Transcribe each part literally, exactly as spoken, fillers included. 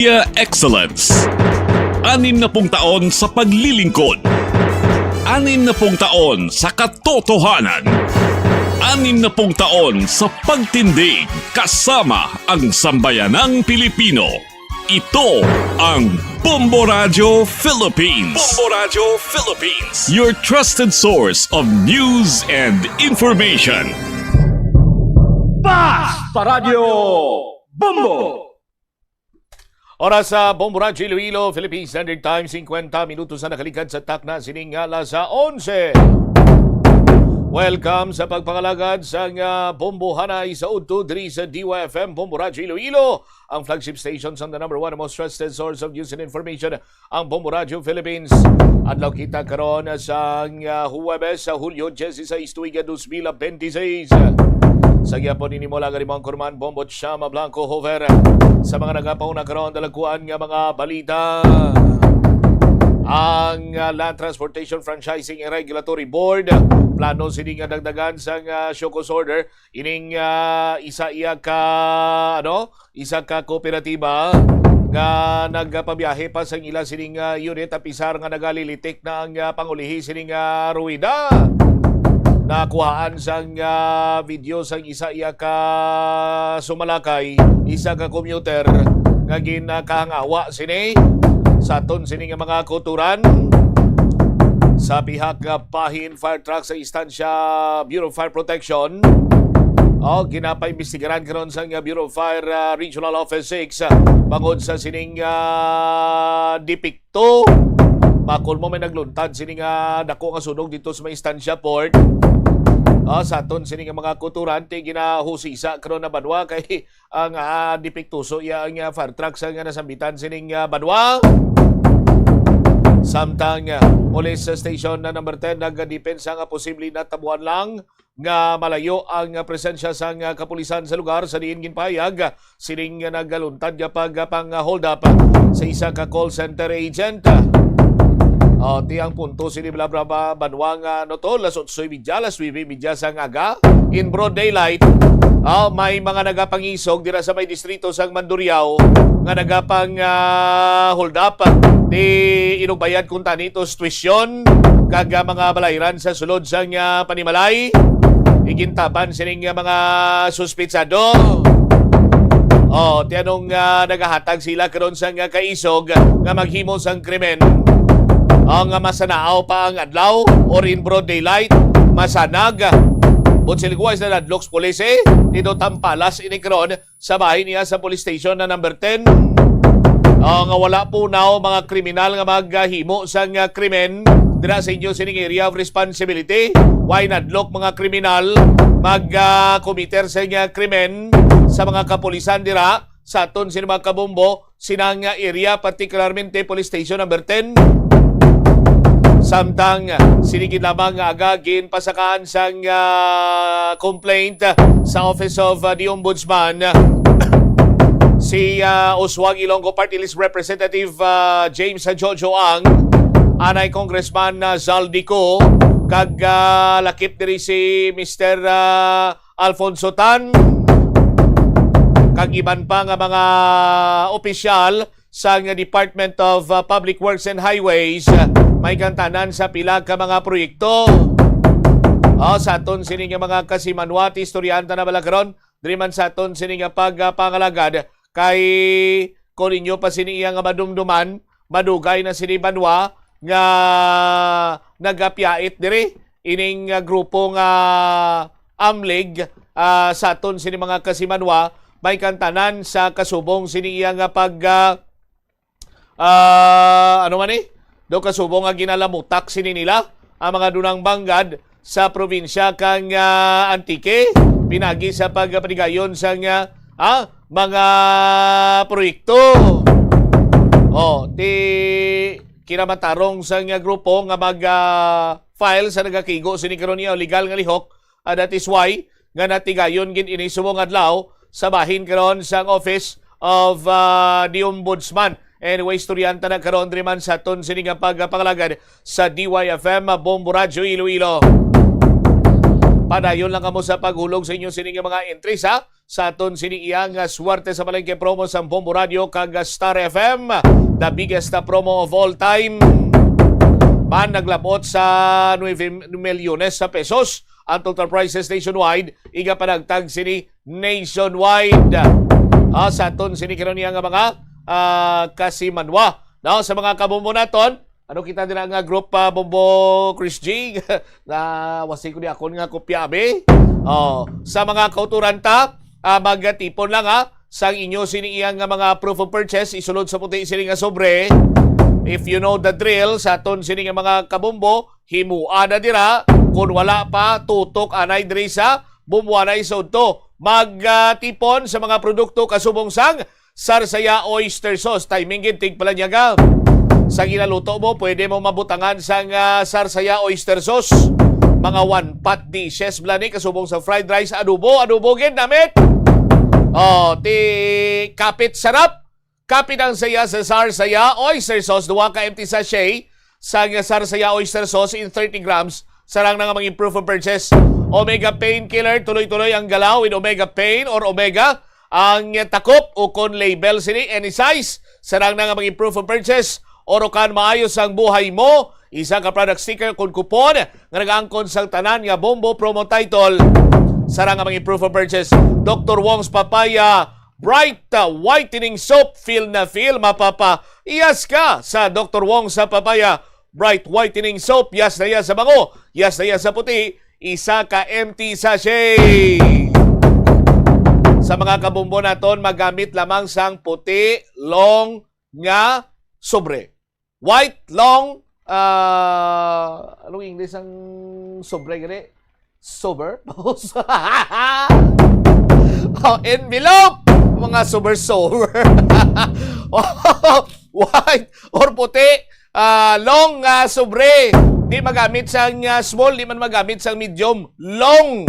Media Excellence. Anim na pung taon sa paglilingkod. Anim na pung taon sa katotohanan. Anim na pung taon sa pagtindig kasama ang sambayanang Pilipino. Ito ang Bombo Radyo Philippines. Bombo Radyo Philippines. Your trusted source of news and information. Basta Radyo Bombo! Oras sa Bombo Radyo Iloilo, Philippine Standard Time, singkwenta minutos na nakaligad sa takna sining alas onse. Welcome sa pagpangalagad sang Bombohanay sa udto diri sa D Y F M, Bombo Radyo Iloilo, ang flagship station sang the number one most trusted source of news and information, ang Bombo Radyo Philippines. Adlaw kita karon sang Huwebes, sa Hulyo dieciséis, tuig dos mil veintiséis. Sa gihapon ini mo lang ang imong kurman, Bombo Chama Blanco Hover. Sa mga nagapauna karon, dalagkuan nga mga balita. Ang Land Transportation Franchising and Regulatory Board plano sini nga dagdagan sang show cause order ining isa iya ka ano isa ka kooperatiba nga nagpabiyahe pa sang ila sining unit, apisar nga nagalilitik na ang pangulihi sining ruwida. Nakuhaan sang video sang isa iya ka sumalakay, isa ka commuter nga ginkahangawa sini sa aton sini nga mga kuturan sa pihak nga bahin fire truck sa istansya Bureau of Fire Protection. O, ginapaimbestigaran karon sang Bureau of Fire Regional Office six bangod sa sining depekto. Bakol mo may nagluntad sini nga dako nga sunog dito sa may istansya port. O, sa aton sini nga mga kuturan, ti ginahusisa karon na banwa kay ang depektuso iya ang fire truck sa nga nasambitan sining banwa. Samtang Police Station na number ten nagadepensa nga posible natabuan lang nga malayo ang presensya sang kapulisan sa lugar, sa diin ginpahayag sining nagaluntad nga pagpang-hold up sa isa ka call center agent. O, ti ang punto sini bla bla ba banwa nga no to, las otso y media, las nuebe y media sang aga, in broad daylight. O, may mga nagapangisog dira sa may distrito sang Mandurriao nga nagapang hold up, ti inugbayad kuntani tos tuition kag mga balayran sa sulod sang panimalay. Igintaban sining mga suspitsado. O, ti anong nagahatag sila karon sang kaisog nga maghimo sang krimen? O, nga masanaaw pa ang adlaw or in broad daylight, masanag. But siligway sa nadlok sa pulis, eh, dito tampalas ini karon sa bahin niya sa police station na number ten. O, nga wala punaw mga kriminal nga maghimo sang krimen dira sa inyo sining area of responsibility. Why nadlok mga kriminal mag-committer sa inyo krimen sa mga kapulisan dira sa aton sini mga kabombo, sinang area, particularmente Police Station number ten. Samtang sini gid lamang nga aga ginpasakaan sang complaint sa Office of the Ombudsman si Uswag Ilonggo Party List Representative James Jojo Ang, anay Congressman Zaldy Co, kag lakip diri si Mister Alfonso Tan, kag iban pa nga mga opisyal sa nga Department of Public Works and Highways, may kantanan sa pila ka mga proyekto. O, sa aton sini nga mga kasimanwa, ti istoryahan ta na bala karon diri man sa aton sini nga pagpangalagad, kay kung inyo pa sini iya nga madumduman, madugay na sini banwa nga nagapiyait diri ining grupo nga AMLIG sa aton sini mga kasimanwa, may kantanan sa kasubong sini iya nga pag ano man eh, do kasubong nga ginalamutak sini nila ang mga dunang banggad sa probinsya kang Antique, pinagi sa pagpatigayon sang mga proyekto. O, ti kinamatarong sang grupo nga mag file sa nagakigo sini karon iya legal nga lihok, that is why nga natigayon gid ini subong adlaw sa bahin karon sang Office of the Ombudsman. Anyway, istoryahan ta na karon diri man sa aton sini nga pagpangalagad sa D Y F M Bombo Radyo Iloilo. Padayon lang kamo sa paghulog sa inyo sini nga mga entries, ha? Sa aton sini iya nga Swerte sa Palengke promo sang Bombo Radio kag Star F M, the biggest, uh, promo of all time. Man, naglabot sa nuebe milyones sa pesos ang total prizes nationwide, iga panagtag sini nationwide. Ah, sa aton sini karon niya nga mga, ah, kasimanwa. No, sa mga kabombo naton, ano kita dira nga group, ah, Bombo Chris G? Na wasi ko ni akon nga kopya, abi. Oh, sa mga kauturan ta, ah, magtipon lang, ha. Sang inyo sini iya nga mga proof of purchase, isulod sa puti sini nga sobre. If you know the drill, sa aton sini nga mga kabombo, himua na dira. Kung wala pa, tutok anay diri sa bumwanay sa udto. Magtipon sa mga produkto kasubong sang Sarsaya Oyster Sauce. Timing gid, tigpalanyaga. Sa ginaluto mo, pwede mo mabutangan sang, ah, Sarsaya Oyster Sauce. Mga one pot dishes bala ni, kasubong sa fried rice, adobo, adobo gid namit. Oh, ti kapit sarap. Kapit ang saya sa Sarsaya Oyster Sauce, duha ka empty sachet sang Sarsaya Oyster Sauce in thirty grams. Sarang na nga mga proof of purchase. Omega Painkiller, tuloy-tuloy ang galaw with Omega Pain or Omega. Ang takop ukon label sini, any size. Sarang na nga mga proof of purchase. Orokan maayo sang buhay mo. Isa ka product sticker kon kupon nga nag-angkon sang tanan nga Bombo promo title. Sarang nga mga proof of purchase. Doctor Wong's Papaya Bright, uh, Whitening Soap. Feel na feel, mapapa-yes ka sa Doctor Wong sa Papaya Bright Whitening Soap. Yes na yes sa bango, yes na yes sa puti. Isa ka empty sachet. Sa mga kabombo naton, magamit lamang sang puti, long nga sobre. White, long, ah, anong English ang sobre gani? Sober? Oh, envelope! Mga sober-sober. White or puti, ah, long nga sobre. Di magamit sang, ah, small, di man magamit sang medium. Long.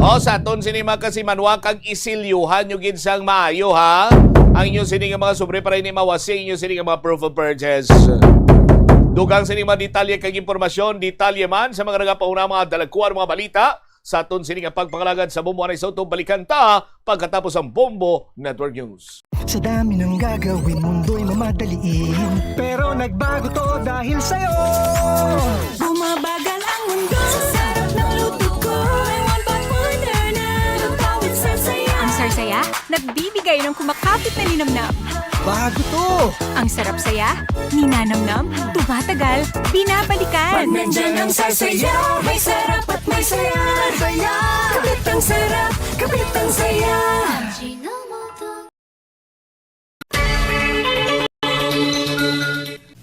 Oh, sa aton sini mga kasimanwa, kag isilyuhan nyo gid sang maayo, ha? Ang inyo sini nga mga sobre para hindi mawasi inyo sini nga mga proof of purchase. Dugang sini mga detalye kag impormasyon, detalye man sa mga nagapauna, mga dalagkuan, mga balita, sa aton sini nga pagpangalagad sa Bombo Anay Soto, balikan ta pagkatapos ang Bombo Network News. Sa dami ng gagawin, mundo'y mamadaliin. Pero nagbago to dahil sa'yo. Bumabagal ang mundo. Sa sarap ng luto ko, may one pot wonder na. Lutawin sa saya. Ang Sarsaya, nagbibigay ng kumakapit na linamnam. Bago to! Ang sarap saya, ninanamnam, tumatagal, binabalikan. Pag nandyan ang Sarsaya, may sarap at may saya. Saya! Kapit ang sarap, kapit ang saya.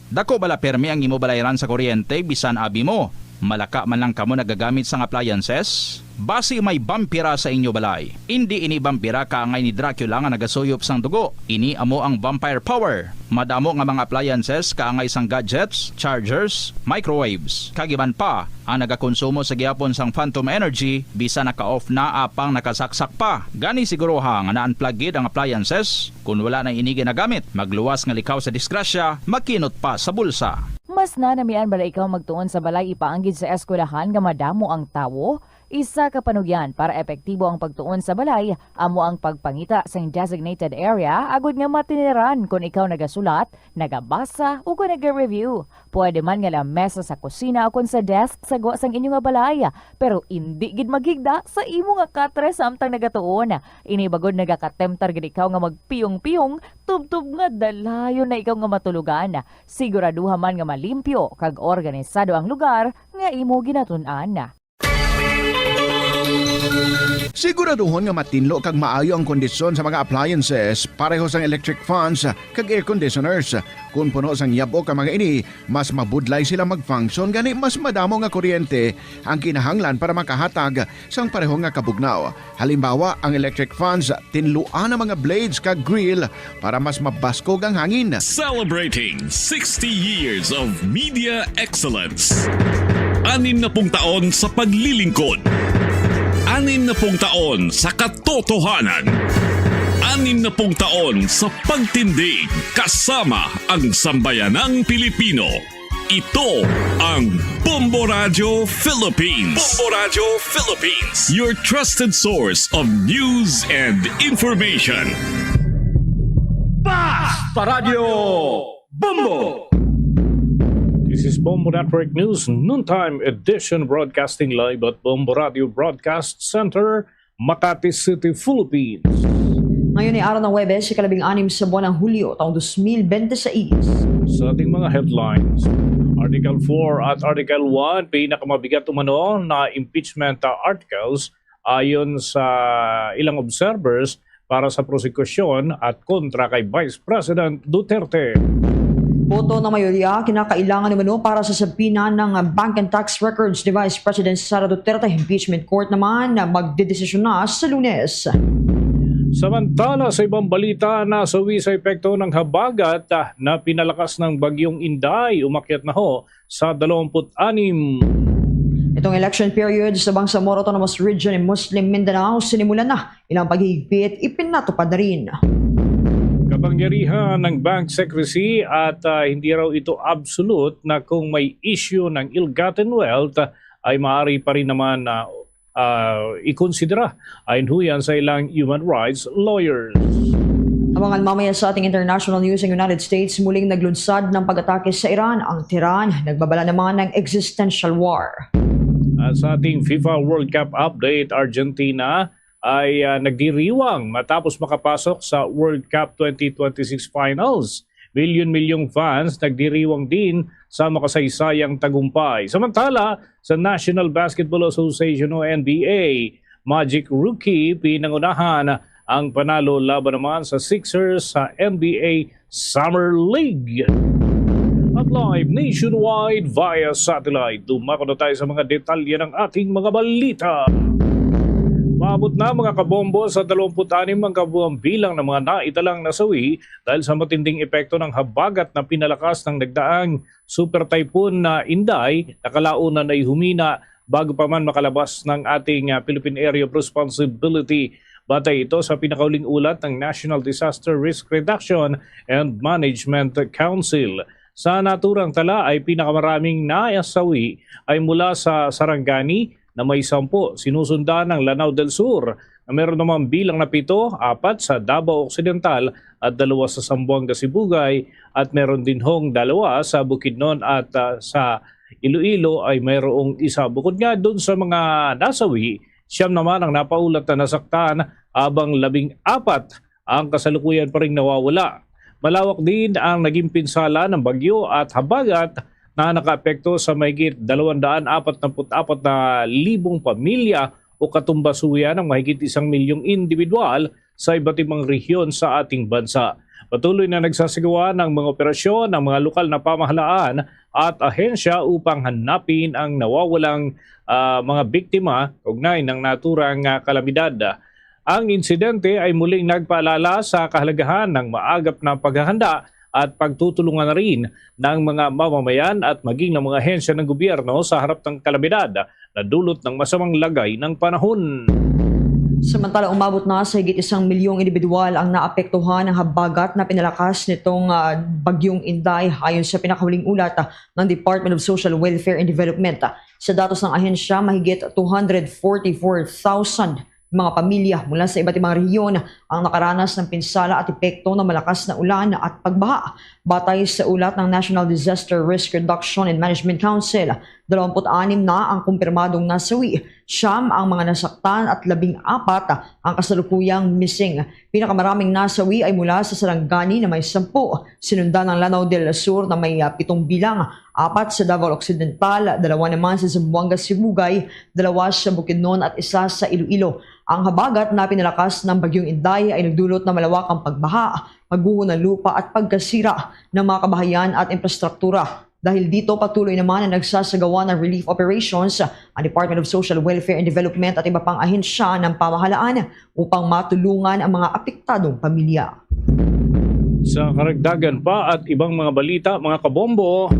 Dako bala permi ang imo balayran sa kuryente bisan abi mo? Malaka man lang kamo nagagamit sang appliances? Basi may bampira sa inyo balay. Indi ini bampira kaangay ni Dracula nga nagasuyop sang dugo. Ini amo ang vampire power. Madamo nga mga appliances kaangay sang gadgets, chargers, microwaves, kag iban pa ang nagakonsumo sa gihapon sang phantom energy, bisan naka-off na apang nakasaksak pa. Gani siguruha nga na-unplug gid ang appliances. Kon wala na ini ginagamit, magluwas nga likaw sa disgrasya, makinot pa sa bulsa. Mas nanamian bala ikaw magtuon sa balay ipaanggid sa eskwelahan nga madamo ang tawo? Isa ka panugyan para epektibo ang pagtuon sa balay amo ang pagpangita sang designated area agud nga matiniran kon ikaw nagasulat, nagabasa, o kon naga-review. Pwede man nga lamesa sa kusina o kon sa desk sa gwa sang inyo nga balay, pero indi gid maghigda sa imo nga katre samtang nagatuon. Ini bagod nagakatemtar gid ikaw nga magpiyong-piyong, tubtob nga dalayon na ikaw nga matulogan. Siguraduha man nga malimpyo kag organisado ang lugar nga imo ginatun-an. Siguraduhon nga matinlo kag maayo ang kondisyon sa mga appliances, pareho sang electric fans kag air conditioners. Kon puno sang yab-ok ang mga ini, mas mabudlay sila mag-function, gani mas madamo nga kuryente ang kinahanglan para makahatag sang pareho nga kabugnaw. Halimbawa, ang electric fans, tinluan ang mga blades kag grill para mas mabaskog ang hangin. Celebrating sixty years of media excellence. Anim na pung taon sa paglilingkod. Anim na pung taon sa katotohanan. Anim na pung taon sa pagtindig kasama ang sambayanang Pilipino. Ito ang Bombo Radio Philippines. Bombo Radio Philippines, your trusted source of news and information. Basta Radio Bombo! This is Bombo Network News Noontime Edition, broadcasting live at Bombo Radio Broadcast Center, Makati City, Philippines. Ngayon ay araw ng Huwebes, ikalabing-anim sa buwan ng Hulyo, taong dos mil bente seis. Sa ating mga headlines, Article four at Article one, pinakamabigat umano na impeachment, uh, articles ayon sa ilang observers para sa prosekusyon at kontra kay Vice President Duterte. Boto ng mayorya kinakailangan umano para sa subpoena ng bank and tax records ni Vice President Sara Duterte. Impeachment court naman na magdedesisyon na sa Lunes. Samantala, sa ibang balita, nasawi sa epekto ng habagat, ah, na pinalakas ng Bagyong Inday, umakyat na ho sa dalawampu't anim. Itong election period sa Bangsamoro Autonomous Region in Muslim Mindanao sinimulan na. Ilang paghihigpit ipinatupad na rin. Kapangyarihan ng bank secrecy at, ah, hindi raw ito absolute na kung may issue ng ill-gotten wealth, ah, ay maaari pa rin naman na, ah, ikonsidera ayon huyan sa ilang human rights lawyers. Abangan mamaya sa ating international news, ang United States muling naglunsad ng pag-atake sa Iran. Ang Tehran nagbabala naman ng existential war. At sa ating FIFA World Cup update, Argentina ay, ah, nagdiriwang matapos makapasok sa World Cup twenty twenty-six finals. Milyon-milyong fans nagdiriwang din sa makasaysayang tagumpay. Samantala, sa National Basketball Association o N B A, Magic Rookie, pinangunahan ang panalo laban naman sa Sixers sa N B A Summer League. At live nationwide via satellite, dumako na tayo sa mga detalye ng ating mga balita. Maabot na, mga kabombo, sa dalawampu't anim ang kabuang bilang ng mga naitalang nasawi dahil sa matinding epekto ng habagat na pinalakas ng nagdaang Super Typhoon na Inday. Nakalaunan ay humina bago pa man makalabas ng ating, ah, Philippine Area of Responsibility. Batay ito sa pinakahuling ulat ng National Disaster Risk Reduction and Management Council. Sa naturang tala ay pinakamaraming nasawi ay mula sa Sarangani na may sampu, sinusundan ng Lanao del Sur na meron naman bilang na pito, apat sa Davao Occidental at dalawa sa Zamboanga Sibugay, at meron din hong dalawa sa Bukidnon at, ah, sa Iloilo ay mayroong isa. Bukod nga dun sa mga nasawi, siyam naman ang napaulat na nasaktan, habang labing apat ang kasalukuyan pa ring nawawala. Malawak din ang naging pinsala ng bagyo at habagat na nakaapekto sa mahigit dalawang daan apat na put apat na libong pamilya o katumbasuyan ng mahigit isang milyong individual sa iba't ibang rehiyon sa ating bansa. Patuloy na nagsasagawa ng mga operasyon ang mga lokal na pamahalaan at ahensya upang hanapin ang nawawalang, ah, mga biktima kaugnay ng naturang, ah, kalamidad. Ang insidente ay muling nagpaalala sa kahalagahan ng maagap na paghahanda at pagtutulungan na rin ng mga mamamayan at maging ng mga ahensya ng gobyerno sa harap ng kalamidad na dulot ng masamang lagay ng panahon. Samantala, umabot na sa higit isang milyong individual ang naapektuhan ng habagat na pinalakas nitong, ah, Bagyong Inday, ayon sa pinakahuling ulat, ah, ng Department of Social Welfare and Development. Sa datos ng ahensya, mahigit two hundred forty-four thousand mga pamilya mula sa iba't ibang rehiyon ang nakaranas ng pinsala at epekto ng malakas na ulan at pagbaha. Batay sa ulat ng National Disaster Risk Reduction and Management Council, dalawampu't anim na ang kumpirmadong nasawi, siyam ang mga nasaktan at labing apat ang kasalukuyang missing. Pinakamaraming nasawi ay mula sa Sarangani na may sampu, sinundan ng Lanao del Sur na may, ah, pitong bilang, apat sa Davao Occidental, dalawa naman sa Zamboanga Sibugay, dalawa sa Bukidnon at isa sa Iloilo. Ang habagat na pinalakas ng Bagyong Inday ay nagdulot ng malawakang pagbaha, pagguho ng lupa at pagkasira ng mga kabahayan at infrastruktura. Dahil dito, patuloy naman ang nagsasagawa ng relief operations ang Department of Social Welfare and Development at iba pang ahensya ng pamahalaan upang matulungan ang mga apektadong pamilya. Sa karagdagan pa at ibang mga balita, mga kabombo,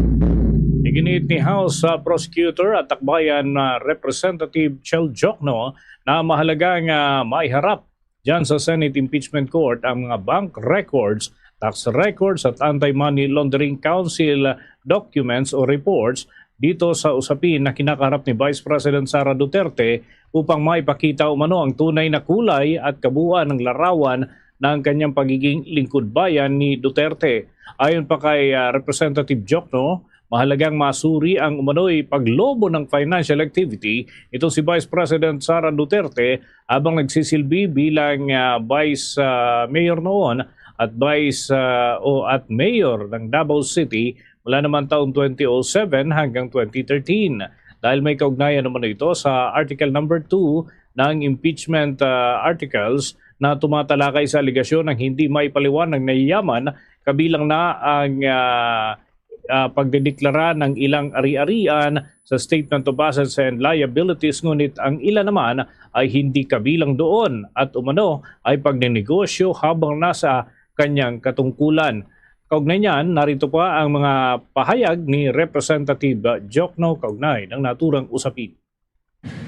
iginiit ni House, ah, Prosecutor at Akbayan, ah, Representative Chel Diokno na mahalaga nga maiharap dyan sa Senate Impeachment Court ang mga bank records tax records at Anti-Money Laundering Council documents o reports dito sa usapin na kinakaharap ni Vice President Sara Duterte upang maipakita umano ang tunay na kulay at kabuuan ng larawan ng kanyang pagiging lingkod bayan ni Duterte. Ayon pa kay, ah, Representative Jokno, mahalagang masuri ang umano'y paglobo ng financial activity nitong si Vice President Sara Duterte habang nagsisilbi bilang, ah, Vice, ah, Mayor noon at Vice, ah, o at Mayor ng Davao City mula naman taong twenty oh seven hanggang twenty thirteen. Dahil may kaugnayan naman ito sa Article number two ng impeachment, ah, articles na tumatalakay sa alegasyon ng hindi maipaliwanag na yaman, kabilang na ang, ah, ah, pagdedeklara ng ilang ari-arian sa Statement of Assets and Liabilities, ngunit ang ilan naman ay hindi kabilang doon at umano ay pagnenegosyo habang nasa kanyang katungkulan. Kaugnay niyan, narito pa ang mga pahayag ni Representative Jokno kaugnay ng naturang usapin.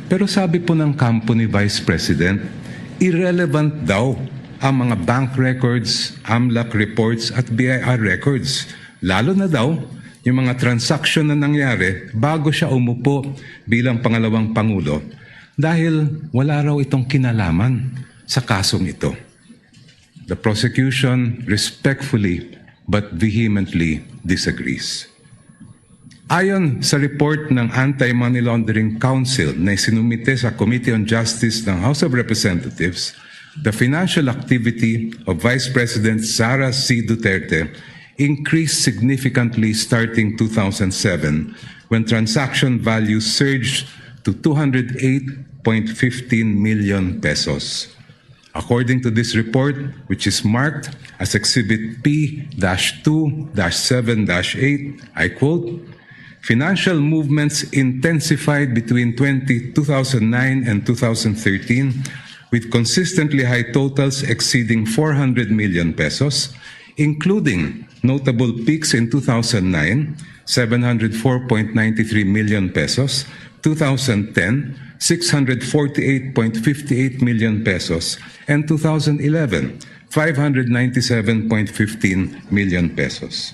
Pero sabi po ng kampo ni Vice President, irrelevant daw ang mga bank records, AMLAC reports at B I R records. Lalo na daw yung mga transaksyon na nangyari bago siya umupo bilang pangalawang pangulo dahil wala raw itong kinalaman sa kasong ito. The prosecution respectfully but vehemently disagrees. Ayon sa report ng Anti-Money Laundering Council na isinumite sa Committee on Justice ng House of Representatives, the financial activity of Vice President Sara C. Duterte increased significantly starting two thousand seven, when transaction value surged to two hundred eight point fifteen million pesos. According to this report, which is marked as Exhibit P two seven eight, I quote, financial movements intensified between twenty, two thousand nine and two thousand thirteen, with consistently high totals exceeding four hundred million pesos, including notable peaks in two thousand nine, seven hundred four point nine three million pesos, two thousand ten, six hundred forty-eight point fifty-eight million pesos, and two thousand eleven, five hundred ninety-seven point fifteen million pesos.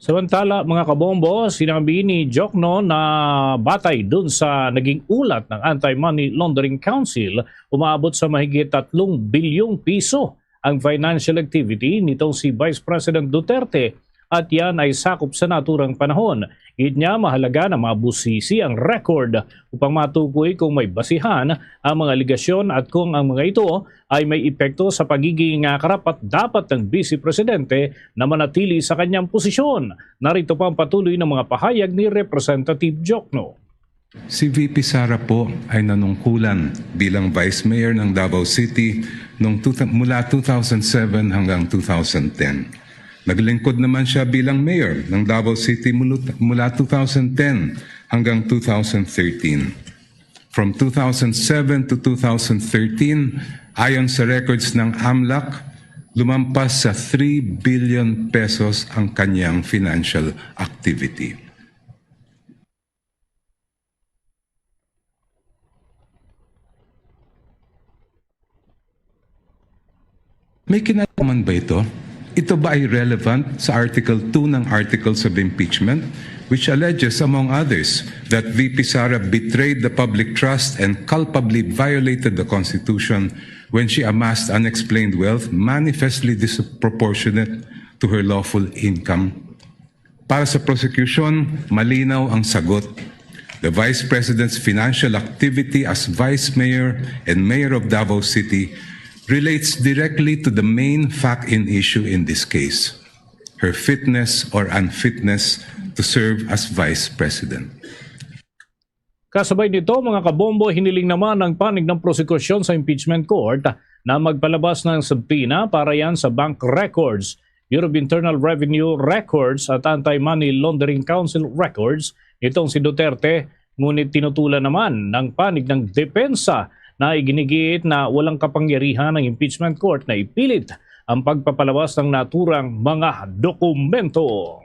Samantala, mga kabombo, sinabi ni Jokno na batay dun sa naging ulat ng Anti-Money Laundering Council, umaabot sa mahigit tatlong bilyong piso ang financial activity nitong si Vice President Duterte, at yan ay sakop sa naturang panahon. Gid niya, mahalaga na mabusisi ang record upang matukoy kung may basihan ang mga alegasyon at kung ang mga ito ay may epekto sa pagiging, ah, karapat-dapat ng Vice Presidente na manatili sa kanyang posisyon. Narito pa ang patuloy ng mga pahayag ni Representative Jokno. Si V P Sara po ay nanungkulan bilang Vice Mayor ng Davao City noong two, mula two thousand seven hanggang two thousand ten. Naglingkod naman siya bilang Mayor ng Davao City mula, mula two thousand ten hanggang two thousand thirteen. From two thousand seven to two thousand thirteen, ayon sa records ng AMLAC, lumampas sa three billion pesos ang kanyang financial activity. May kinalaman ba ito? Ito ba ay relevant sa Article two ng Articles of Impeachment, which alleges, among others, that V P Sara betrayed the public trust and culpably violated the Constitution when she amassed unexplained wealth manifestly disproportionate to her lawful income? Para sa prosecution, malinaw ang sagot. The Vice President's financial activity as Vice Mayor and Mayor of Davao City relates directly to the main fact in issue in this case, her fitness or unfitness to serve as Vice President. Kasabay nito, mga kabombo, hiniling naman ang panig ng prosekusyon sa impeachment court na magpalabas ng subpoena para yan sa bank records, Bureau of Internal Revenue records at Anti-Money Laundering Council records nitong si Duterte. Ngunit tinutulan naman ng panig ng depensa na iginigiit na walang kapangyarihan ng impeachment court na ipilit ang pagpapalabas ng naturang mga dokumento.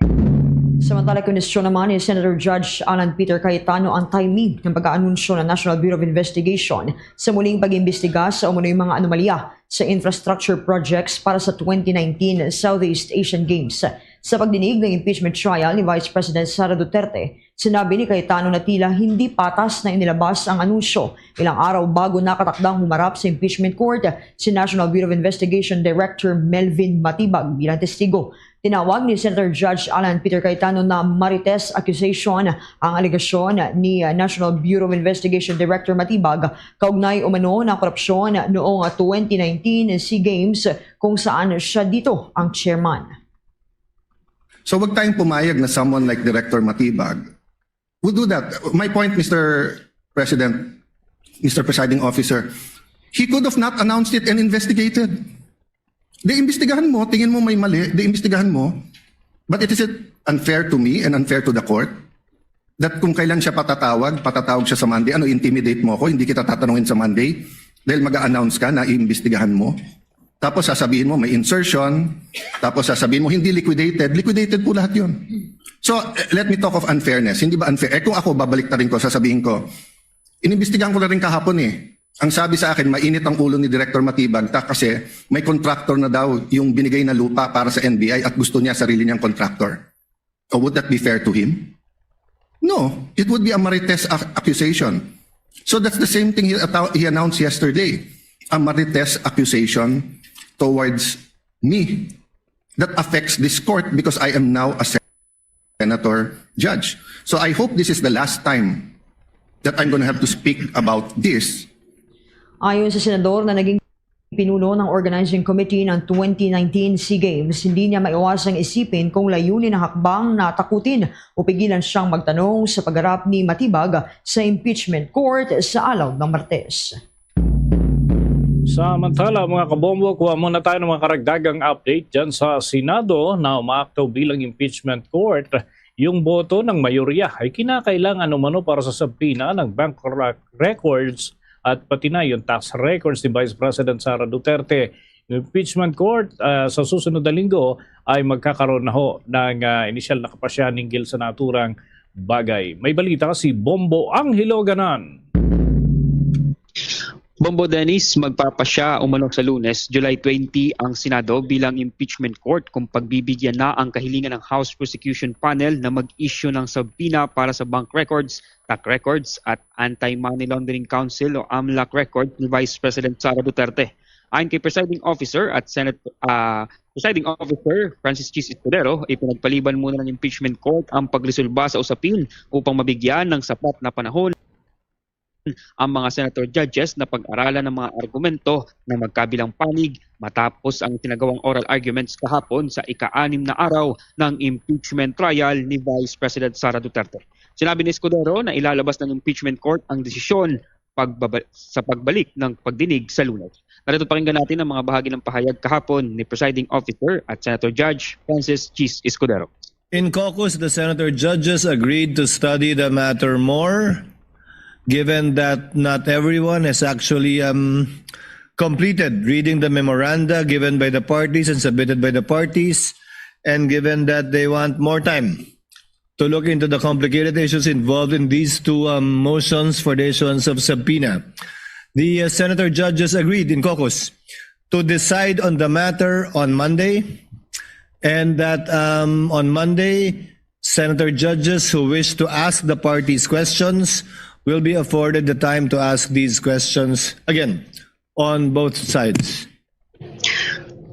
Samantala, kinwestiyon naman ni Senator Judge Alan Peter Cayetano ang timing ng pag-aanunsyo ng National Bureau of Investigation sa muling pag-imbestiga sa umunoy mga anomalya sa infrastructure projects para sa twenty nineteen Southeast Asian Games. Sa pagdinig ng impeachment trial ni Vice President Sara Duterte, sinabi ni Cayetano na tila hindi patas na inilabas ang anunsyo ilang araw bago nakatakdang humarap sa impeachment court si National Bureau of Investigation Director Melvin Matibag bilang testigo. Tinawag ni Senator Judge Alan Peter Cayetano na marites accusation ang alegasyon ni National Bureau of Investigation Director Matibag kaugnay umano ng korupsyon noong twenty nineteen SEA Games, kung saan siya dito ang chairman. So wag tayong pumayag na someone like Director Matibag would do that. My point, Mister President, Mister Presiding Officer, he could have not announced it and investigated. Di imbestigahan mo, tingin mo may mali, di imbestigahan mo. But it is it unfair to me and unfair to the court that kung kailan siya patatawag, patatawag siya sa Monday, ano, intimidate mo ako, hindi kita tatanungin sa Monday dahil mag-a-announce ka na iimbestigahan mo. Tapos sasabihin mo may insertion, tapos sasabihin mo hindi liquidated, liquidated po lahat yun. So, eh, let me talk of unfairness. Hindi ba unfair? Eh kung ako, babalik na rin ko, sasabihin ko, inimbestigahan ko na rin kahapon eh. Ang sabi sa akin, mainit ang ulo ni Director Matibag ta kasi may contractor na daw yung binigay na lupa para sa N B I at gusto niya sarili niyang contractor. Oh, would that be fair to him? No, it would be a marites ac- accusation. So that's the same thing he, attaw- he announced yesterday, a marites accusation towards me that affects this court because I am now a senator judge. So I hope this is the last time that I'm going to have to speak about this. Ayon sa senador na naging pinuno ng organizing committee ng twenty nineteen SEA Games, hindi niya maiwasang isipin kung layunin ng hakbang na takutin o pigilan siyang magtanong sa pagharap ni Matibag sa impeachment court sa araw ng Martes. Samantala, mga kabombo, kuha muna tayo ng mga karagdagang update dyan sa Senado na umaakto bilang impeachment court. Yung boto ng mayorya ay kinakailangan umano para sa subpoena ng bank ra- records at pati na yung tax records ni Vice President Sara Duterte. Yung impeachment court, ah, sa susunod na linggo ay magkakaroon na ho ng, ah, inisyal na kapasyahan hinggil sa naturang bagay. May balita si Bombo Angelo Ganan. Bombo Dennis, magpapasya umano sa Lunes, July twenty, ang Senado bilang impeachment court kung pagbibigyan na ang kahilingan ng House Prosecution Panel na mag-issue ng subpoena para sa bank records, tax records at Anti-Money Laundering Council o amlac record ni Vice President Sara Duterte. Ayon kay Presiding Officer at Senate ah, Presiding Officer Francis Chis Escudero, ipinagpaliban muna ng impeachment court ang pagresolba sa usapin upang mabigyan ng sapat na panahon ang mga senator judges na pag-aralan ang mga argumento ng magkabilang panig matapos ang isinagawang oral arguments kahapon sa ika-anim na araw ng impeachment trial ni Vice President Sara Duterte. Sinabi ni Escudero na ilalabas ng impeachment court ang desisyon pagbaba- sa pagbalik ng pagdinig sa Lunes. Narito, pakinggan natin ang mga bahagi ng pahayag kahapon ni Presiding Officer at Senator Judge Francis Chis Escudero. In caucus, the senator judges agreed to study the matter more, given that not everyone has actually um, completed reading the memoranda given by the parties and submitted by the parties, and given that they want more time to look into the complicated issues involved in these two um, motions for the issuance of subpoena. The uh, senator judges agreed in caucus to decide on the matter on Monday, and that um, on Monday, senator judges who wish to ask the parties questions will be afforded the time to ask these questions again on both sides.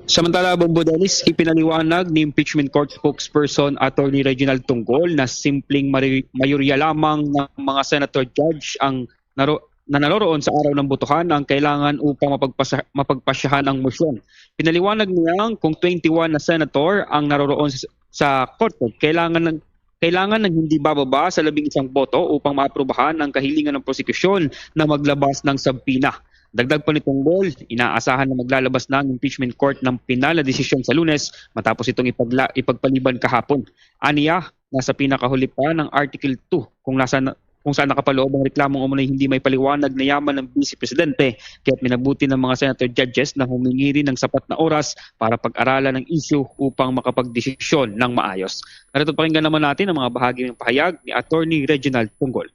Samantala, Bombo Dennis, ipinaliwanag ni impeachment court spokesperson Attorney Reginald Tunggol na simpleng mari- mayorya lamang ng mga senator judge ang naro- na naroroon sa araw ng botohan ang kailangan upang mapagpasa- mapagpasyahan ang motion. Pinaliwanag niyang kung twenty-one na senator ang naroroon sa, sa korte, kailangan ng kailangan ng hindi bababa sa labing isang boto upang maaprubahan ang kahilingan ng prosekusyon na maglabas ng subpoena. Dagdag pa ni Tunggol, inaasahan na maglalabas na ang impeachment court ng pinal na desisyon sa Lunes matapos itong ipagla- ipagpaliban kahapon. Aniya, nasa pinakahuli pa ng Article two kung nasa kung saan nakapaloob ang reklamong umano'y hindi may paliwanag na yaman ng Vice Presidente, kaya't minabuti ng mga senator judges na humingi rin ng sapat na oras para pag-aralan ang isyu upang makapagdesisyon ng maayos. Narito, pakinggan naman natin ang mga bahagi ng pahayag ni Attorney Reginald Punggol.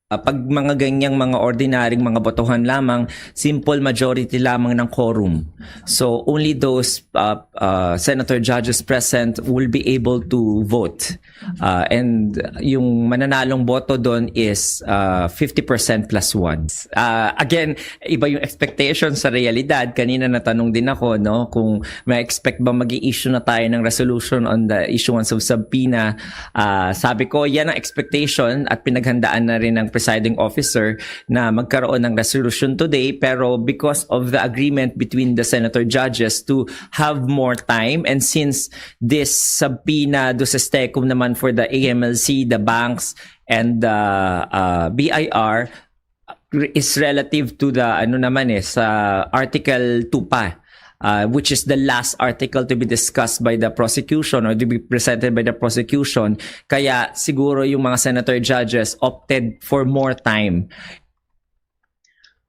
Ah, pag mga ganyang mga ordinaryong mga botohan lamang, simple majority lamang ng quorum. So only those uh, uh, senator judges present will be able to vote. Uh, and yung mananalong boto doon is uh, fifty percent plus one. Uh, again, iba yung expectation sa realidad. Kanina natanong din ako, no, kung may expect ba mag-i-issue na tayo ng resolution on the issuance of subpoena. Uh, sabi ko, yan ang expectation at pinaghandaan na rin ng presiding officer na magkaroon ng resolution today, pero because of the agreement between the senator judges to have more time, and since this subpoena duces tecum naman for the A M L C, the banks, and the uh, B I R is relative to the ano naman eh, sa Article two pa, uh, which is the last article to be discussed by the prosecution or to be presented by the prosecution. Kaya siguro yung mga senator judges opted for more time.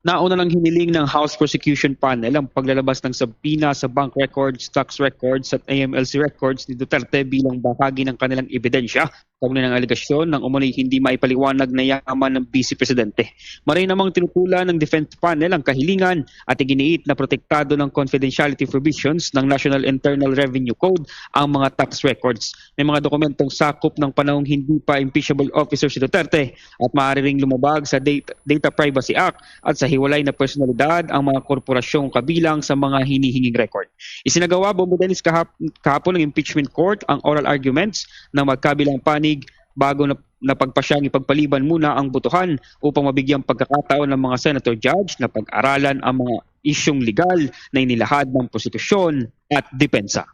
Nauna nang hiniling ng House Prosecution Panel ang paglalabas ng subpoena sa bank records, tax records at A M L C records ni Duterte bilang bahagi ng kanilang ebidensya kaugnay ng alegasyon ng umano'y hindi maipaliwanag na yaman ng Vice Presidente. Maray namang tinutulan ng Defense Panel ang kahilingan at iginiit na protektado ng confidentiality provisions ng National Internal Revenue Code ang mga tax records. May mga dokumentong sakop ng panahong hindi pa impeachable officer si Duterte at maaari ring lumabag sa Data, Data Privacy Act at sa hiwalay na personalidad ang mga korporasyong kabilang sa mga hinihinging record. Isinagawa, Bombo Dennis, kahap, kahapon ng impeachment court ang oral arguments ng magkabilang panig bago na, na pagpasyang ipagpaliban muna ang botohan upang mabigyang pagkakataon ng mga senator judge na pag-aralan ang mga isyung legal na inilahad ng prosekusyon at depensa.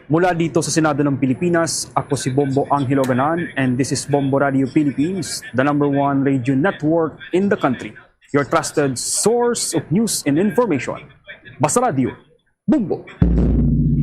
Mula dito sa Senado ng Pilipinas, ako si Bombo Angelo Ganan, and this is Bombo Radio Philippines, the number one radio network in the country. Your trusted source of news and information. Basta Radio, Bombo!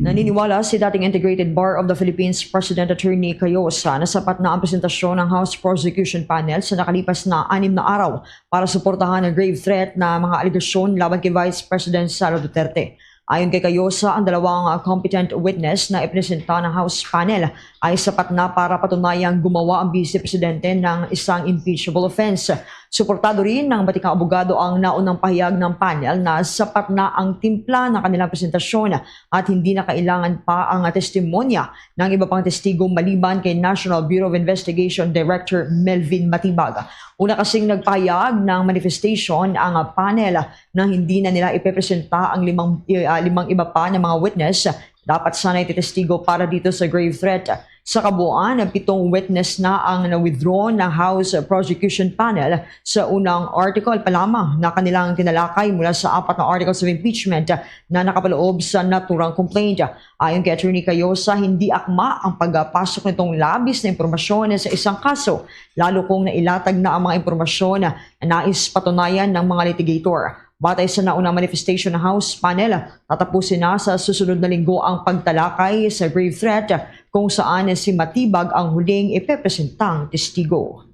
Naniniwala si dating Integrated Bar of the Philippines President Attorney Cayosa na sapat na ang presentasyon ng House Prosecution Panel sa nakalipas na anim na araw para suportahan ang grave threat na mga alegasyon laban kay Vice President Sara Duterte. Ayon kay Cayosa, ang dalawang competent witness na ipresenta ng House Panel ay sapat na para patunayang gumawa ang Vice Presidente ng isang impeachable offense. Suportado rin ng batikang abogado ang naunang pahayag ng panel na sapat na ang timpla ng kanilang presentasyon at hindi na kailangan pa ang testimonya ng iba pang testigo maliban kay National Bureau of Investigation Director Melvin Matibag. Una kasing nagpahayag ng manifestation ang panel na hindi na nila ipepresenta ang limang, ah, limang iba pa na mga witness. Dapat sana'y titestigo para dito sa grave threat. Sa kabuuan, pitong witness na ang na-withdraw ng House Prosecution Panel sa unang article pa lamang na kanilang tinalakay mula sa apat na articles of impeachment na nakapaloob sa naturang complaint. Ayon kay Attorney Cayosa, hindi akma ang pagpasok nitong labis na impormasyon sa isang kaso, lalo kung nailatag na ang mga impormasyon na nais patunayan ng mga litigator. Batay sa naunang manifestation ng House Panel, tatapusin na sa susunod na linggo ang pagtalakay sa grave threat, kung saan si Matibag ang huling ipepresentang testigo.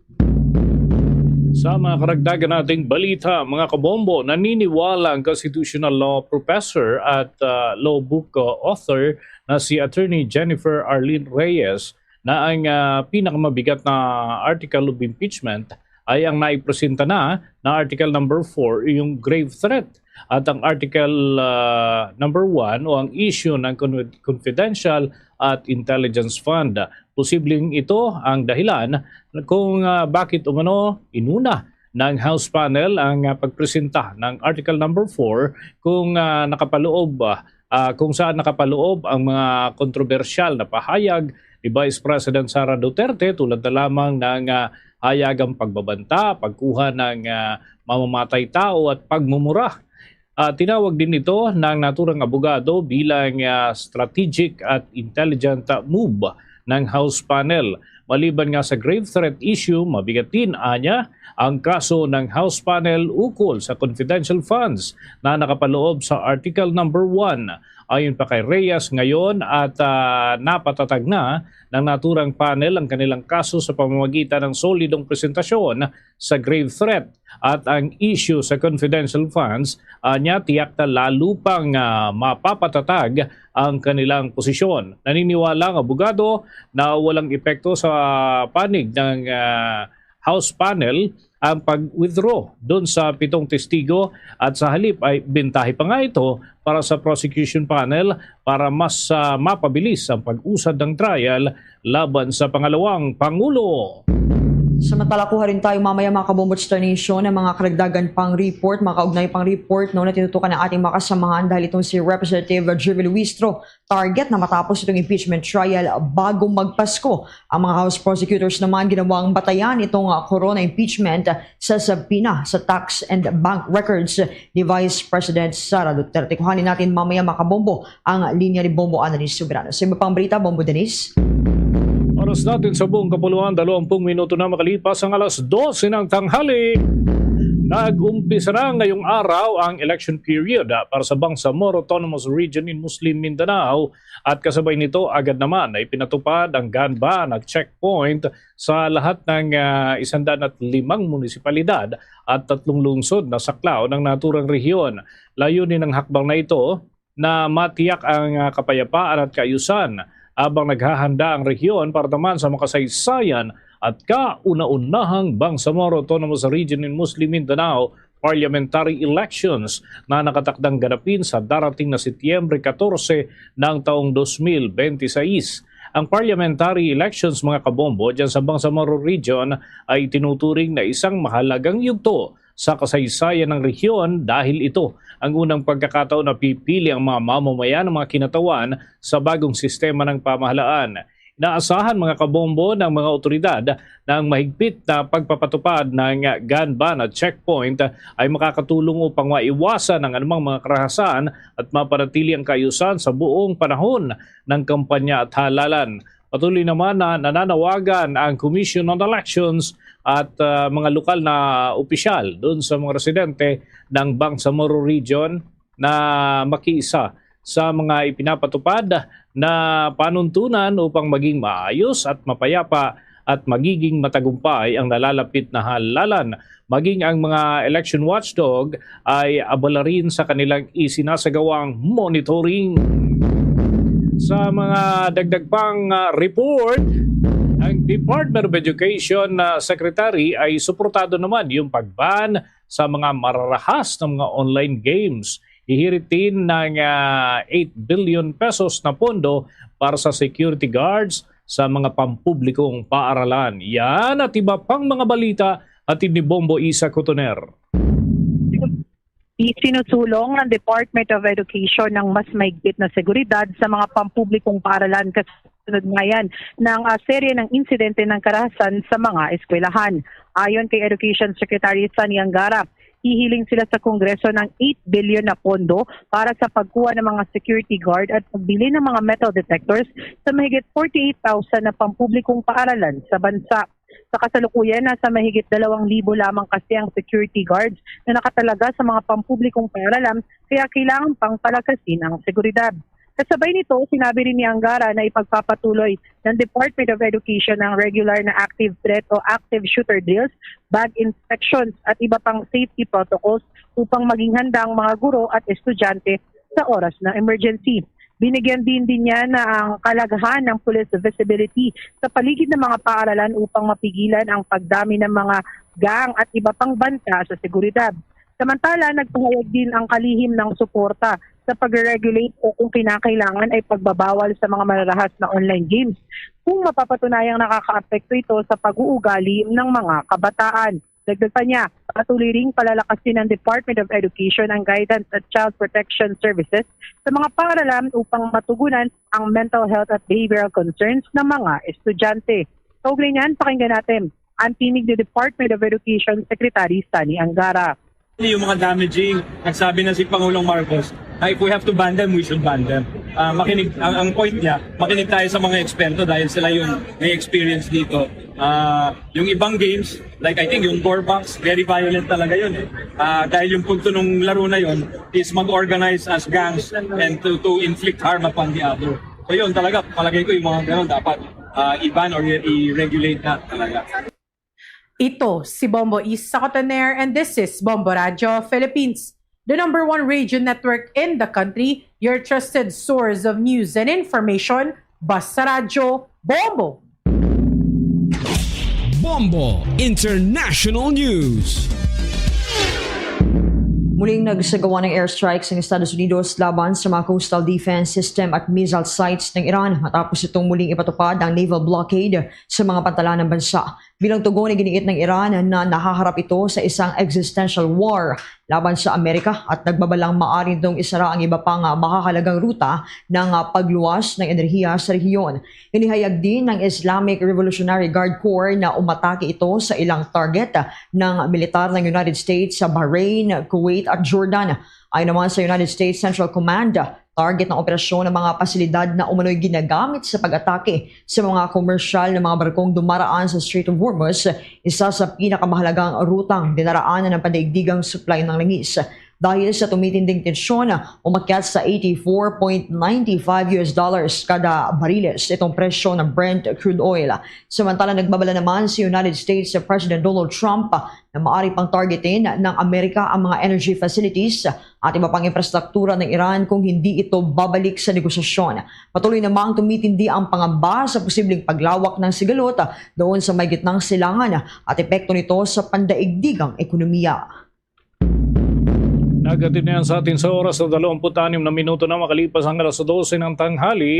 Sa mga karagdagan nating balita, mga kabombo, naniniwala ang constitutional law professor at uh, law book uh, author na si Attorney Jennifer Arlene Reyes na ang uh, pinakamabigat na article of impeachment ay ang naipresenta na na Article number four, yung grave threat, at ang Article uh, number one o ang issue ng confidential at intelligence fund. Posibleng ito ang dahilan kung uh, bakit umano inuna ng House panel ang uh, pagpresenta ng Article number four kung uh, nakapaloob uh, uh, kung saan nakapaloob ang mga kontrobersyal na pahayag ni Vice President Sara Duterte, tulad na lamang ng uh, hayagang pagbabanta, pagkuha ng uh, mamamatay tao at pagmumura. Uh, tinawag din ito ng naturang abogado bilang uh, strategic at intelligent move ng House panel. Maliban nga sa grave threat issue, mabigat din anya ang kaso ng House panel ukol sa confidential funds na nakapaloob sa Article number one. Ayon pa kay Reyes, ngayon at, ah, napatatag na ng naturang panel ang kanilang kaso sa pamamagitan ng solidong presentasyon sa grave threat at ang issue sa confidential funds. Anya, tiyak na lalo pang, ah, mapapatatag ang kanilang posisyon. Naniniwala ang abogado na walang epekto sa panig ng, ah, House panel ang pag-withdraw doon sa pitong testigo at sa halip ay bentahe pa nga ito para sa prosecution panel para mas, ah, mapabilis ang pag-usad ng trial laban sa pangalawang pangulo. Samantala, kuha rin tayo mamaya, mga kabombo, Star Nation, ang mga karagdagan pang report, mga kaugnay pang report, no, na tinutukan ng ating mga kasamahan dahil itong si Representative Jimmy Luistro target na matapos itong impeachment trial bago magpasko ang mga House prosecutors naman ginawang batayan itong, ah, corona impeachment sa subpoena sa tax and bank records ni Vice President Sara Duterte. Kuhanin natin mamaya, mga kabombo, ang linya ni Bombo Annalise Soberano. Sa iba pang balita, Bombo Denise. Oras natin sa buong kapuluan, dalawampung minuto na makalipas ang alas dose ng tanghali. Nag-umpisa na ngayong araw ang election period, ah, para sa Bangsamoro Autonomous Region in Muslim Mindanao, at kasabay nito agad naman ay pinatupad ang gun ban at checkpoint sa lahat ng, ah, isandaan at limang munisipalidad at tatlong lungsod na saklaw ng naturang rehiyon. Layunin ng hakbang na ito na matiyak ang, ah, kapayapaan at kaayusan, habang naghahanda ang rehiyon para naman sa makasaysayan at kauna-unahang Bangsamoro Autonomous Region in Muslim Mindanao parliamentary elections na nakatakdang ganapin sa darating na Setyembre katorse ng taong dos mil benti seis. Ang parliamentary elections, mga kabombo, dyan sa Bangsamoro Region ay tinuturing na isang mahalagang yugto sa kasaysayan ng rehiyon dahil ito ang unang pagkakataon na pipili ang mga mamamayan ng mga kinatawan sa bagong sistema ng pamahalaan. Inaasahan, mga kabombo, ng mga otoridad na ang mahigpit na pagpapatupad ng gun ban at checkpoint ay makakatulong upang maiwasan ang anumang mga karahasan at mapanatili ang kaayusan sa buong panahon ng kampanya at halalan. Patuloy naman na nananawagan ang Commission on Elections at, ah, mga lokal na opisyal doon sa mga residente ng Bangsamoro Region na makiisa sa mga ipinapatupad na panuntunan upang maging maayos at mapayapa at magiging matagumpay ang nalalapit na halalan. Maging ang mga election watchdog ay abala rin sa kanilang isinasagawang monitoring. Sa mga dagdag pang, ah, report, ang Department of Education, ah, Secretary ay suportado naman yung pag-ban sa mga mararahas na mga online games. Hihiritin ng, ah, eight billion pesos na pondo para sa security guards sa mga pampublikong paaralan. Yan at iba pang mga balita, hatid ni Bombo Isa Cotoner. Isinusulong ng Department of Education ng mas mahigpit na seguridad sa mga pampublikong paaralan kasunod nga yan ng, ah, serye ng insidente ng karahasan sa mga eskwelahan. Ayon kay Education Secretary Sonny Angara, hihiling sila sa Kongreso ng eight billion na pondo para sa pagkuha ng mga security guard at pagbili ng mga metal detectors sa mahigit forty-eight thousand na pampublikong paaralan sa bansa. Sa kasalukuyan, nasa mahigit dalawang libo lamang kasi ang security guards na nakatalaga sa mga pampublikong paaralan, kaya kailangan pang palakasin ang seguridad. Kasabay nito, sinabi rin ni Angara na ipagpapatuloy ng Department of Education ang regular na active threat o active shooter drills, bag inspections at iba pang safety protocols upang maging handa ang mga guro at estudyante sa oras ng emergency. Binigyan din din niya na ang kalagahan ng police visibility sa paligid ng mga paaralan upang mapigilan ang pagdami ng mga gang at iba pang banta sa seguridad. Samantala, nagpahayag din ang kalihim ng suporta sa pagre-regulate o kung kinakailangan ay pagbabawal sa mga mararahas na online games kung mapapatunayang nakakaapekto ito sa pag-uugali ng mga kabataan. Dagdag pa niya, patuloy ring palalakasin ng Department of Education ang guidance at child protection services sa mga paaralan upang matugunan ang mental health at behavioral concerns ng mga estudyante. Kaugnay niyan, pakinggan natin ang tinig ni Department of Education Secretary Sonny Angara. Yung mga damaging, nagsabi na si Pangulong Marcos na if we have to ban them, we should ban them. Ah, makinig, ang, ang point niya, makinig tayo sa mga eksperto dahil sila yung may experience dito. Ah, yung ibang games, like, I think yung Corvax, very violent talaga yun eh. Ah, dahil yung punto ng laro na yun is mag-organize as gangs and to, to inflict harm upon the other. So yun talaga, palagay ko yung mga ganun dapat ah, i-ban or i-, i-regulate na talaga. Ito si Bombo Isa Cotoner and this is Bombo Radyo Philippines, the number one radio network in the country, your trusted source of news and information. Basta Radyo, Bombo! Bombo International News. Muling nagsagawa ng airstrikes ang Estados Unidos laban sa mga coastal defense system at missile sites ng Iran matapos itong muling ipatupad ang naval blockade sa mga pantalan ng bansa. Bilang tugon, iginiit ng Iran na nahaharap ito sa isang existential war laban sa Amerika at nagbabalang maaari nitong isara ang iba pang mahahalagang ruta ng pagluwas ng enerhiya sa rehiyon. Inihayag din ng Islamic Revolutionary Guard Corps na umatake ito sa ilang target ng militar ng United States sa Bahrain, Kuwait at Jordan. Ayon naman sa United States Central Command, target ng operasyon ang mga pasilidad na umano'y ginagamit sa pag-atake sa mga komersyal na mga barkong dumaraan sa Strait of Hormuz, isa sa pinakamahalagang rutang dinaraanan ng pandaigdigang supply ng langis. Dahil sa tumitinding tensyon, umakyat sa eighty-four point nine five U S dollars kada bariles itong presyo ng Brent crude oil. Samantala, nagbabala naman si United States President Donald Trump na maaari pang targetin ng Amerika ang mga energy facilities at iba pang infrastruktura ng Iran kung hindi ito babalik sa negosasyon. Patuloy namang tumitindi ang pangamba sa posibleng paglawak ng sigalot doon sa may gitnang silangan at epekto nito sa pandaigdigang ekonomiya. Nagatid na yan sa atin sa oras na dalawampu't anim na minuto na makalipas ang alas dose ng tanghali.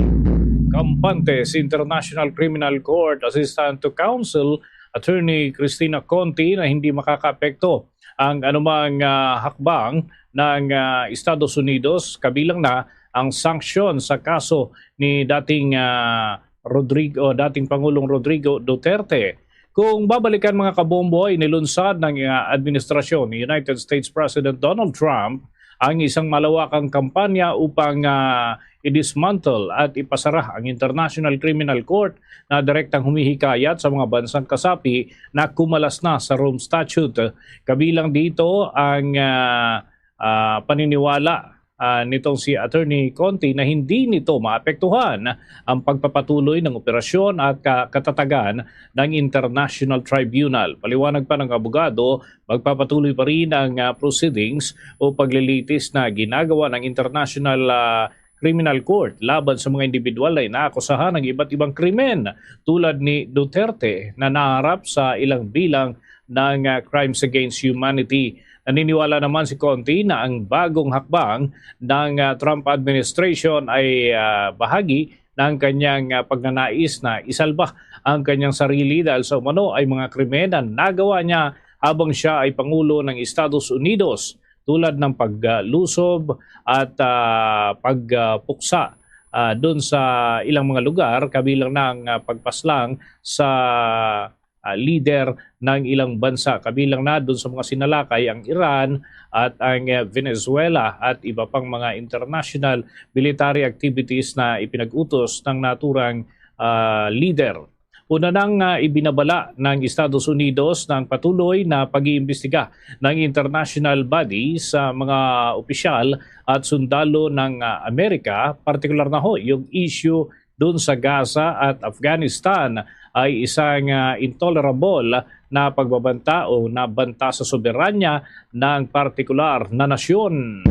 Kampante si International Criminal Court Assistant to Counsel Attorney Christina Conti na hindi makakaapekto ang anumang ah, hakbang ng ah, Estados Unidos, kabilang na ang sanksyon sa kaso ni dating ah, Rodrigo, dating Pangulong Rodrigo Duterte. Kung babalikan, mga kabombo, inilunsad ng ah, administrasyon ni United States President Donald Trump ang isang malawakang kampanya upang ah, i-dismantle at ipasara ang International Criminal Court na direktang humihikayat sa mga bansang kasapi na kumalas na sa Rome Statute. Kabilang dito ang ah, ah, paniniwala ah, nitong si Attorney Conti na hindi nito maapektuhan ang pagpapatuloy ng operasyon at ka- katatagan ng International Tribunal. Paliwanag pa ng abogado, magpapatuloy pa rin ang ah, proceedings o paglilitis na ginagawa ng International ah, Criminal Court laban sa mga individual na inaakusahan ng iba't ibang krimen, tulad ni Duterte na naharap sa ilang bilang ng ah, crimes against humanity. Naniniwala naman si Conti na ang bagong hakbang ng ah, Trump administration ay ah, bahagi ng kanyang ah, pagnanais na isalba ang kanyang sarili dahil sa umano ay mga krimen na nagawa niya habang siya ay Pangulo ng Estados Unidos, tulad ng paglusob at ah, pagpuksa ah, doon sa ilang mga lugar, kabilang na ang ah, pagpaslang sa ah, lider ng ilang bansa, kabilang na doon sa mga sinalakay ang Iran at ang ah, Venezuela at iba pang mga international military activities na ipinag-utos ng naturang ah, lider. Una nang ah, ibinabala ng Estados Unidos na ang patuloy na pag-iimbestiga ng international body sa mga opisyal at sundalo ng ah, Amerika, partikular na ho yung issue doon sa Gaza at Afghanistan, ay isang ah, intolerable na pagbabanta o na banta sa soberanya ng partikular na nasyon.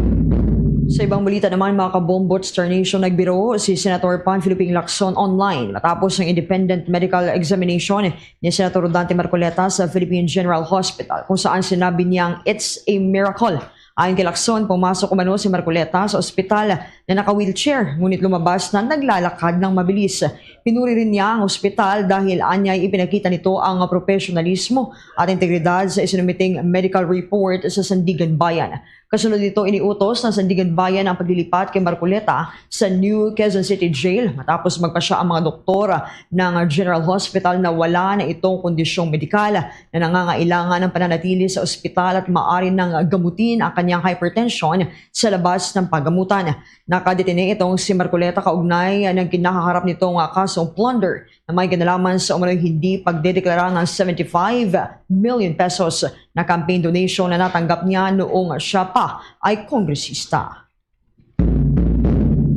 Sa ibang balita naman, mga kabombo, Star Nation, nagbiro si Senator Panfilo Ping Lacson online matapos ang independent medical examination ni Senator Dante Marcoleta sa Philippine General Hospital, kung saan sinabi niyang it's a miracle. Ayon kay Lacson, pumasok umano si Marcoleta sa ospital na naka-wheelchair, ngunit lumabas na naglalakad ng mabilis. Pinuri rin niya ang ospital dahil anyay ipinakita nito ang profesionalismo at integridad sa isinumiting medical report sa Sandiganbayan. Kasunod nito, iniutos ng Sandiganbayan ang paglilipat kay Marcoleta sa New Quezon City Jail matapos magpasya ang mga doktor ng General Hospital na wala na itong kondisyong medikal na nangangailangan ng pananatili sa ospital at maaari nang gamutin ang niyang hypertension sa labas ng paggamutan. Nakadetene itong si Marcoleta kaugnay ng kinakaharap nitong kasong plunder na may kinalaman sa umano'y hindi pagdedeklara ng seventy-five million pesos na campaign donation na natanggap niya noong siya pa ay kongresista.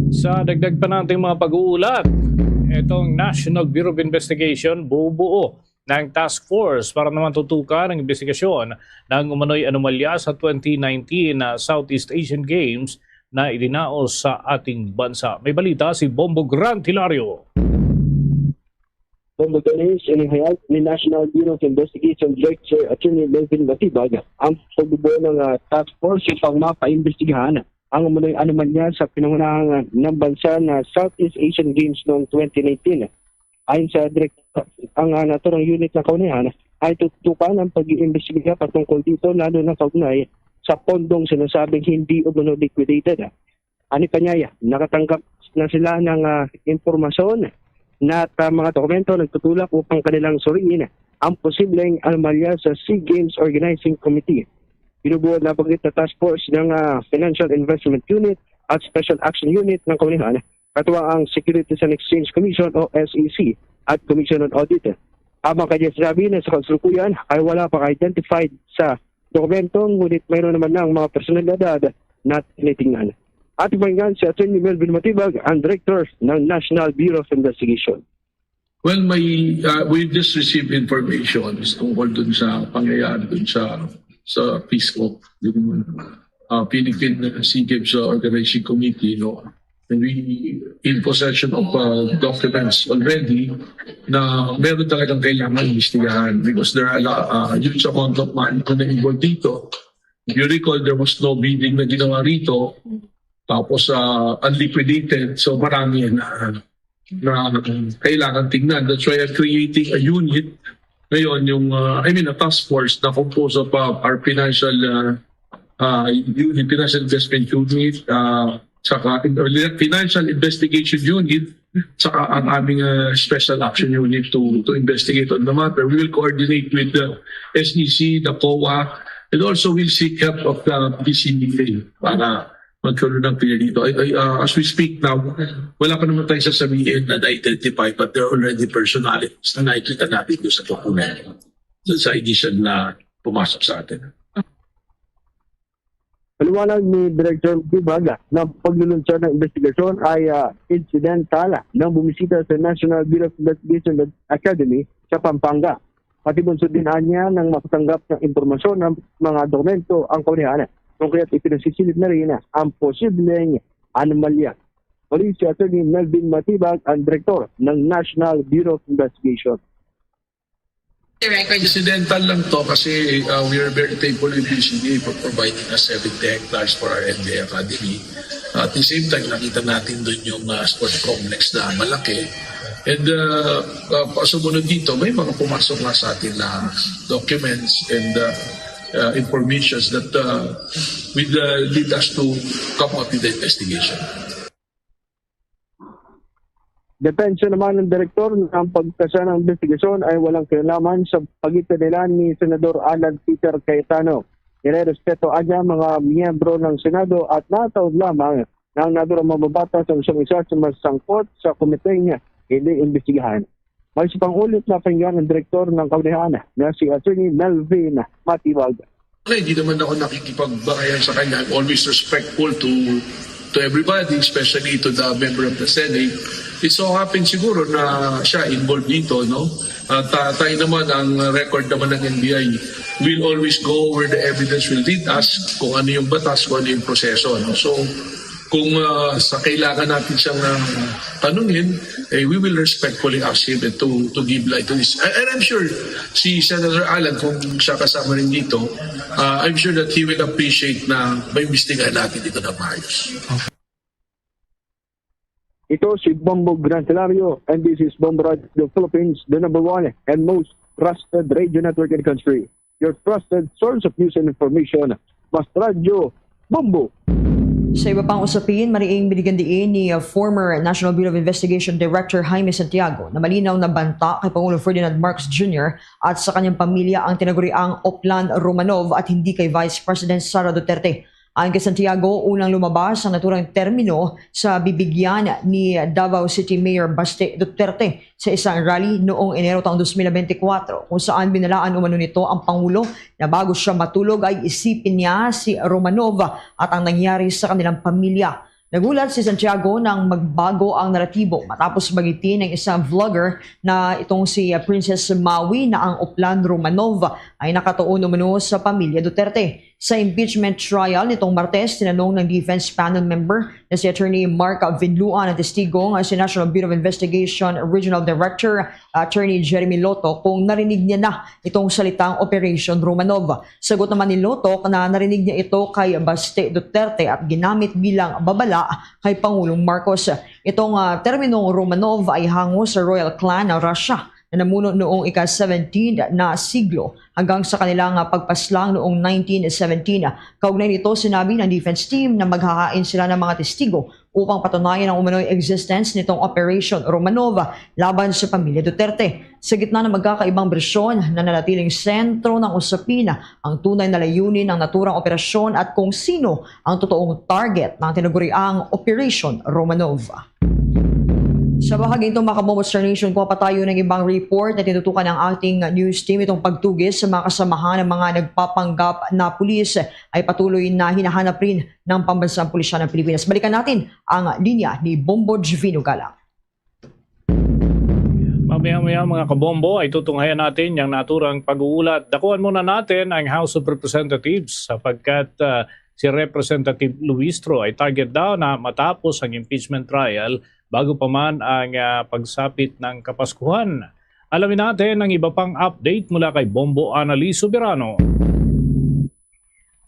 Sa dagdag pa nating mga pag-uulat, itong National Bureau of Investigation bubuo ng task force para naman tutukan ang investigasyon ng umano'y anomalya sa twenty nineteen na Southeast Asian Games na idinaos sa ating bansa. May balita si Bombo Grant Hilario. Bombo Ganesh, inihayag ni National Bureau of Investigation Director Attorney Melvin Matibag ang pagbubuo ng ah, task force upang mapaimbestigahan ang umano'y anomalya sa pinangunahang ah, ng bansa na Southeast Asian Games noong twenty nineteen. Ayon sa direktor, ang ah, naturang unit ng kaunihan ay tutukan ang pag-iimbestiga patungkol dito, lalo na kaugnay sa pondong sinasabing hindi umano liquidated. Ani pa niya, nakatanggap na sila ng ah, impormasyon na at ah, mga dokumento nagtutulak upang kanilang suriin ang posibleng anomalya sa SEA Games Organizing Committee. Binubuo na pagit na task force ng ah, Financial Investment Unit at Special Action Unit ng kaunihan, katuwang ang Securities and Exchange Commission o S E C at Commission on Audit. Habang kanya sinabi na sa kasalukuyan ay wala pang identified sa dokumento, ngunit mayroon naman ng mga personalidad na tinitingnan. At pakinggan si Attorney Melvin Matibag, ang Director ng National Bureau of Investigation. Well, may uh, we just received information tungkol dun sa pangyayari dun sa sa PISO, yung uh, Philippine Sea Games Organizing Committee, no? And we in possession of uh, documents already na meron talagang kailangan imbestigahan because there are a lot, uh, huge amount of money na involved dito. If you recall, there was no bidding na ginawa rito. Tapos uh, unliquidated, so marami na na kailangan tingnan. That's why I'm creating a unit ngayon, yung, uh, I mean, a task force na composed of uh, our financial uh, uh, unit, financial investment unit, uh, saka in- or financial investigation unit, saka ang aming uh, special action unit to to investigate on the matter. We will coordinate with the S E C, the COA, and also we'll seek help of the B C B A para magkaroon ng clear dito. Ay, ay, ah, as we speak now, wala pa naman tayong sasabihin na na-identify, but there are already personalities na nakikita natin doon sa dokumento. Doon sa initial na pumasok sa atin. Paliwanag ni Director Bibaga na paglulunsad ng investigasyon ay ah, incidental ng bumisita sa National Bureau of Investigation Academy sa Pampanga. Pati bunso din anya ng makatanggap ng impormasyon ng mga dokumento ang kaunihan. Kung kaya't ipinasisilip na rin ang posibleng anomalya. Muli si Attorney Melvin Matibag, ang direktor ng National Bureau of Investigation. Incidental lang to kasi uh, we are very thankful with B C D A for providing us seventy hectares for our N B A Academy. At the same time, nakita natin doon yung uh, sport complex na malaki. And uh, uh, pasumunod dito, may mga pumasok nga sa atin na documents and uh, uh, informations that uh, will uh, lead us to come up with the investigation. Depensa naman ng direktor na ang pagkasa ng investigasyon ay walang kinalaman sa pagitan nila ni Senador Alan Peter Cayetano. Nirerespeto anya mga miyembro ng Senado at nataod lamang na ang nadurang mambabatas ang siyang isa sa masangkot sa komiteng hindi imbestigahan. May isa pang ulit na pakinggan ang direktor ng kaunihan na si Attorney Melvin Matibag. Okay, hindi naman ako nakikipagbangayan sa kanya. I'm always respectful to to everybody, especially to the member of the Senate. It so happens siguro na siya involved dito, no? At uh, tayo naman, ang record naman ng N B I, we'll always go where the evidence will lead us, kung ano yung batas, kung ano yung proseso, no? So, kung uh, sa kailangan natin siyang uh, tanungin, eh, we will respectfully ask him to to give light to this. And I'm sure si Senator Alan, kung siya kasama rin dito, uh, I'm sure that he will appreciate na may investigahan natin dito na maayos. Ito si Bombo Grantelario and this is Bombo Radio Philippines, the number one and most trusted radio network in the country. Your trusted source of news and information. Mas Radyo Bombo! Sa iba pang usapin, mariing binigyan diin ni uh, former National Bureau of Investigation Director Jaime Santiago na malinaw na banta kay Pangulo Ferdinand Marcos Junior at sa kanyang pamilya ang tinaguriang Oplan Romanov at hindi kay Vice President Sara Duterte. Ayon kay Santiago, unang lumabas ang naturang termino sa bibigyan ni Davao City Mayor Baste Duterte sa isang rally noong Enero taong dos mil bente-kwatro, kung saan binalaan umano nito ang Pangulo na bago siya matulog ay isipin niya si Romanov at ang nangyari sa kanilang pamilya. Nagulat si Santiago nang magbago ang naratibo matapos banggitin ng isang vlogger na itong si Princess Maui na ang Oplan Romanov ay nakatuon umano sa pamilya Duterte. Sa impeachment trial nitong Martes, tinanong ng defense panel member na si Attorney Mark Vinluan ang testigo nga si National Bureau of Investigation Regional Director Attorney Jeremy Lotto kung narinig niya na itong salitang Operation Romanov. Sagot naman ni Lotto na narinig niya ito kay Baste Duterte at ginamit bilang babala kay Pangulong Marcos. Itong ah, terminong Romanov ay hango sa royal clan ng Russia na namuno noong ika-seventeen na siglo hanggang sa kanilang ah, pagpaslang noong nineteen seventeen. Kaugnay nito, sinabi ng defense team na maghahain sila ng mga testigo upang patunayan ang umano'y existence nitong Operation Romanov laban sa pamilya Duterte. Sa gitna ng magkakaibang bersyon, nananatiling sentro ng usapin ang tunay na layunin ng naturang operasyon at kung sino ang totoong target ng tinaguriang Operation Romanov. Sa bahaging ito, mga kabombo, Star Nation, kuha pa tayo ng ibang report na tinutukan ng ating news team. Itong pagtugis sa mga kasamahan ng mga nagpapanggap na pulis ay patuloy na hinahanap rin ng Pambansang Pulisya ng Pilipinas. Balikan natin ang linya ni Bombo Jovino Galang. Mamaya-maya, mga kabombo, ay tutunghayan natin yung naturang pag-uulat. Dakuan muna natin ang House of Representatives sapagkat ah, si Representative Luistro ay target daw na matapos ang impeachment trial bago pa man ang ah, pagsapit ng Kapaskuhan. Alamin natin ang iba pang update mula kay Bombo Anali Soberano.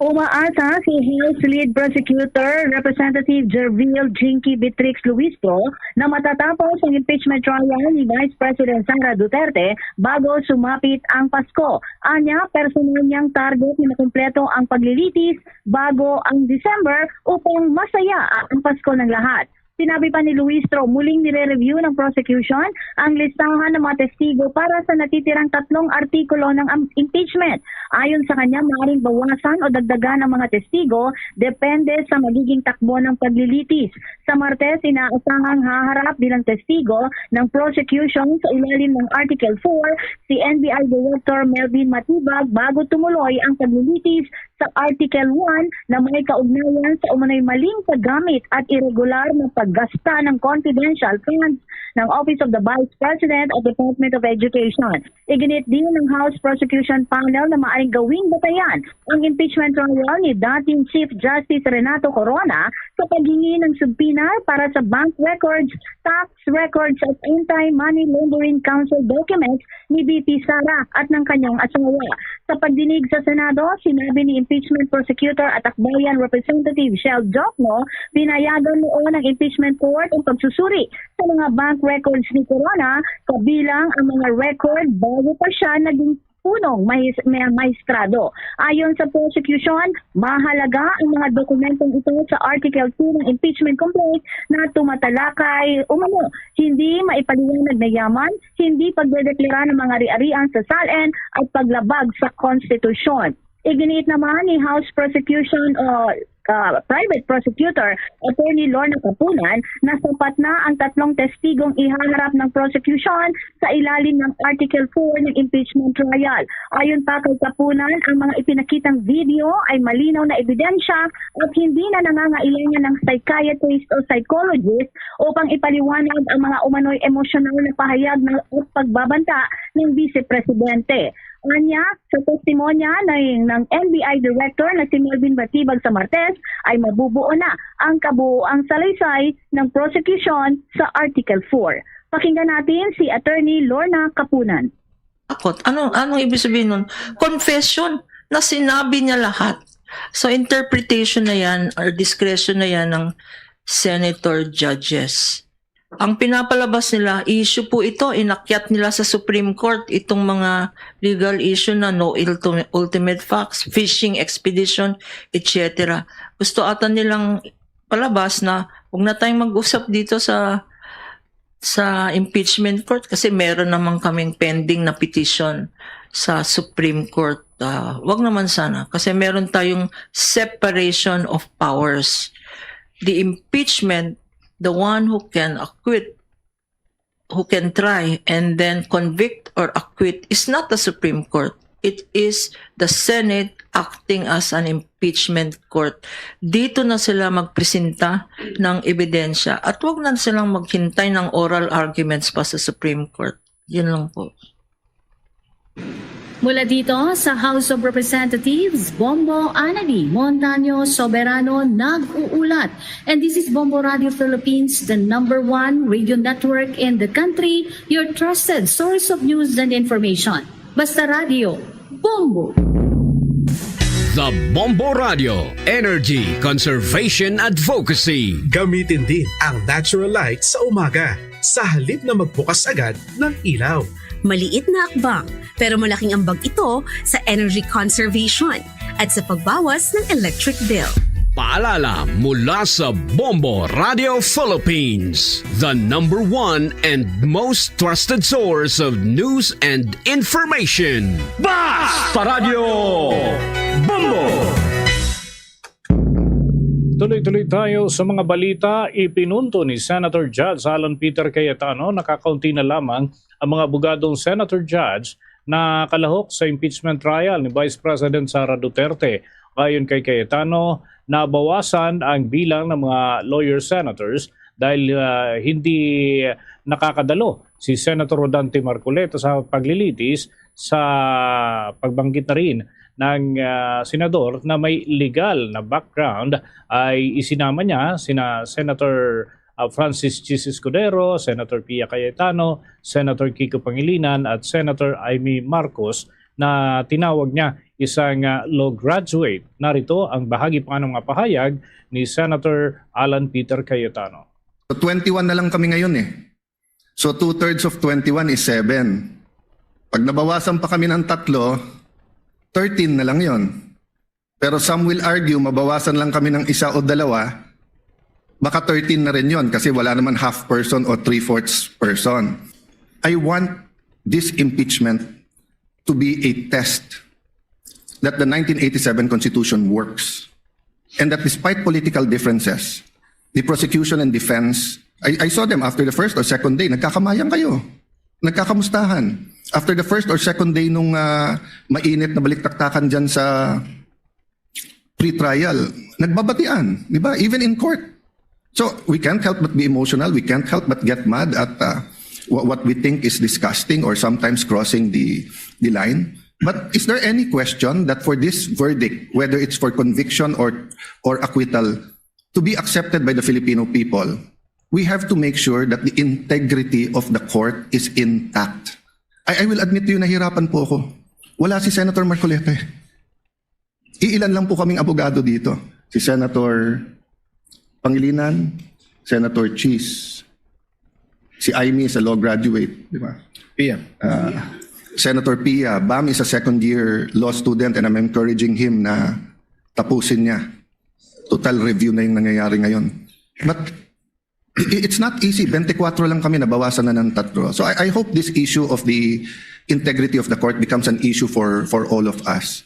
Umaasa si House Lead Prosecutor Representative Jervil Jinky Beatrix Luistro na matatapos ang impeachment trial ni Vice President Sara Duterte bago sumapit ang Pasko. Anya, personal niyang target na makumpleto ang paglilitis bago ang December upang masaya ang Pasko ng lahat. Sinabi pa ni Luistro, muling nire-review ng prosecution ang listahan ng mga testigo para sa natitirang tatlong artikulo ng am- impeachment. Ayon sa kanya, maaaring bawasan o dagdagan ang mga testigo depende sa magiging takbo ng paglilitis. Sa Martes, inaasahang haharap bilang testigo ng prosecution sa ilalim ng Article four si N B I Director Melvin Matibag bago tumuloy ang paglilitis sa Article one na may kaugnayan sa umano'y maling paggamit at iregular na paggasta ng confidential funds ng Office of the Vice President at Department of Education. Iginit din ng House Prosecution Panel na maaring gawing batayan ang impeachment trial ni dating Chief Justice Renato Corona sa paghingi ng subpoena para sa bank records, tax records at Anti-Money Laundering Council documents ni V P Sara at ng kanyang asawa. Sa pagdinig sa Senado, sinabi ni Impeachment Prosecutor at Akbayan Representative Shell Jokno, pinayagan noon ng Impeachment Court ang pagsusuri sa mga bank records ni Corona, kabilang ang mga record bago pa siya naging punong mahis- may- mahistrado. Ayon sa prosecution, mahalaga ang mga dokumentong ito sa Article two ng impeachment complaint na tumatalakay umano hindi maipaliwanag na yaman, hindi pagdedeklara ng mga ari-arian sa SALN at paglabag sa konstitusyon. Iginiit naman ni House Prosecution o uh, Private Prosecutor Attorney Lorna Kapunan na sapat na ang tatlong testigong ihaharap ng prosecution sa ilalim ng Article four ng impeachment trial. Ayon pa kay Kapunan, ang mga ipinakitang video ay malinaw na ebidensya at hindi na nangangailangan ng psychiatrist o psychologist upang ipaliwanag ang mga umano'y emosyonal na pahayag ng at pagbabanta ng Vice Presidente. Anya, sa testimonya ng, ng N B I Director na si Melvin Batibag sa Martes, ay mabubuo na ang kabuoang salaysay ng prosecution sa Article four. Pakinggan natin si Attorney Lorna Kapunan. Takot. Ano, anong ibig sabihin nun? Confession na sinabi niya lahat. So, interpretation na yan or discretion na yan ng senator judges. Ang pinapalabas nila, issue po ito, inakyat nila sa Supreme Court itong mga legal issue na no ulti- ultimate facts, fishing expedition, et cetera. Gusto ata nilang palabas na huwag na tayong mag-usap dito sa sa impeachment court kasi meron naman kaming pending na petition sa Supreme Court. ah, wag naman sana, kasi meron tayong separation of powers. The impeachment, the one who can acquit, who can try and then convict or acquit is not the Supreme Court. It is the Senate acting as an impeachment court. Dito na sila magpresenta ng ebidensya at wag na silang maghintay ng oral arguments pa sa Supreme Court. Yun lang po. Mula dito sa House of Representatives, Bombo Anali Montaño Soberano nag-uulat. And this is Bombo Radio Philippines, the number one radio network in the country, your trusted source of news and information. Basta Radio, Bombo! The Bombo Radio Energy Conservation Advocacy. Gamitin din ang natural light sa umaga sa halip na magbukas agad ng ilaw. Maliit na hakbang, pero malaking ambag ito sa energy conservation at sa pagbawas ng electric bill. Paalala mula sa Bombo Radio Philippines, the number one and most trusted source of news and information. Basta Radio Bombo! Tuloy-tuloy tayo sa mga balita. Ipinunto ni Senator Judge Alan Peter Cayetano na kakaunti na lamang ang mga abogadong Senator Judge na kalahok sa impeachment trial ni Vice President Sara Duterte. Ayon kay Cayetano, nabawasan ang bilang ng mga lawyer senators dahil ah, hindi nakakadalo si Senator Rodante Marcoleta sa paglilitis sa pagbanggit na rin ng ah, senador na may legal na background ay isinama niya sina Senator ah, Francis Chis Escudero, Senator Pia Cayetano, Senator Kiko Pangilinan at Senator Imee Marcos na tinawag niya isang ah, law graduate. Narito ang bahagi pa ng mga pahayag ni Senator Alan Peter Cayetano. So twenty-one na lang kami ngayon eh. So two-thirds of twenty-one is seven. Pag nabawasan pa kami ng tatlo, thirteen na lang yon. Pero some will argue, mabawasan lang kami ng isa o dalawa, baka thirteen na rin yon kasi wala naman half person o three-fourths person. I want this impeachment to be a test that the nineteen eighty-seven Constitution works and that despite political differences, the prosecution and defense, I, I saw them after the first or second day, nagkakamayang kayo, nagkakamustahan. After the first or second day nung ah, mainit na baliktaktakan dyan sa pre-trial, nagbabatian, di ba? Even in court. So we can't help but be emotional. We can't help but get mad at uh, what, what we think is disgusting or sometimes crossing the, the line. But is there any question that for this verdict, whether it's for conviction or, or acquittal, to be accepted by the Filipino people, we have to make sure that the integrity of the court is intact. I, I will admit to you, nahirapan po ako. Wala si Senator Marcoleta eh. Iilan lang po kaming abogado dito. Si Senator Pangilinan, Senator Chis, si Imee is a law graduate, di ba? Pia. Uh, Senator Pia, Bam is a second year law student and I'm encouraging him na tapusin niya. Total review na yung nangyayari ngayon. But i- it's not easy. Twenty-four lang kami, nabawasan na ng tatlo. So I, I hope this issue of the integrity of the court becomes an issue for for all of us.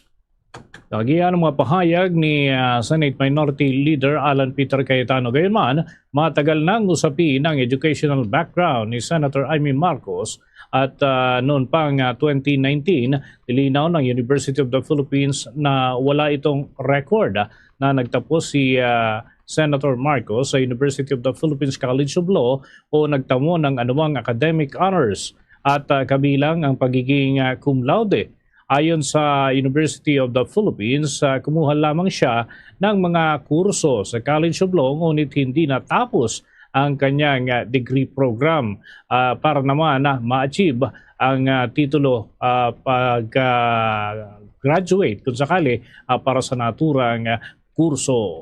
Nag-iya ang mga pahayag ni ah, Senate Minority Leader Alan Peter Cayetano. Gayunman, matagal nang usapin ang educational background ni Senator Imee Marcos at ah, noon pang ah, twenty nineteen, nilinaw ng University of the Philippines na wala itong record ah, na nagtapos si ah, Senator Marcos sa University of the Philippines College of Law o nagtamo ng anumang academic honors at ah, kabilang ang pagiging ah, cum laude. Ayon sa University of the Philippines, ah, kumuha lamang siya ng mga kurso sa College of Law ngunit hindi natapos ang kanyang ah, degree program ah, para naman na ma-achieve ang ah, titulo ah, pag ah, graduate kung sakali ah, para sa naturang ah, kurso.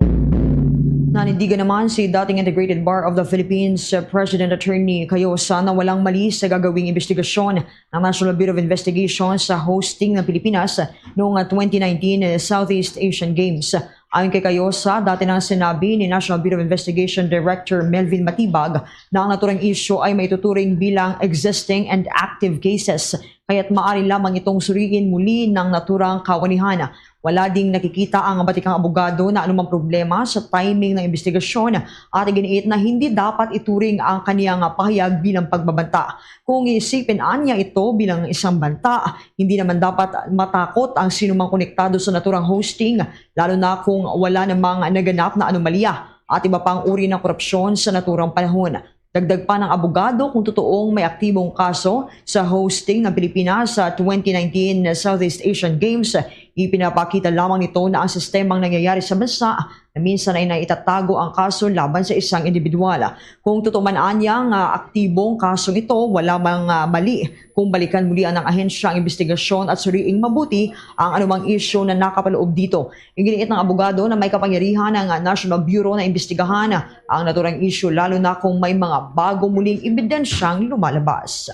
Nanindigan naman si dating Integrated Bar of the Philippines uh, President Attorney Cayo Sana walang mali sa gagawing investigasyon ng National Bureau of Investigation sa hosting ng Pilipinas noong uh, twenty nineteen uh, Southeast Asian Games. Ayon kay Cayosa, dati nang sinabi ni National Bureau of Investigation Director Melvin Matibag na ang naturang isyu ay maituturing bilang existing and active cases, kaya't maaari lamang itong suriin muli ng naturang kawanihan. Wala ding nakikita ang batikang abogado na anumang problema sa timing ng imbestigasyon at iginiit na hindi dapat ituring ang kaniyang pahayag bilang pagbabanta. Kung iisipin anya ito bilang isang banta, hindi naman dapat matakot ang sinumang konektado sa naturang hosting, lalo na kung wala namang naganap na anomalya at iba pang uri ng korupsyon sa naturang panahon. Dagdag pa ng abogado, kung totoong may aktibong kaso sa hosting ng Pilipinas sa twenty nineteen Southeast Asian Games, ipinapakita lamang nito na ang sistemang nangyayari sa bansa na minsan ay naitatago ang kaso laban sa isang individual. Kung totoo man anya nga aktibong kasong ito, wala mang, ah, mali kung balikan muli ng ahensya ang investigasyon at suriing mabuti ang anumang isyu na nakapaloob dito. Iginiit ng abogado na may kapangyarihan ang National Bureau na imbestigahan ang naturang isyu, lalo na kung may mga bago muling ebidensyang lumalabas.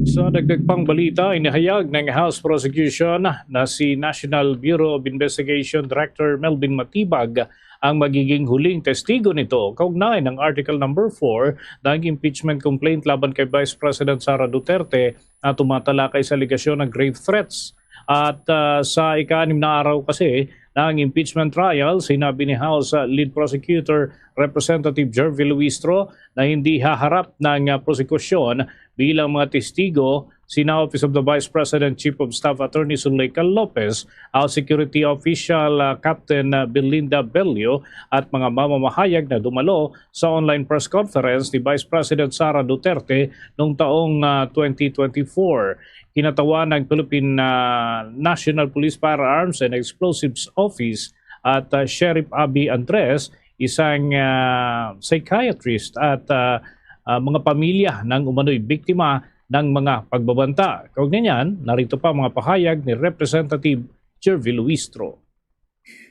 Sa dagdag pang balita, inihayag ng House Prosecution na si National Bureau of Investigation Director Melvin Matibag ang magiging huling testigo nito kaugnay ng Article Number Four ng impeachment complaint laban kay Vice President Sara Duterte na tumatalakay sa alegasyon ng grave threats. At, ah, sa ika-anim na araw kasi ng impeachment trial, sinabi ni House, ah, Lead Prosecutor Representative Jervie Luistro na hindi haharap ng, ah, prosekusyon bilang mga testigo sina Office of the Vice President Chief of Staff Attorney Zuleika Lopez, House Security Official, ah, Captain, ah, Belinda Bello, at mga mamamahayag na dumalo sa online press conference ni Vice President Sara Duterte noong taong, ah, twenty twenty-four. Kinatawanan ng Philippine, ah, National Police Firearms and Explosives Office at, ah, Sheriff Abby Andres, isang, ah, psychiatrist at, ah, ah, mga pamilya ng umano'y biktima ng mga pagbabanta. Kaugnay niyan, narito pa mga pahayag ni Representative Jervie Luistro.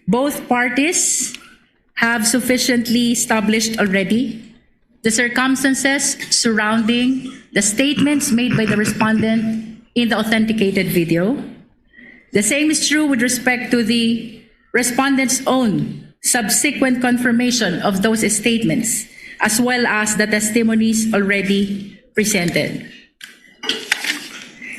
Both parties have sufficiently established already the circumstances surrounding the statements made by the respondent in the authenticated video. The same is true with respect to the respondent's own subsequent confirmation of those statements, as well as the testimonies already presented.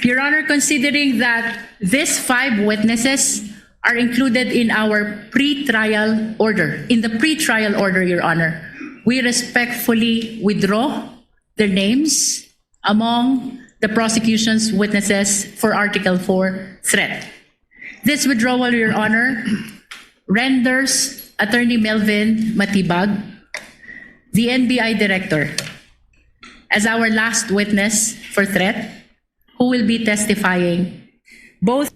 Your Honor, considering that these five witnesses are included in our pre-trial order, in the pre-trial order, Your Honor, we respectfully withdraw their names among the prosecution's witnesses for Article Four threat. This withdrawal, Your Honor, renders Attorney Melvin Matibag, the N B I Director, as our last witness for threat, who will be testifying both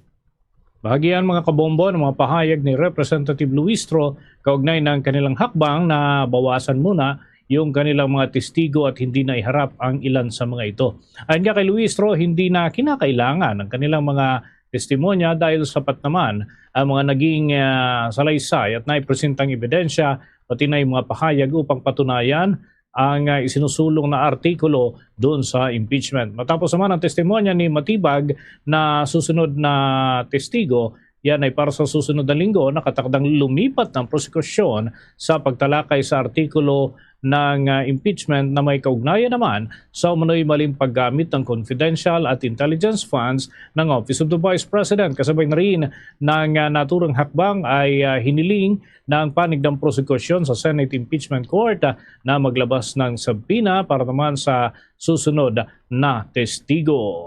Bahagian, mga kabombo, ng mga pahayag ni Representative Luistro kaugnay ng kanilang hakbang na bawasan muna yung kanilang mga testigo at hindi na iharap ang ilan sa mga ito. Ayon nga kay Luistro, hindi na kinakailangan ang kanilang mga testimonya dahil sapat naman ang mga naging, ah, salaysay at naipresentang ebidensya, pati na yung mga pahayag upang patunayan ang, ah, isinusulong na artikulo doon sa impeachment. Matapos naman ang testimonya ni Matibag na susunod na testigo, yan ay para sa susunod na linggo, nakatakdang lumipat ng prosekusyon sa pagtalakay sa artikulo ng, ah, impeachment na may kaugnayan naman sa umano'y maling paggamit ng confidential at intelligence funds ng Office of the Vice President. Kasabay na rin ng, ah, naturang hakbang ay, ah, hiniling ng panig ng prosekusyon sa Senate Impeachment Court, ah, na maglabas ng subpoena para naman sa susunod na testigo.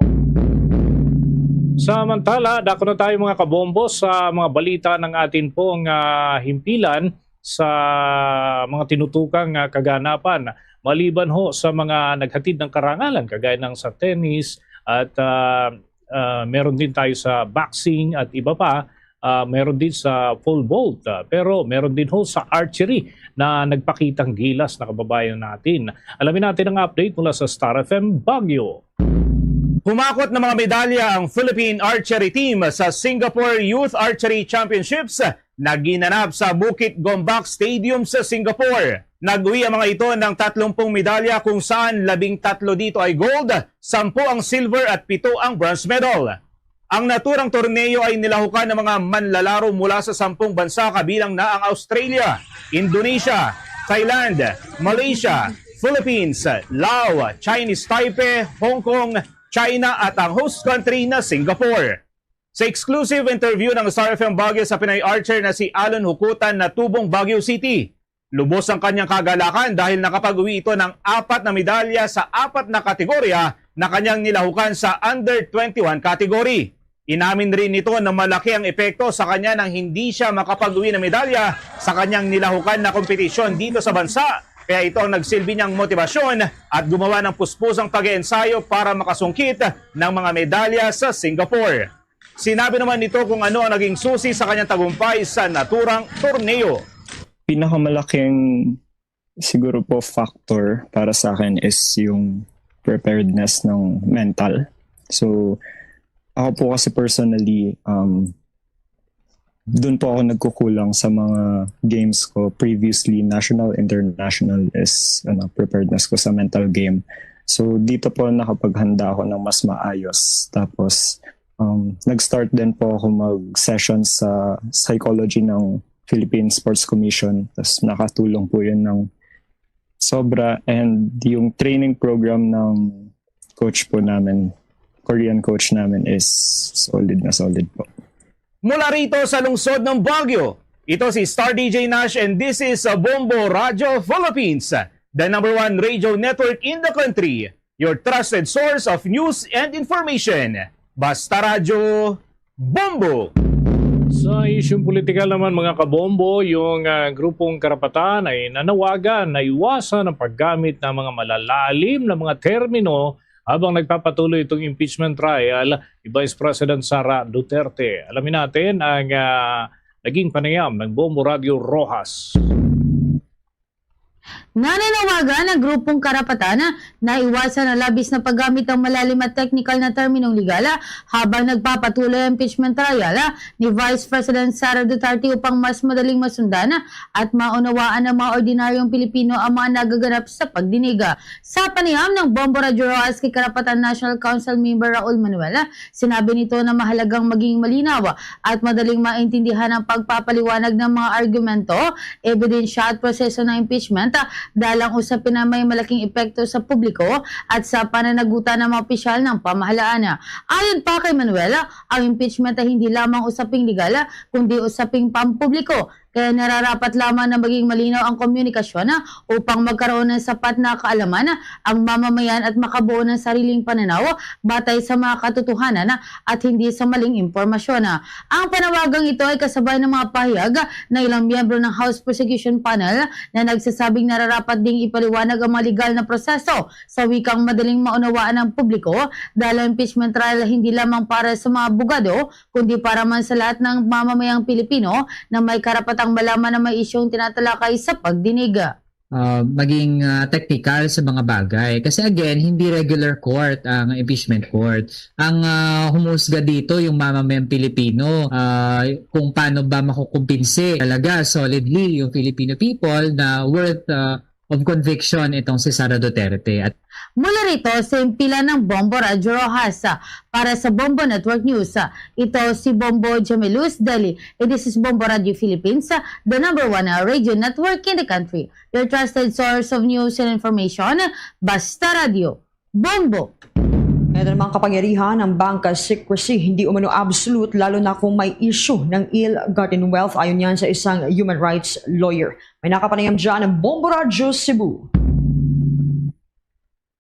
Samantala, dako na tayo, mga kabombo, sa mga balita ng atin pong, ah, himpilan sa mga tinutukang, ah, kaganapan. Maliban ho sa mga naghatid ng karangalan, kagaya ng sa tennis at, ah, ah, meron din tayo sa boxing at iba pa, ah, meron din sa pole vault, ah, pero meron din ho sa archery na nagpakitang gilas na kababayan natin. Alamin natin ang update mula sa Star F M Baguio. Humakot ng mga medalya ang Philippine Archery Team sa Singapore Youth Archery Championships na ginanap sa Bukit Gombak Stadium sa Singapore. Nag-uwi ang mga ito ng tatlumpung medalya, kung saan labing tatlo dito ay gold, sampu ang silver at pito ang bronze medal. Ang naturang torneo ay nilahukan ng mga manlalaro mula sa sampung bansa, kabilang na ang Australia, Indonesia, Thailand, Malaysia, Philippines, Laos, Chinese Taipei, Hong Kong, China at ang host country na Singapore. Sa exclusive interview ng Star F M Baguio sa Pinoy archer na si Alon Hukutan na tubong Baguio City, lubos ang kanyang kagalakan dahil nakapag-uwi ito ng apat na medalya sa apat na kategorya na kanyang nilahukan sa under twenty-one category. Inamin rin nito na malaki ang epekto sa kanya nang hindi siya makapag-uwi ng medalya sa kanyang nilahukan na kompetisyon dito sa bansa. Kaya ito ang nagsilbi niyang motibasyon at gumawa ng puspusang pag-eensayo para makasungkit ng mga medalya sa Singapore. Sinabi naman nito kung ano ang naging susi sa kanyang tagumpay sa naturang torneo. Pinakamalaking siguro po factor para sa akin is yung preparedness ng mental. So, ako po kasi personally, um, doon po ako nagkukulang sa mga games ko previously, national, international, is ano, preparedness ko sa mental game. So, dito po nakapaghanda ako ng mas maayos. Tapos, um, nag-start din po ako mag-session sa psychology ng Philippine Sports Commission. Tapos nakatulong po yun ng sobra. And yung training program ng coach po namin, Korean coach namin, is solid na solid po. Mula rito sa lungsod ng Baguio, ito si Star D J Nash and this is uh, Bombo Radio Philippines, the number one radio network in the country, your trusted source of news and information. Basta Radyo, Bombo! Sa isyung politikal naman, mga kabombo, yung ah, grupong karapatan ay nanawagan na iwasan ang paggamit ng mga malalalim na mga termino habang nagpapatuloy itong impeachment trial ni Vice President Sara Duterte. Alamin natin ang ah, naging panayam ng Bombo Radio Roxas. Nananawagan ang grupong karapatan na iwasan ang labis na paggamit ng malalim at teknikal na terminong legal habang nagpapatuloy ang impeachment trial ni Vice President Sara Duterte upang mas madaling masundan at maunawaan ng mga ordinaryong Pilipino ang mga nagaganap sa pagdinig. Sa panayam ng Bombo Radyo Roxas kay Karapatan National Council member Raul Manuel, sinabi nito na mahalagang maging malinaw at madaling maintindihan ang pagpapaliwanag ng mga argumento, ebidensya at proseso ng impeachment, ah, dahil ang usapin na may malaking epekto sa publiko at sa pananagutan ng mga opisyal ng pamahalaan. Ayon pa kay Manuel, ang impeachment ay hindi lamang usaping legal, kundi usaping pampubliko, kaya nararapat lamang na maging malinaw ang komunikasyon upang magkaroon ng sapat na kaalaman ang mamamayan at makabuo ng sariling pananaw batay sa mga katotohanan at hindi sa maling impormasyon. Ang panawagang ito ay kasabay ng mga pahayag ng ilang miyembro ng House Prosecution Panel na nagsasabing nararapat ding ipaliwanag ang mga legal na proseso sa wikang madaling maunawaan ng publiko dahil ang impeachment trial ay hindi lamang para sa mga abogado kundi para man sa lahat ng mamamayang Pilipino na may karapatang malaman na may isyung tinatalakay sa pagdinig. uh, maging uh, technical sa mga bagay. Kasi again, hindi regular court ang impeachment court. Ang uh, humusga dito yung mamamayang Pilipino uh, kung paano ba makukumbinsi talaga solidly yung Filipino people na worth uh, of conviction itong si Sara Duterte. At Mula rito sa himpilan ng Bombo Radyo Roxas, para sa Bombo Network News, ito si Bombo Jamelus Deli. And this is Bombo Radyo Philippines, the number one radio network in the country. Your trusted source of news and information, Basta Radio. Bombo! Mayroon namang kapangyarihan ang bank secrecy, hindi umano absolute, lalo na kung may issue ng ill-gotten wealth, ayon yan sa isang human rights lawyer. May nakapanayam dyan ang Bombo Radyo Cebu.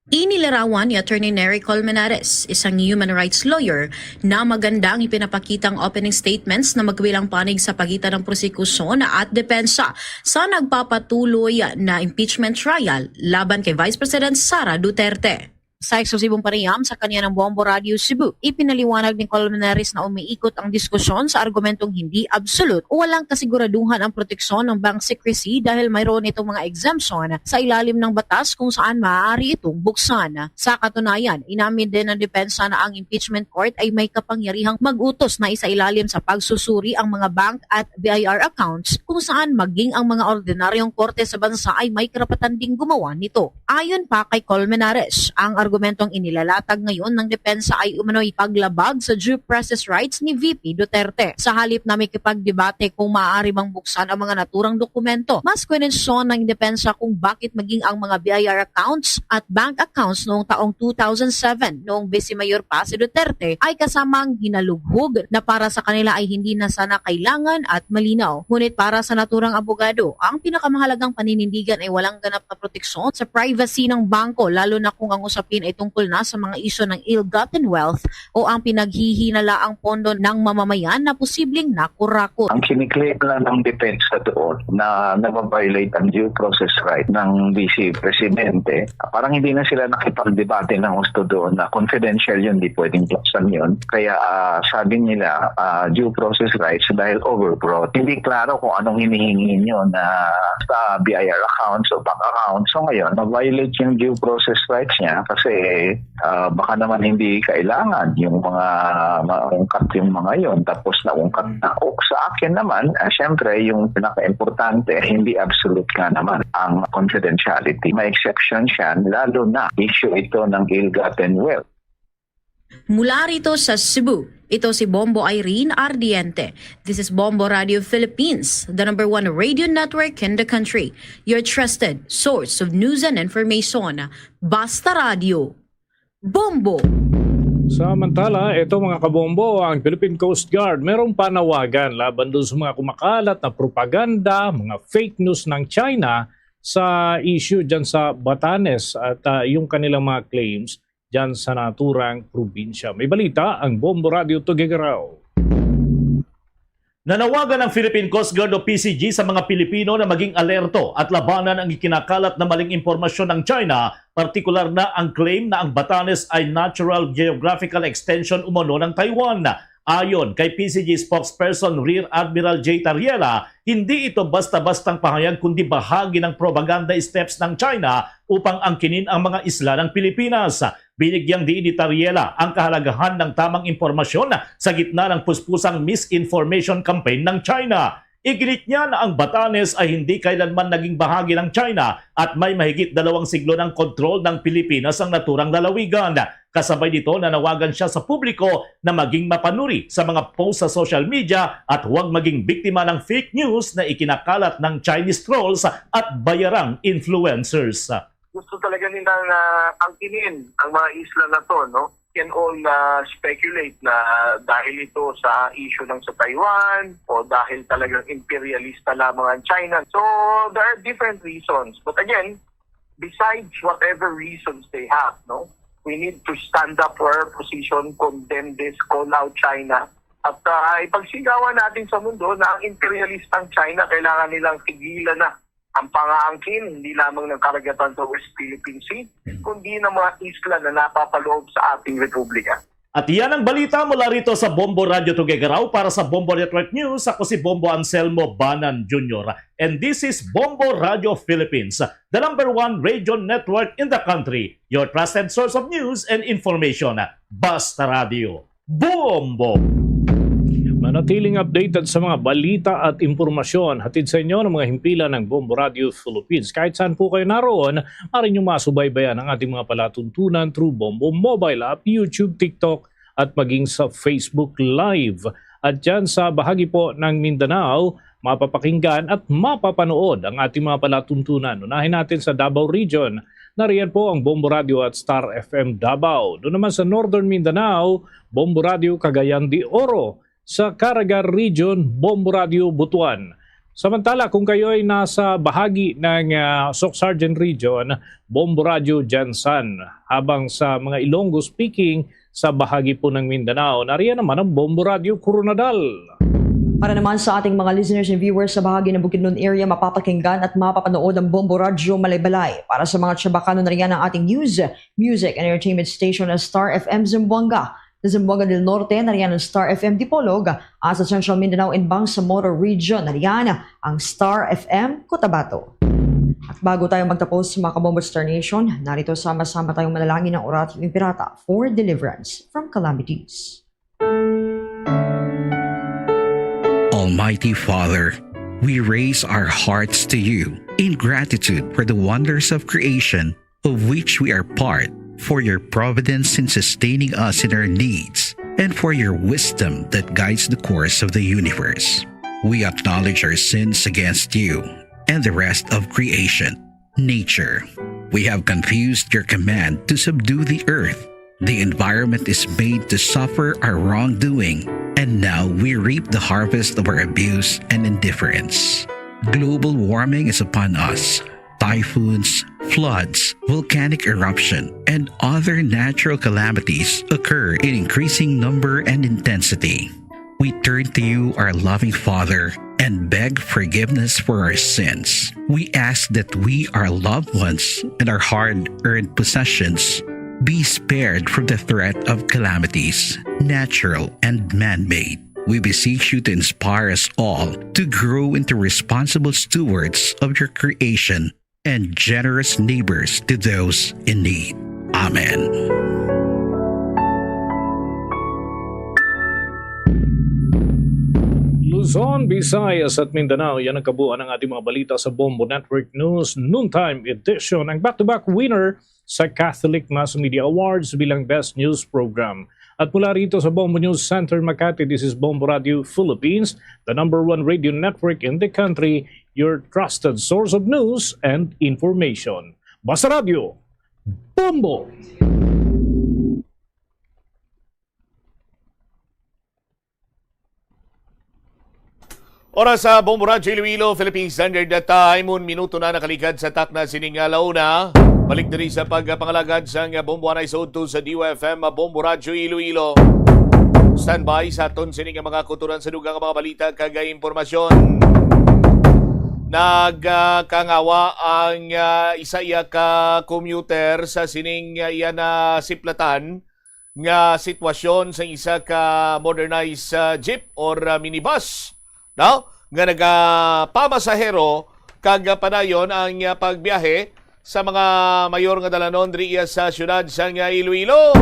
Inilarawan ni Attorney Nery Colmenares, isang human rights lawyer, na maganda ang ipinapakitang opening statements na magkabilang panig sa pagitan ng prosekusyon at depensa sa nagpapatuloy na impeachment trial laban kay Vice President Sara Duterte. Sa eksklusibong panayam sa kanya ng Bombo Radio Cebu, ipinaliwanag ni Colmenares na umiikot ang diskusyon sa argumentong hindi absolute o walang kasiguraduhan ang proteksyon ng bank secrecy dahil mayroon itong mga exemption sa ilalim ng batas kung saan maaari itong buksan. Sa katunayan, inamin din ng depensa na ang impeachment court ay may kapangyarihang mag-utos na isailalim sa pagsusuri ang mga bank at B I R accounts kung saan maging ang mga ordinaryong korte sa bansa ay may karapatan ding gumawa nito. Ayon pa kay Colmenares, ang Argumentong inilalatag ngayon ng depensa ay umano'y paglabag sa due process rights ni V P Duterte. Sa halip na makipagdebate kung maaari bang buksan ang mga naturang dokumento, mas kwestiyon ng depensa kung bakit maging ang mga B I R accounts at bank accounts noong taong two thousand seven, noong Vice Mayor pa si Duterte, ay kasamang hinalughog na para sa kanila ay hindi na sana kailangan at malinaw. Ngunit para sa naturang abogado, ang pinakamahalagang paninindigan ay walang ganap na proteksyon sa privacy ng bangko, lalo na kung ang usapin ay tungkol na sa mga isyu ng ill-gotten wealth o ang pinaghihinalaang pondo ng mamamayan na posibleng nakurakot. Ang kiniklaim lang ng depensa doon na nababiolate ang due process right ng Vice Presidente, parang hindi na sila nakipagdebate ng gusto doon na confidential yun, di pwedeng buksan yun. Kaya ah, sabi nila, ah, due process rights dahil overbroad. Hindi klaro kung anong hinihingi nyo na sa B I R accounts o bank accounts. So ngayon, ma-violate yung due process rights niya kasi ah, baka naman hindi kailangan yung mga maungkat yung mga yon, tapos naungkat na. O sa akin naman, ah, syempre, yung pinaka-importante, hindi absolute nga naman ang confidentiality. May exception siya, lalo na issue ito ng ill-gotten wealth. Mula rito sa Cebu, ito si Bombo Irene Ardiente. This is Bombo Radio Philippines, the number one radio network in the country. Your trusted source of news and information. Basta Radio. Bombo! Samantala, ito mga kabombo, ang Philippine Coast Guard merong panawagan laban doon sa mga kumakalat na propaganda, mga fake news ng China sa issue dyan sa Batanes at ah, yung kanilang mga claims dyan sa naturang probinsya. May balita ang Bombo Radio Tuguegarao. Nanawagan ang Philippine Coast Guard o P C G sa mga Pilipino na maging alerto at labanan ang ikinakalat na maling impormasyon ng China, partikular na ang claim na ang Batanes ay natural geographical extension umano ng Taiwan. Ayon kay P C G spokesperson Rear Admiral Jay Tariela, hindi ito basta-bastang pahayag kundi bahagi ng propaganda steps ng China upang angkinin ang mga isla ng Pilipinas. Binigyang diin ni Tariela ang kahalagahan ng tamang impormasyon sa gitna ng puspusang misinformation campaign ng China. Iginit niya na ang Batanes ay hindi kailanman naging bahagi ng China at may mahigit dalawang siglo ng kontrol ng Pilipinas ang naturang lalawigan. Kasabay nito, nanawagan siya sa publiko na maging mapanuri sa mga post sa social media at huwag maging biktima ng fake news na ikinakalat ng Chinese trolls at bayarang influencers. Gusto talaga nila na angkinin ang mga isla na to, no? Can all uh, speculate na dahil ito sa issue ng sa Taiwan o dahil talagang imperialista lamang ang China. So there are different reasons. But again, besides whatever reasons they have, no, we need to stand up for our position, condemn this, call out China. At uh, ipagsigawan natin sa mundo na ang imperialistang China kailangan nilang tigilan na ang pangaangkin hindi lamang ng karagatan sa West Philippine Sea, kundi ng mga isla na napapaloob sa ating republika. At iyan ang balita mula rito sa Bombo Radio Tuguegarao. Para sa Bombo Network News, ako si Bombo Anselmo Banan Junior. And this is Bombo Radio Philippines, the number one radio network in the country. Your trusted source of news and information. Basta Radio. Bombo! Manatiling updated sa mga balita at impormasyon hatid sa inyo ng mga himpilan ng Bombo Radio Philippines. Kahit saan po kayo naroon, maaari nyo masubaybayan ang ating mga palatuntunan through Bombo Mobile App, YouTube, TikTok, at maging sa Facebook Live. At dyan sa bahagi po ng Mindanao, mapapakinggan at mapapanood ang ating mga palatuntunan. Unahin natin sa Davao Region. Nariyan po ang Bombo Radio at Star F M Davao. Doon naman sa Northern Mindanao, Bombo Radio Cagayan de Oro. Sa Caraga Region, Bombo Radio Butuan. Samantala, kung kayo ay nasa bahagi ng uh, Soccsksargen Region, Bombo Radio Gensan. Habang sa mga Ilonggo speaking sa bahagi po ng Mindanao, nariyan naman ang Bombo Radio Koronadal. Para naman sa ating mga listeners and viewers sa bahagi ng Bukidnon area, mapapakinggan at mapapanood ang Bombo Radyo Malaybalay. Para sa mga Chabacano, nariyan ang ating news, music, and entertainment station na Star F M Zamboanga. Sa Zamboanga del Norte, nariyan ang Star F M Dipolog, at sa Central Mindanao and Bangsamoro Region, nariyan ang Star F M Cotabato. At bago tayo magtapos, mga kabombo Star Nation, narito sama-sama tayong manalangin ng Oratio Imperata for deliverance from calamities. Almighty Father, we raise our hearts to you in gratitude for the wonders of creation of which we are part. for your providence in sustaining us in our needs, and for your wisdom that guides the course of the universe. We acknowledge our sins against you and the rest of creation, nature. We have confused your command to subdue the earth. The environment is made to suffer our wrongdoing, and now we reap the harvest of our abuse and indifference. Global warming is upon us. Typhoons, floods, volcanic eruption, and other natural calamities occur in increasing number and intensity. We turn to you, our loving Father, and beg forgiveness for our sins. We ask that we, our loved ones, and our hard earned possessions be spared from the threat of calamities, natural and man made. We beseech you to inspire us all to grow into responsible stewards of your creation and generous neighbors to those in need. Amen. Luzon, Visayas at Mindanao, yan ang kabuuan ng ating mga balita sa Bombo Network News Noontime Edition. Ang back-to-back winner sa Catholic Mass Media Awards bilang Best News Program. At mula rito sa Bombo News Center Makati, this is Bombo Radio Philippines, the number one radio network in the country, your trusted source of news and information. Basta Radio, Bombo! Oras sa Bombo Radyo Iloilo, Philippine Standard Time. Un minuto na nakaligad sa takna sining, ah, alauna. Balik diri sa pagpangalagad sang Bombo Anay sa udto sa D U F M, Bombo Radyo Iloilo. Standby sa aton sining mga kuturan sa dugang mga balita kag impormasyon. Nagkangawa ang, ah, isa iya ka commuter sa sining, ah, iya na siplatan nga sitwasyon sa isa ka modernized, ah, jeep or, ah, minibus, no? Nga nagapamasahero kag, ah, padayon ang, ah, pagbiyahe sa mga mayor nga dalanon diri iya sa siyudad sang, ah, Iloilo.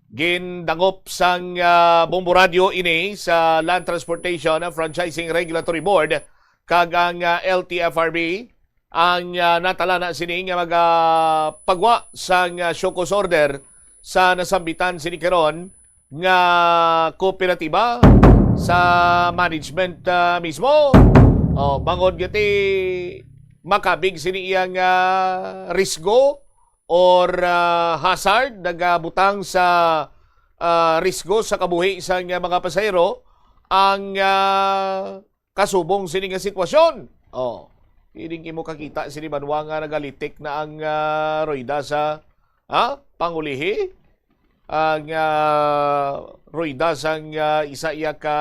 Gindangop sang, ah, Bombo Radyo ini sa Land Transportation Franchising Regulatory Board kag ang, ah, L T F R B ang, ah, natala na sini nga magapagwa sang, ah, show cause order sa nasambitan sini karon nga kooperatiba sa management, ah, mismo. Oh, bangod gati makabig sini iyang, ah, risgo or, ah, hazard nagabutang sa, ah, risgo sa kabuhi sang mga pasahero ang, ah, kasubong sini nga sitwasyon. Oh, kining imo kakita sini banwa nga nagalitik na ang, ah, rueda sa, ha? Pangulihi ang, ah, rueda sang, ah, isa iya ka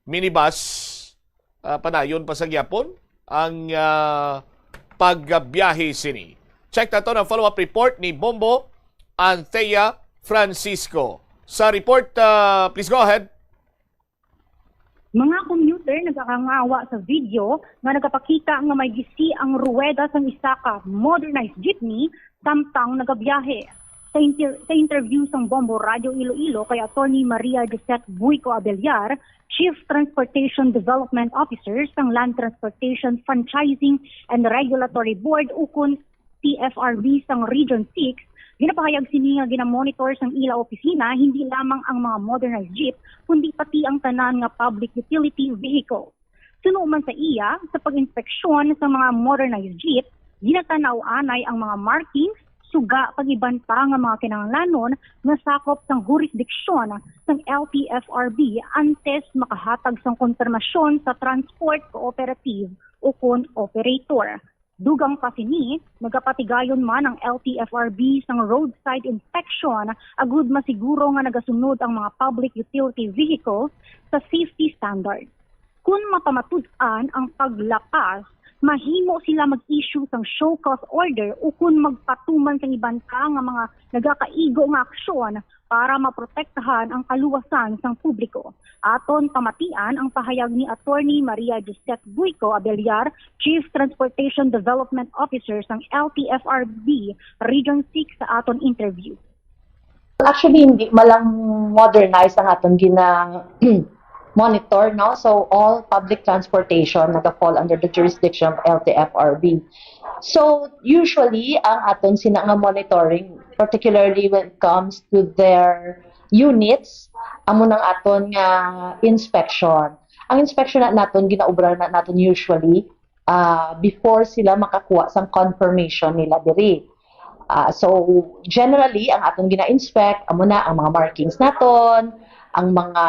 minibus, ah, padayon pa sa gyapon ang, ah, pagbiyahe sini. Check nato ang follow-up report ni Bombo Anthea Francisco. Sa report, ah, please go ahead. Mga commuter nagakangawa sa video nga nagapakita nga may gisi ang ruweda sang isa ka modernized jeepney samtang nagabiyahe. Sa inter-, sa interview sang Bombo Radio Iloilo kay Attorney Maria Josette Buico Abellar, Chief Transportation Development Officer sang Land Transportation Franchising and Regulatory Board, ukon T F R B sang Region six, ginapahayag sini nga ginamonitor sang ila opisina hindi lamang ang mga modernized jeep, kundi pati ang tanan nga public utility vehicle. Suno man sa iya, sa pag-inspeksyon sa mga modernized jeep, ginatanaw anay ang mga markings, suga kag iban pa nga mga kinahanglanon nga sakop sang jurisdiksyon sang L T F R B antes makahatag sang konfirmasyon sa transport cooperative ukon operator. Dugang pa sini, nagapatigayon man ang L T F R B sang roadside inspection agud masiguro nga nagasunod ang mga public utility vehicles sa safety standards. Kon mapamatud-an ang paglapas, mahimo sila mag-issue sang show cause order ukon magpatuman sang iban pa nga mga nagakaigo nga aksyon para maprotektahan ang kaluwasan sang publiko. Aton pamatian ang pahayag ni Attorney Maria Josette Buico Abellar, Chief Transportation Development Officer sang L T F R B Region six sa aton interview. Actually, hindi malang modernized ang aton gina-, monitor, no? So, all public transportation naga-fall under the jurisdiction of L T F R B. So, usually, ang aton sina nga monitoring, particularly when it comes to their units, amo nang aton nga inspection. Ang inspection na naton, ginaobra na naton usually, ah, before sila makakuha sang confirmation nila diri. Ah, so, generally, ang aton gina-inspect, amo na ang mga markings naton, ang mga,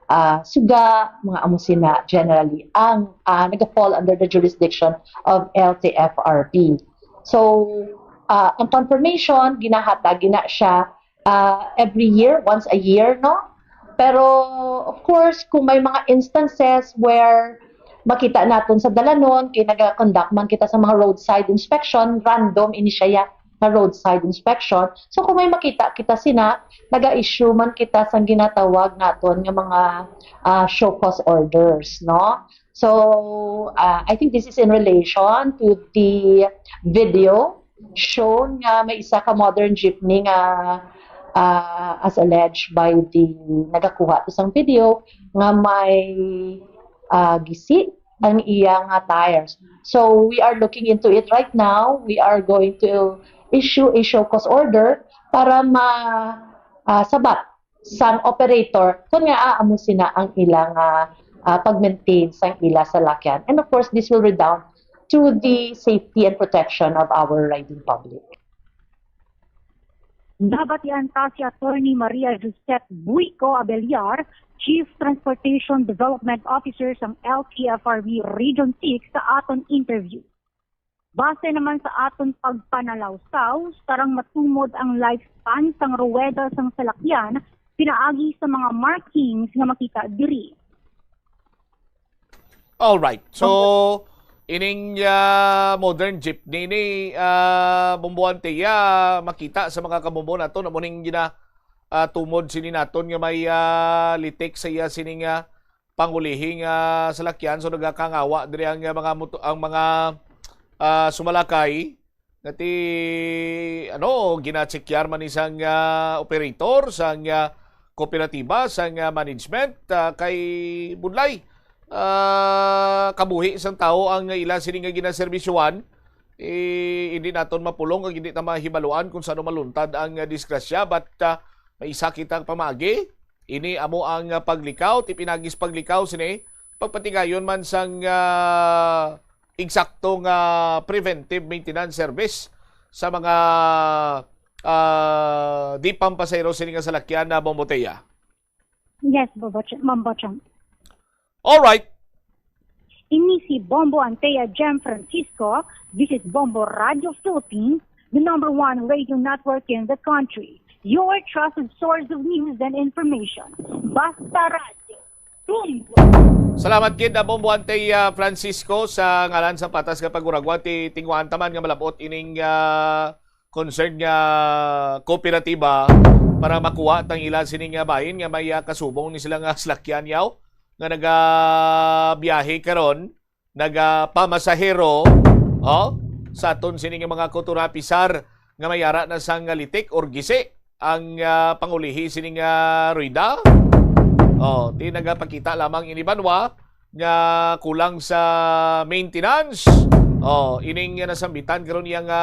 ah, suga, mga amo sina, generally, ang, ah, naga-fall under the jurisdiction of L T F R B. So, ah, ang confirmation, ginahatag gina siya, ah, every year, once a year, no? Pero, of course, kung may mga instances where makita naton sa dalanon, kay naga-conduct man kita sa mga roadside inspection, random ini siya ya nga roadside inspection. So, kung may makita kita sina, naga-issue man kita sang ginatawag naton nga mga, ah, show cause orders, no? So, ah, I think this is in relation to the video shown nga may isa ka modern jeepney nga, ah, as alleged by the nagakuha to sang video, nga may, ah, gisi ang iya nga tires. So, we are looking into it right now. We are going to issue a show cause order para ma, ah, sabat sang operator kon nga, ah, amo sina ang ila nga, ah, pag-maintain sang ila salakyan. And of course, this will redound to the safety and protection of our riding public. Nabatian ta si Attorney Maria Josette Buico Abellar, Chief Transportation Development Officer sang L T F R B Region six sa aton interview. Base naman sa aton pagpanalawsaw, sarang matumod ang lifespan sang ruweda sang salakyan pinaagi sa mga markings nga makita diri. Alright. So, ining ah, modern jeepney ni ah, Bombo Antia, makita sa mga kabombo nato na muning gina ah, tumod sini naton nga may ah, litik sa iya sining ah, pangulihing ah, salakyan. So, nagakangawa diri ang ah, mga moto- ang mga ah, sumalakay nga ti ano, ginachekyar man ni sang ah, operator, sang ah, kooperatiba, sang ah, management, ah, kay budlay ah, kabuhi sang tawo ang ila sini nga ginaserbisyuhan. Eh, hindi naton mapulong kag hindi ta mahibaluan kung sano maluntad ang ah, disgrasya, but ah, may isa kitang pamagi. Ini amo ang ah, paglikaw, ti pinagis paglikaw sini, pagpatigayon man sang ah, eksakto nga preventive maintenance service sa mga ah, di pampasahero sini nga salakyan na Bombotea. Yes, Boboch- Mambochong. Alright. Ini si Bombo Antea Jem Francisco. This is Bombo Radio Philippines, the number one radio network in the country. Your trusted source of news and information. Basta Radio. Bombo! Salamat gid, ah, Bombo Antea Francisco, sa ngalan sa patas nga paguragwa. Ti tinguhaan ta man nga malabot ining ah, concern nga kooperatiba para makuha tang ila sini nga bahin nga may ah, kasubong ni sila nga salakyan yaw nga nagabiyahe karon, nagapamasahero, oh, sa aton sini nga mga kutorapisar nga may ara na sang litik or gisi ang ah, pangulihi sini nga rueda. Oh, ti nagapakita lamang ini banwa nga kulang sa maintenance. Oh, ining nasambitan karon iya nga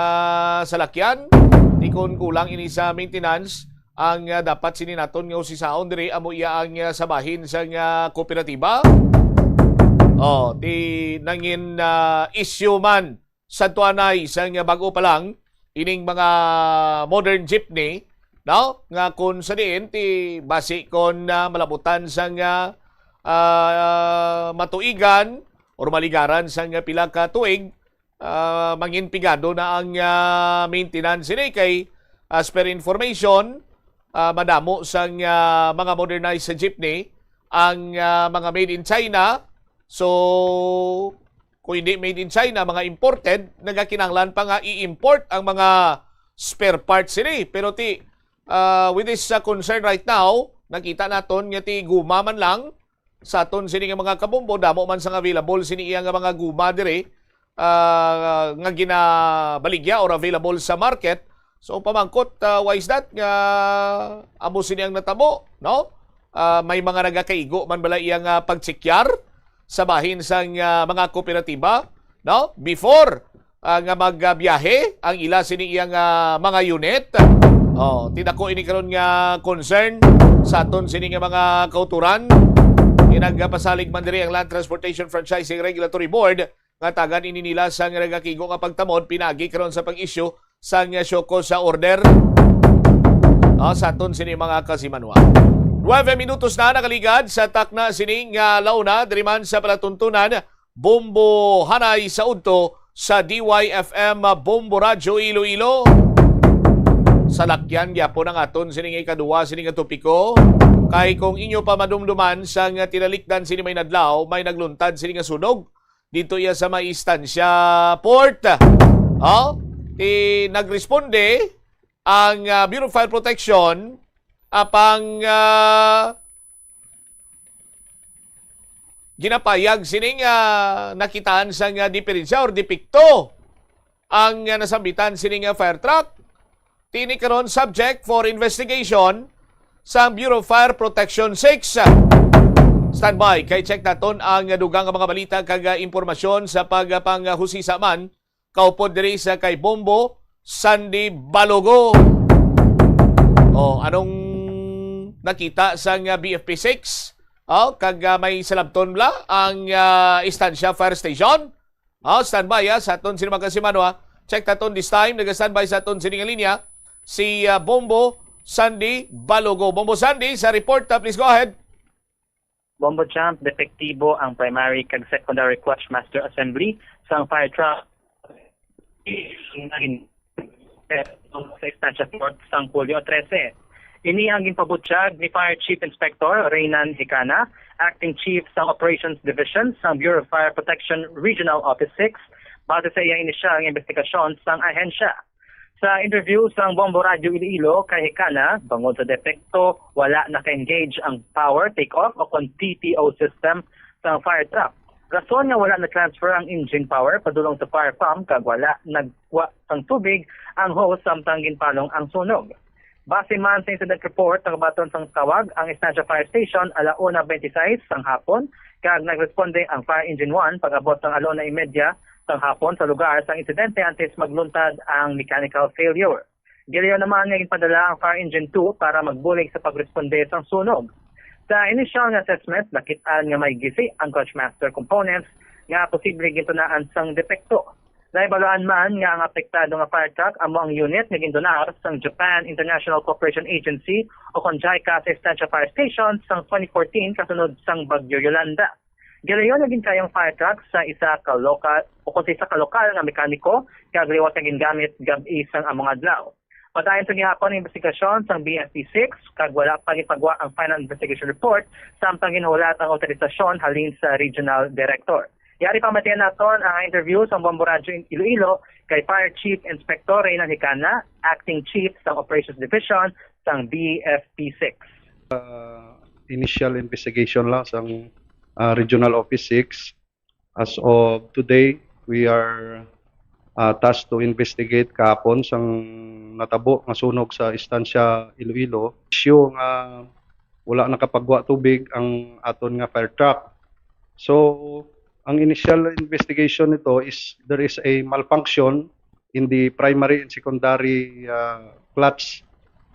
salakyan, ti kon kulang ini sa maintenance, ang ah, dapat sini naton nga usisaon diri amo iya ang ah, sa bahin sang ah, kooperatiba. Oh, ti nangin ah, issue man sa tuanay sang bag-o pa lang ining mga modern jeepney, no? Nga kung sa diin ti basi kon ah, malabutan sang ah, ah, matuigan or maligaran sang pila ka tuig, ah, mangin pigado na ang ah, maintenance sini kay as per information, ah, madamo sang ah, mga modernized sa jeepney ang ah, mga made in China. So, kung hindi made in China, mga imported, nagakinahanglan pa nga i-import ang mga spare parts sini. Pero ti ah, with this ah, concern right now, nakita naton nga ti guma man lang sa aton sini nga mga kabombo, damo man sang available sini iya nga mga guma diri ah, nga ginabaligya or available sa market. So pamangkot, ah, why is that nga amo sini ang natabo, no? Ah, may mga nagakaigo man bala iyang, ah, pagtsekyar sa bahin sang, ah, mga kooperatiba, no? Before, ah, nga magbiyahe ang ila sini iyang, ah, mga unit. Oh, ti dako ini karon nga concern sa aton sini nga mga kauturan. Inagpasalig man diri ang Land Transportation Franchising Regulatory Board nga tagan ini nila sang nagakigo nga pagtamod pinagi karon sa pag-issue sang show cause order, ah, sa aton sini mga kasimanwa. Nuebe minutos na nakaligad sa takna sini nga launa diri man sa palatuntunan, Bombo Hanay sa udto sa D Y F M Bombo Radyo Iloilo. Salakyan gyapon ang aton sini nga ikaduwa sini nga topiko. Kay kung inyo pa madumduman, sang tinalikdan sini may nadlaw, may nagluntad sini nga sunog dito iya sa may Estancia Port. Oh, ti nagresponde ang, ah, Bureau of Fire Protection, apang, ah, ginapayag sining, ah, nakitaan sang, ah, diferensya or depekto ang, ah, nasambitan sining, ah, fire truck. Ti ini karon subject for investigation sa Bureau of Fire Protection six. Standby, kay check naton ang dugang nga mga balita kag, ah, impormasyon sa pagpanghusisa man kaupod diri sa kay Bombo Sandy Balogo. Oh, anong nakita sang, ah, B F P six? Oh, kag, ah, may salabton bala ang, ah, Estancia Fire Station? Oh, standby, ah, sa aton sini mga kasimanwa. Check naton this time. Naga-standby sa aton sini nga linya si, ah, Bombo Sandy Balogo. Bombo Sandy, sa report, ah, please go ahead. Bombo Champ, depektibo ang primary kag secondary clutch master assembly sang fire truck sa Estancia Port sang Hulyo trese. Ini ang ginpabutyag ni Fire Chief Inspector Reynan Hicana, Acting Chief sang Operations Division sang Bureau of Fire Protection Regional Office six, base sa iyang inisyal nga investigasyon sang ahensya. Sa interview sang Bombo Radyo Iloilo kay Hicana, bangod sa depekto, wala naka-engage ang power take-off o kon P T O system sang fire truck. Rason nga wala na-transfer ang engine power padulong sa fire pump kag wala nagwa sang tubig ang hose samtang ginpalong ang sunog. Base man sa incident report nga baton sang tawag, ang Estancia Fire Station ala una twenty-six sang hapon, kag nagresponde ang Fire Engine one pag-abot sang ala una y media sang hapon sa lugar sang insidente antes magluntad ang mechanical failure. Gilayon naman nga ginpadala ang Fire Engine two para magbulig sa pagresponde sang sunog. Sa initial nga assessment, nakit-an nga may gisi ang clutch master components nga posible gintunaan sang depekto. Nahibaluan man nga ang apektado nga fire truck amo ang unit nga gindonar sang Japan International Cooperation Agency o kon JICA sa Estancia Fire Station sang twenty fourteen kasunod sang Bagyo Yolanda. Gilayon nga ginkay ang fire truck sa isa ka lokal o kon sa isa ka lokal nga mekaniko kag liwat nga gingamit gab-i sang among adlaw. Padayon sa gihapon ang investigasyon sang B F P six kag wala pa gipagwa ang final investigation report samtang ginhulat ang autorisasyon halin sa regional director. Yari pamatian naton ang interview sang Bombo Radyo in Iloilo kay Fire Chief Inspector Reynan Hicana, Acting Chief sang Operations Division sang B F P six. Ah, initial investigation lang sang, ah, Regional Office six. As of today, we are, ah, tasked to investigate kahapon sang natabo nga sunog sa Estancia Iloilo. Issue nga wala nakapagwa tubig ang aton nga fire truck. So, ang initial investigation nito is there is a malfunction in the primary and secondary, ah, clutch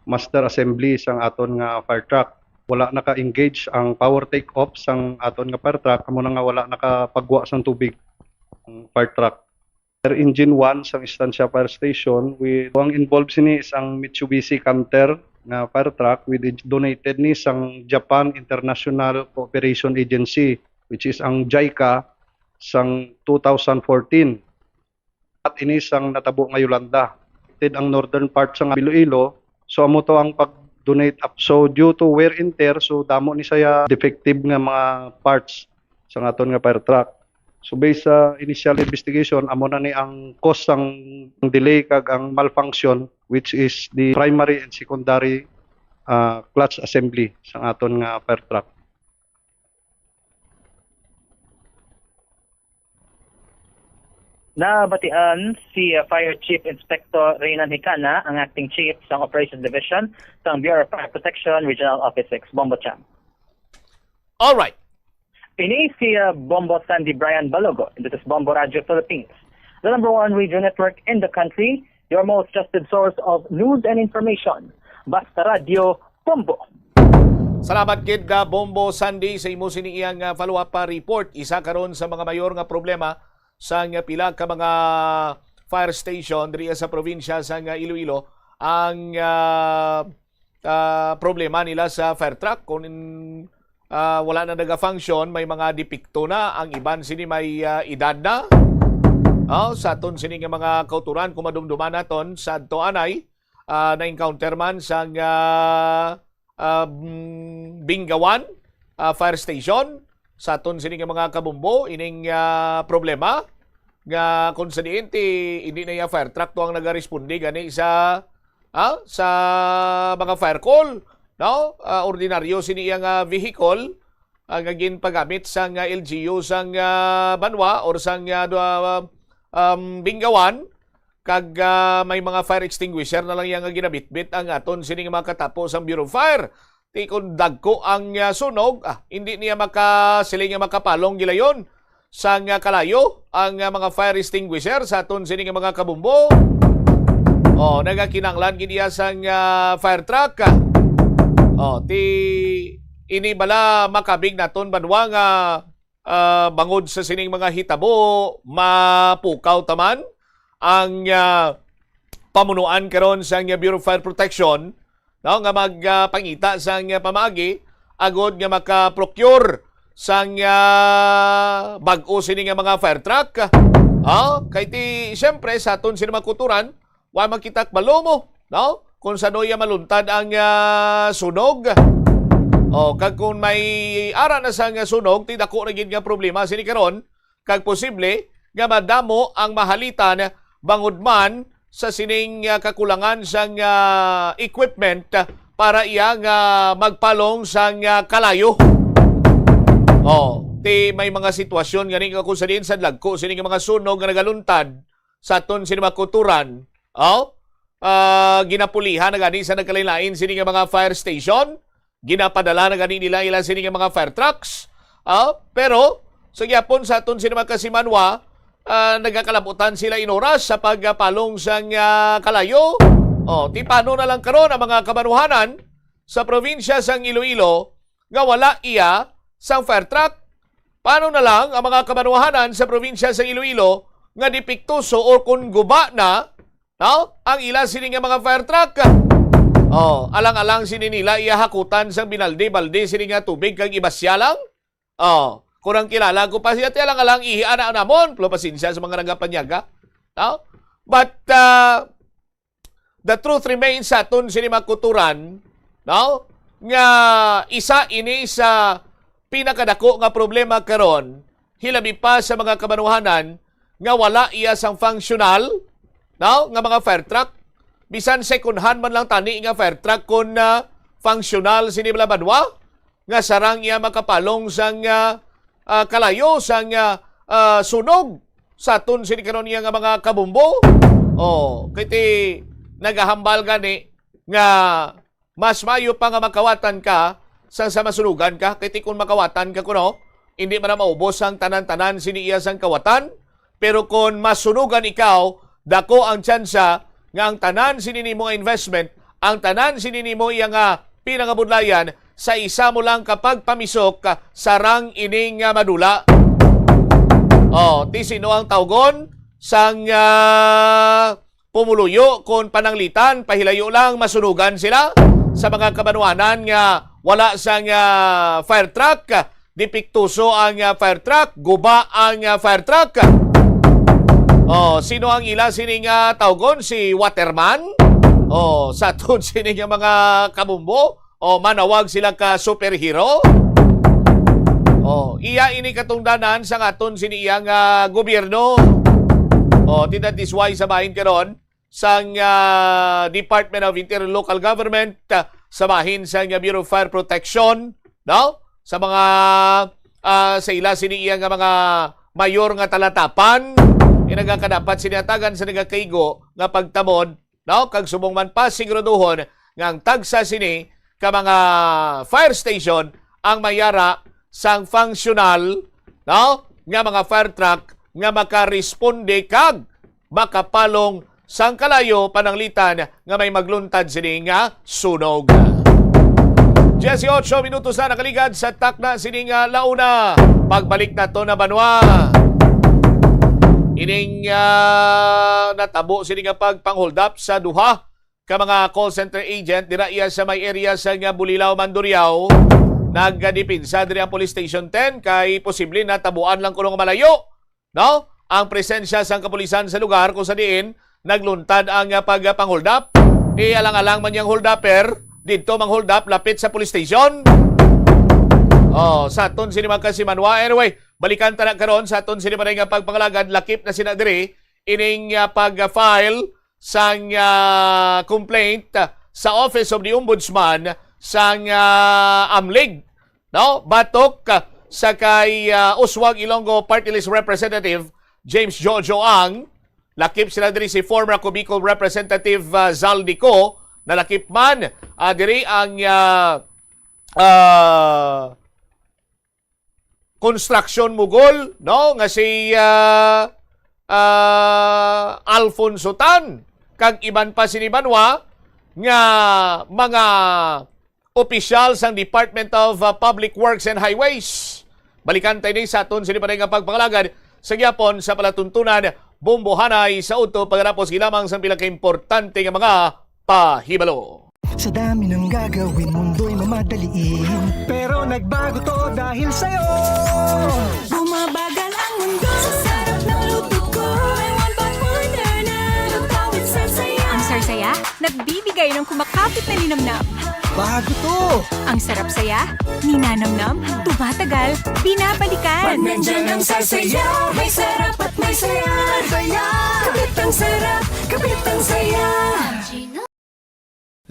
master assembly sang aton nga fire truck. Wala naka-engage ang power take-off sang aton nga fire truck, amo na nga wala nakapagwa sang tubig ang fire truck. Fire Engine one sang Estancia Fire Station with ang involved sini is ang Mitsubishi Canter nga fire truck with donated ni sang Japan International Cooperation Agency, which is ang JICA, sang two thousand fourteen. At ini sang natabo nga Yolanda. Affected ang northern part sang Iloilo, so amo to ang pag-donate up. So due to wear and tear, so damo ni saya defective nga mga parts sa aton nga fire truck. So based sa initial investigation, amo na ni ang cause sang delay kag ang malfunction, which is the primary and secondary, ah, clutch assembly sa aton nga fire truck. Nabatian si, uh, Fire Chief Inspector Reynan Hicana, ang Acting Chief sang Operations Division sang Bureau of Fire Protection Regional Office six. Bombo Champ. All right. Ini si uh, Bombo Sandy Brian Balogo. This is Bombo Radio Philippines, the number one radio network in the country, your most trusted source of news and information. Basta Radio, Bombo. Salamat gid, uh, Bombo Sandy, sa imo sini iyang uh, follow-up uh, report. Isa karon sa mga mayor nga problema sang pila ka mga fire station diri sa probinsya sang Iloilo ang ah, ah, problema nila sa fire truck. Kung ah, wala na naga-function, may mga depekto na, ang iban sini may ah, edad na. Oh, sa aton sini nga mga kauturan, kung madumduman naton sa adto anay, ah, na-encounter man sang ah, ah, mm, Bingawan ah, Fire Station, sa aton sini nga mga kabumbo, ining ah, problema nga kung sa diin ti hindi na iya fire truck to ang nagaresponde gani sa ah, sa mga fire call, no? Ah, ordinaryo sini iya nga vehicle ah, nga ginpagamit sang ah, L G U sang ah, banwa or sang ah, do- ah, um, Bingawan, kag ah, may mga fire extinguisher na lang iya nga ginabitbit ang aton sini nga mga katapo sang Bureau of Fire. Ti kon dagko ang ah, sunog, ah, hindi niya makasiling nga makapalong gilayon sang ah, kalayo ang ah, mga fire extinguisher sa aton sini nga mga kabumbo. Oh, nagakinahanglan gid iya sang ah, fire truck. Oh, ti ini bala makabig naton banwa nga ah, bangod sa sining mga hitabo, mapukaw taman ang ah, pamunuan karon sa Bureau of Fire Protection, no, nga magpangita sa ah, pamaagi agod nga maka-procure sang ah, bag-o sini nga mga fire truck. Ah, kay ti siyempre sa aton sini mga kauturan, wa man kita kabalo, no? Kung sa-o iya maluntad ang ah, sunog. O, kag kung may ara na sang sunog, ti dako na gid nga problema sini karon, kag posible nga madamo ang mahalitan bangod man sa sining ah, kakulangan sang ah, equipment para iya nga magpalong sang ah, kalayo. O, ti may mga sitwasyon gani nga kung sa diin sa dagko sini nga mga sunog nga nagaluntad sa aton sini mga kauturan, oh, ah, ginapulihan na gani sa nagkalain-lain sini nga mga fire station, ginapadala na gani nila ila sini nga mga fire trucks, oh, pero sa gyapon sa aton sini mga kasimanwa, ah, nagakalabutan sila in oras sa pagpalong sang ah, kalayo. Oh, ti paano na lang karon ang mga kabanuhanan sa probinsya sang Iloilo nga wala iya sang fire truck? Paano na lang ang mga kabanuhanan sa probinsya sang Iloilo nga depektoso o kon guba na, no, ang ila sini nga mga fire truck? Oh, alang-alang sini nila iya hakutan sang binalde-balde sini nga tubig kag ibasya lang. Oh, kurang kilala ko pa siya, ti alang-alang ihi ana namon, pero pasensya sa mga nagapanyaga. No? But uh, the truth remains sa aton sini mga kauturan, no, nga isa ini sa pinakadako nga problema karon, hilabi pa sa mga kabanuhanan nga wala iya sang functional, no, nga mga fire truck. Bisan second hand man lang tani nga fire truck, kung ah, functional sini bala banwa, nga sarang iya makapalong sang ah, ah, kalayo sang ah, ah, sunog sa aton sini karon iya nga mga kabumbo. Oh, kay ti nagahambal gani nga mas maayo pa nga makawatan ka sang sa masunugan ka, kay ti kon makawatan ka kuno, hindi man na maubos ang tanan-tanan sini iya sang kawatan. Pero kon masunugan ikaw, dako ang tsansa nga ang tanan sini nimo nga investment, ang tanan sini nimo iya nga pinangabudlayan sa isa mo lang ka pagpamisok, sarang ini nga madula. Oh, ti sino ang tawgon sang ah, pumuluyo kon pananglitan, pahilayo lang masunugan sila sa mga kabanuanan nga wala sang ah, fire truck, depektoso ang ah, fire truck, guba ang ah, fire truck. Oh, sino ang ila sini nga tawgon? Si Waterman? Oh, sa aton sini nga mga kabumbo? O manawag sila ka superhero? Oh, iya ini katungdanan sang aton sini iya nga gobyerno. Oh, ti that is why sa bahin karon sang ah, Department of Interior and Local Government, ah, sa bahin sang ah, Bureau of Fire Protection, no? Sa mga ah, sa ila sini iya nga mga mayor nga talatapan, inagakadapat sini atagan sa nagakaigo nga pagtamod, no? Kag subong man pa siguraduhon nga ang tagsa sini ka mga fire station ang mayara sang functional, no, nga mga fire truck nga makaresponde kag makapalong sang kalayo pananglitan nga may magluntad sini nga sunog. Dieciocho minutos na nakaligad sa takna sini nga launa. Pagbalik nato na banwa. Ining, ah, natabo sini nga pagpanghold up sa duha ka mga call center agent dira iya sa may area sa nga Bulilao, Mandurriao. Nagdepensa diri ang Police Station ten kay posible natabuan lang kuno nga malayo, no, ang presensya sang kapulisan sa lugar kung sa diin nagluntad ang, ah, pagpanghold up. E, alang-alang man yang hold upper didto mang hold up lapit sa police station. Oh, sa aton sini mga kasimanwa. Anyway, balikan ta na karon sa aton sini pa nga pagpangalagad, lakip na sina diri ining, ah, pag-file sang, ah, complaint, ah, sa Office of the Ombudsman sang, ah, AMLIG, no? Batok, ah, sa kay, ah, Uswag Ilonggo Party List Representative James Jojo Ang, lakip sila diri si former Cubicol Representative, ah, Zaldy Co, nalakip man, ah, diri ang, ah, ah, construction mogul, no, nga si, ah, ah, Alfonso Tan, kag iban pa sini banwa nga mga opisyal sang Department of, ah, Public Works and Highways. Balikan tayo ni sa aton sini pa nga pagpangalagad sa gyapon sa palatuntunan, bombohanay sa udto pagkatapos gilamang sang pila ka importante nga mga pahibalo. Sa dami ng gagawin, mundo'y mamadaliin. Pero nagbago to dahil sa'yo. Bumabagal ang mundo. Sa sarap ng luto ko. May one pot order na. Lutawin sa saya. Ang Sarsaya, nagbibigay ng kumakapit na linamnam. Bago to. Ang sarap saya, ninanamnam, tumatagal, binabalikan. Pag nandyan ang Sarsaya, may sarap at may saya. Saya. Kapit ang sarap, kapit ang saya.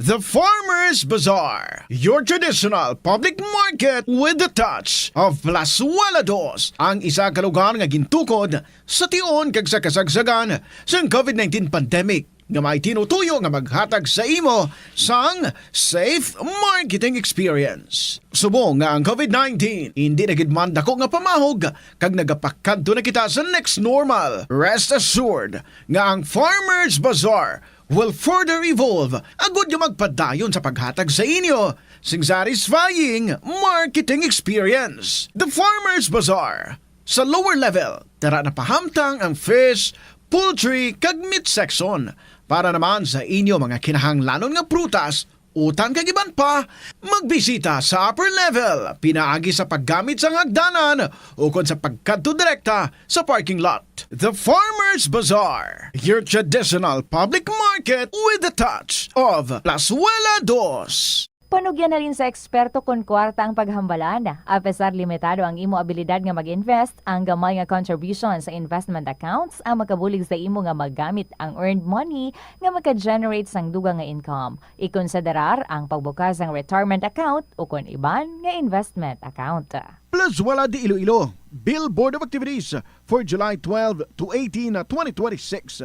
The Farmers Bazaar, your traditional public market with the touch of Plazuela Dos, ang isa ka lugar nga gintukod sa tion kag sa kasagsagan sang COVID nineteen pandemic, nga may tinutuyo nga maghatag sa imo sang safe marketing experience. Subong nga ang COVID nineteen hindi na gid man dako nga pamahog kag nagapakadto na kita sa next normal, rest assured nga ang Farmers Bazaar will further evolve agud nga magpadayon sa paghatag sa inyo sing satisfying marketing experience. The Farmers Bazaar, sa lower level, dira napahamtang ang fish, poultry, kag meat section. Para naman sa inyo mga kinahanglanon nga prutas, utan kag iban pa, magbisita sa upper level pinaagi sa paggamit sang hagdanan ukon sa pagkadto direkta sa parking lot. The Farmers Bazaar, your traditional public market with the touch of Plazuela Dos. Panugyan halin sa eksperto kon kwarta ang paghambalan. Apesar limitado ang imo abilidad nga mag-invest, ang gamay nga contribution sa investment accounts ang makabulig sa imo nga magamit ang earned money nga maka-generate sang dugang nga income. Ikonsiderar ang pagbukas sang retirement account ukon iban nga investment account. Plazuela de Iloilo, Billboard of Activities for July twelve to eighteen, twenty twenty-six.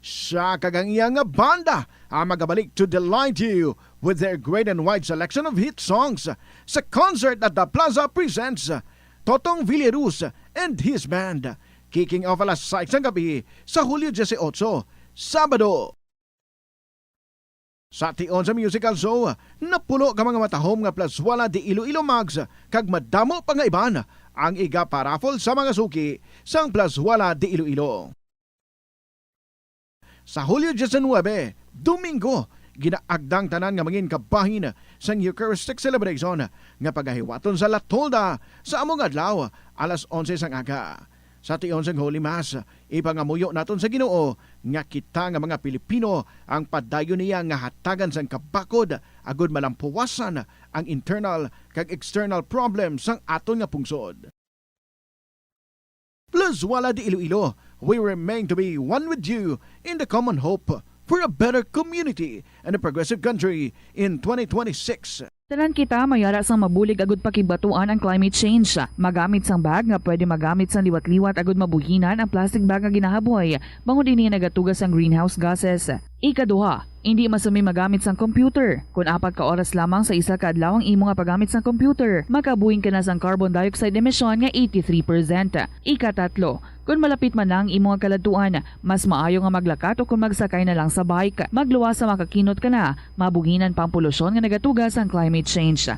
Siya kag ang iya nga banda ang magabalik to delight you with their great and wide selection of hit songs sa concert at the Plaza presents Totong Villaruz and his band, kicking off alas sais sang gabi sa Hulyo dieciocho, Sabado. Sa tion sa musical show, napulo ka mga matahom nga Plazuela de Iloilo mugs kag madamo pa nga iban ang iga-paraffle sa mga suki sang Plazuela de Iloilo. Sa Hulyo diecinuebe, Domingo, ginaagda ang tanan nga mangin kabahin sang Eucharistic celebration nga pagahiwaton sa La Tolda sa amo nga adlaw, alas onse sang aga. Sa tion sang Holy Mass, ipangamuyo naton sa Ginoo nga kita nga mga Pilipino ang padayon niya nga hatagan sang kabakod agud malampuwasan ang internal kag external problem sang aton nga pungsod. Plazuela de Iloilo, we remain to be one with you in the common hope for a better community and a progressive country in twenty twenty-six. Tanan kita may ara sang mabulig agud pakigbaton ang climate change. Magamit sang bag nga pwede magamit sang liwat-liwat agud mabuhinan ang plastic bag nga ginahaboy, bangod ini nagatuga sang greenhouse gases. Ikaduha, indi masumi magamit sang computer. Kon apat ka oras lamang sa isa ka adlaw ang imo nga paggamit sang computer, makabuhin ka na sang carbon dioxide emission nga eighty-three percent. Ikatatlo, kon malapit man na ang imo nga kaladtuan, mas maayo nga maglakat o kon magsakay na lang sa bike. Magluwas sa makakinot ka na, mabuhinan pa ang polusyon nga nagatuga sang climate change.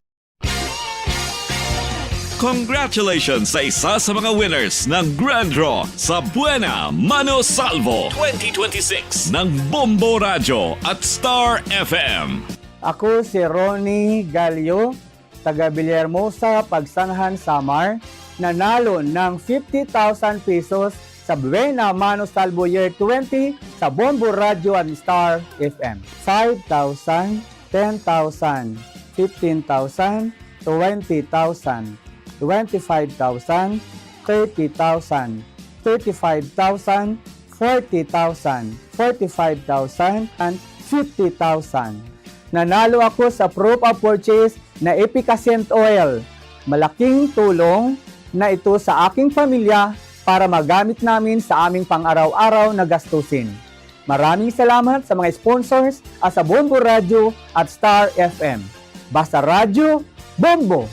Congratulations sa isa sa mga winners ng Grand Draw sa Buena Mano Salvo twenty twenty-six ng Bombo Radyo at Star F M. Ako si Ronnie Gallo, taga Villahermosa, Pagsanhan, Samar, nanalo ng fifty thousand pesos sa Buena Mano Salvo Year twenty sa Bombo Radyo at Star F M. Five thousand, ten thousand, fifteen thousand, twenty thousand, twenty-five thousand, thirty thousand, thirty-five thousand, forty thousand, forty-five thousand, and fifty thousand. Nanalo ako sa proof of purchase na efficacent oil. Malaking tulong na ito sa aking pamilya para magamit namin sa aming pang-araw-araw na gastusin. Maraming salamat sa mga sponsors at sa Bombo Radyo at Star F M. Basta Radyo, Bombo!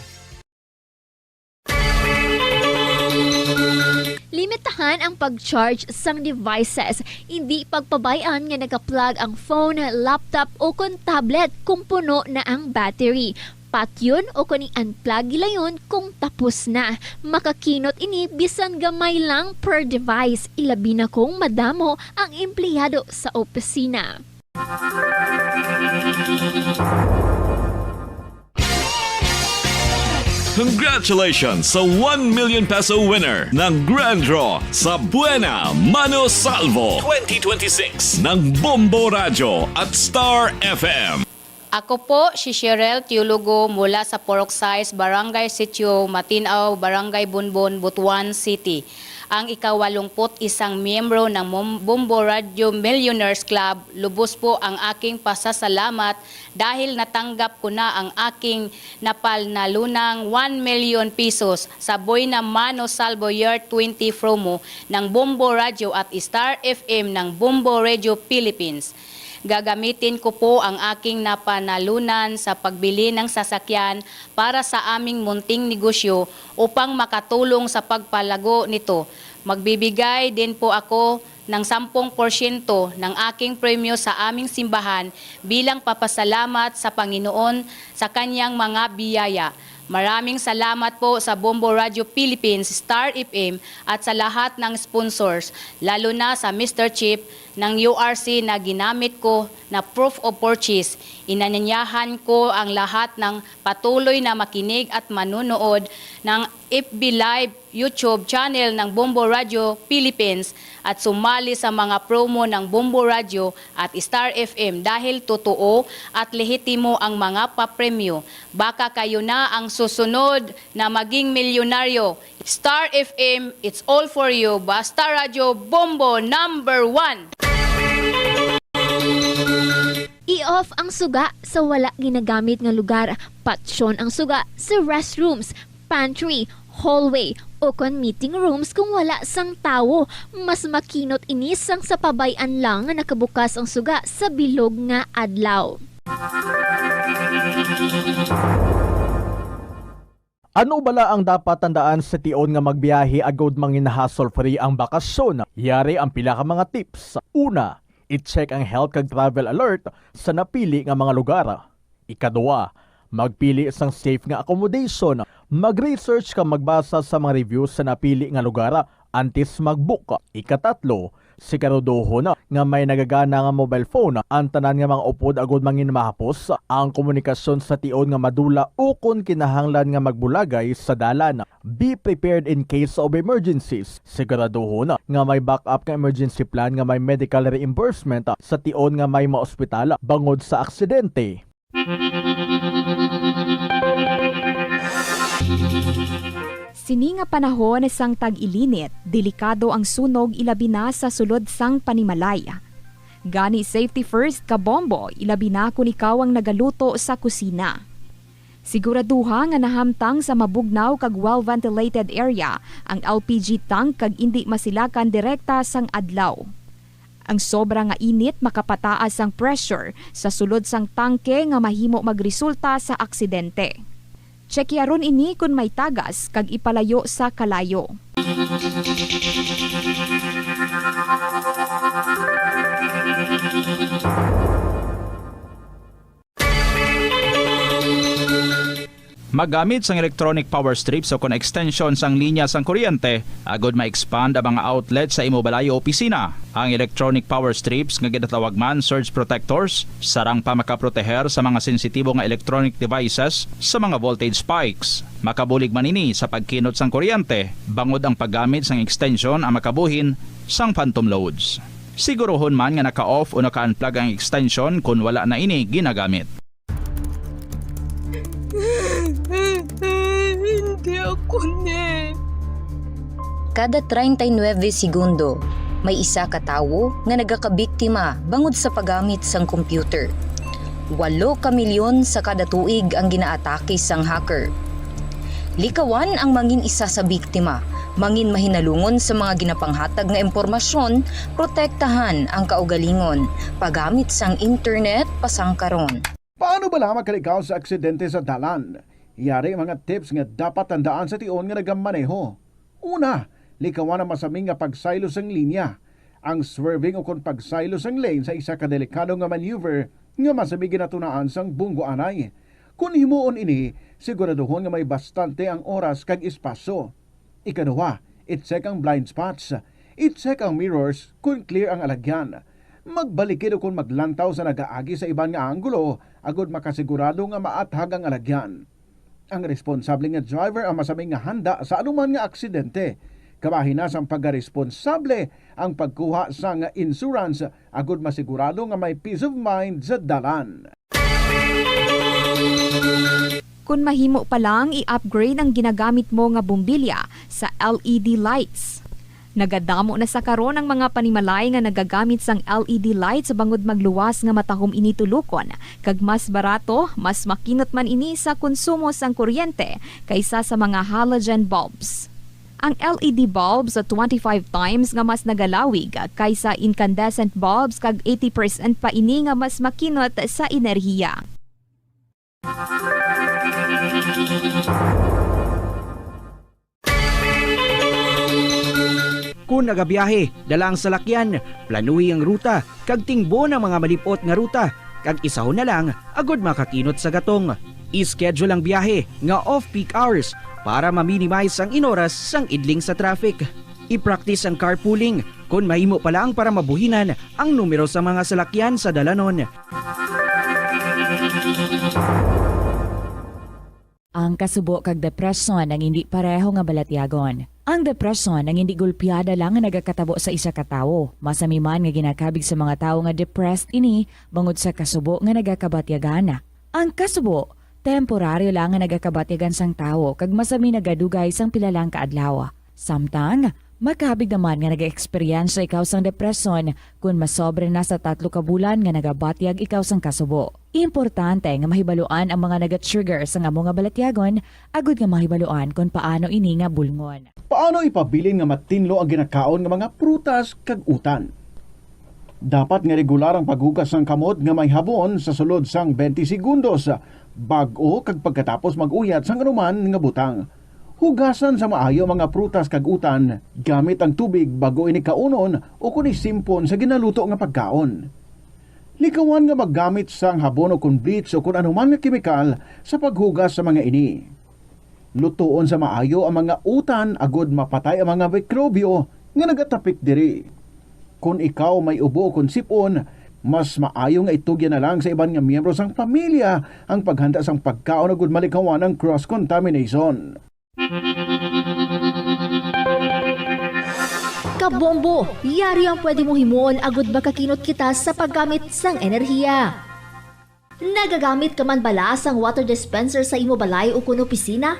Limitahan ang pag-charge sang devices. Indi pagpabay-an nga naka-plug ang phone, laptop, o kon tablet kung puno na ang battery. Patyon o kon i-unplug gilayon kung tapos na. Makakinot ini bisan gamay lang per device, ilabi na kung madamo ang empleyado sa opisina. Congratulations sa one million peso winner ng Grand Draw sa Buena Mano Salvo twenty twenty-six ng Bombo Radyo at Star F M. Ako po si Cheryl Teologo mula sa Purok sais, Barangay Sitio Matinao, Barangay Bonbon, Butuan City, ang ikawalungput-isang miyembro ng Mom-, Bombo Radio Millionaires Club. Lubos po ang aking pasasalamat dahil natanggap ko na ang aking napalnalunang one million pesos sa Buena Mano Salvo Year twenty promo ng Bombo Radio at Star F M ng Bombo Radio Philippines. Gagamitin ko po ang aking napanalunan sa pagbili ng sasakyan para sa aming munting negosyo upang makatulong sa pagpalago nito. Magbibigay din po ako ng sampung porsyento ng aking premyo sa aming simbahan bilang papasalamat sa Panginoon sa kanyang mga biyaya. Maraming salamat po sa Bombo Radio Philippines, Star F M, at sa lahat ng sponsors, lalo na sa Mister Chip ng U R C na ginamit ko na proof of purchase. Inanyayahan ko ang lahat ng patuloy na makinig at manonood ng F B Live YouTube channel ng Bombo Radio Philippines at sumali sa mga promo ng Bombo Radio at Star F M dahil totoo at lehitimo ang mga papremyo. Baka kayo na ang susunod na maging milyonaryo. Star F M, it's all for you. Basta Radyo Bombo number one. I-off ang suga sa wala ginagamit nga lugar. Patyon ang suga sa restrooms, pantry, hallway, o kon meeting rooms kung wala sang tawo. Mas makinot ini sang sa pabay-an lang nga nakabukas ang suga sa bilog nga adlaw. Ano bala ang dapat tandaan sa tion nga magbiyahe agud mangin hassle-free ang bakasyon? Yari ang pila ka mga tips. Una, i-check ang health kag travel alert sa napili nga mga lugar. Ikadua, magpili sang safe nga accommodation. Mag-research kag magbasa sa mga reviews sa napili nga lugar antes mag-book. Ikatatlo, siguraduhon nga may nagagana nga mobile phone ang tanan nga mga upod agud mangin mahapos ang komunikasyon sa tion nga madula ukon kinahanglan nga magbulagay sa dalan. Be prepared in case of emergencies. Siguraduhon nga may backup nga emergency plan nga may medical reimbursement sa tion nga may maospital bangod sa aksidente. Sini nga panahon sang tag-ilinit, delikado ang sunog, ilabi na sa sulod sang panimalay. Gani, safety first, kabombo, ilabi na kon ikaw ang nagaluto sa kusina. Siguraduha nga nahamtang sa mabugnaw kag well-ventilated area ang L P G tank kag indi masilakan direkta sang adlaw. Ang sobra nga init makapataas sang pressure sa sulod sang tangke nga mahimo magresulta sa aksidente. Tsekyaron ini kon may tagas kag ipalayo sa kalayo. Maggamit sang electronic power strips o kon extension sang linya sang kuryente agud ma-expand ang mga outlet sa imo balay o opisina. Ang electronic power strips, nga ginatawag man surge protectors, sarang pa makaproteher sa mga sensitibo nga electronic devices sa mga voltage spikes. Makabulig man ini sa pagkinot sang kuryente, bangod ang paggamit sang extension ang makabuhin sang phantom loads. Siguruhon man nga naka-off o naka-unplug ang extension kon wala na ini ginagamit. Hindi ako ni. Kada treinta y nueve segundo, may isa ka tawo nga nagakabiktima bangod sa paggamit sang computer. Walo ka milyon sa kada tuig ang ginaatake sang hacker. Likawan ang mangin isa sa biktima, mangin mahinalungon sa mga ginapanghatag nga impormasyon, protektahan ang kaugalingon, paggamit sang internet pasangkaron. Paano bala makalikaw sa aksidente sa dalan? Yari ang mga tips nga dapat tandaan sa tion nga nagamaneho. Una, likawan ang masami nga pagsaylo sang linya. Ang swerving ukon pagsaylo sang lane sa isa ka delikado nga maneuver nga masami ginatunaan sang bunggoanay. Kon himuon ini, siguraduhon nga may bastante ang oras kag espasyo. Ikaduha, i-check ang blind spots. I-check ang mirrors kon clear ang alagyan. Magbalikid ukon maglantaw sa nagaagi sa iban nga anggulo agod makasigurado nga maathag ang alagyan. Ang responsable nga driver ang masami nga handa sa anuman nga aksidente. Kabahin na sang pagaresponsable ang pagkuha sang insurance agod masigurado nga may peace of mind sa dalan. Kon mahimo pa lang, i-upgrade ang ginagamit mo nga bombilya sa L E D lights. Nagadamo na sa karon ang mga panimalay nga nagagamit sang L E D lights bangod magluwas nga matahom ini tulokon, kag mas barato, mas makinot man ini sa konsumo sang kuryente kaysa sa mga halogen bulbs. Ang L E D bulbs twenty-five times nga mas nagalawig kaysa incandescent bulbs kag eighty percent pa ini nga mas makinot sa enerhiya. Kon nagabiyahe, dala ang salakyan, planuhi ang ruta, kag tingbon ang mga malip-ot nga ruta, kag isahon na lang agod makakinot sa gatong. I-schedule ang biyahe nga off-peak hours para ma-minimize ang inoras sang idling sa traffic. I-practice ang carpooling kon mahimo pa lang para mabuhinan ang numero sa mga salakyan sa dalanon. Ang kasubo kag depresyon ang indi pareho nga balatyagon. Ang depresyon ang indi gulpiada lang nga nagakatabo sa isa ka tawo. Masami man nga ginakabig sa mga tawo nga depressed ini bangod sa kasubo nga nagakabatyagan. Ang kasubo, temporaryo lang nga nagakabatyagan sang tawo kag masami nagadugay sang pila lang ka adlaw. Samtang, makabig naman nga nag-eksperyensya ikaw sang depresyon kon masobra na sa tatlo ka bulan nga nagabatyag ikaw sang kasubo. Importante nga mahibaluan ang mga naga-trigger sang amo nga balatyagon agud nga mahibaluan kon paano ini nga bulngon. Paano ipabilin nga matinlo ang ginakaon nga mga prutas kag utan? Dapat nga regular ang paghugas sang kamot nga may habon sa sulod sang twenty segundos, bag-o kag pagkatapos mag-uyat sang anuman nga butang. Hugasan sa maayo ang mga prutas kag utan gamit ang tubig bag-o ini kaunon ukon isimpon sa ginaluto nga pagkaon. Likawan nga maggamit sang habon ukon bleach ukon anuman nga kemikal sa paghugas sa mga ini. Lutoon sa maayo ang mga utan agod mapatay ang mga mikrobyo nga nagatapik diri. Kon ikaw may ubo ukon sip-on, mas maayo nga itugyan na lang sa iban nga miyembro sang pamilya ang paghanda sang pagkaon agud malikawan ang cross-contamination. Kabombo, yari ang pwede mong himuon agud makakinot kita sa paggamit sang enerhiya. Nagagamit ka man bala sang water dispenser sa imo balay ukon opisina?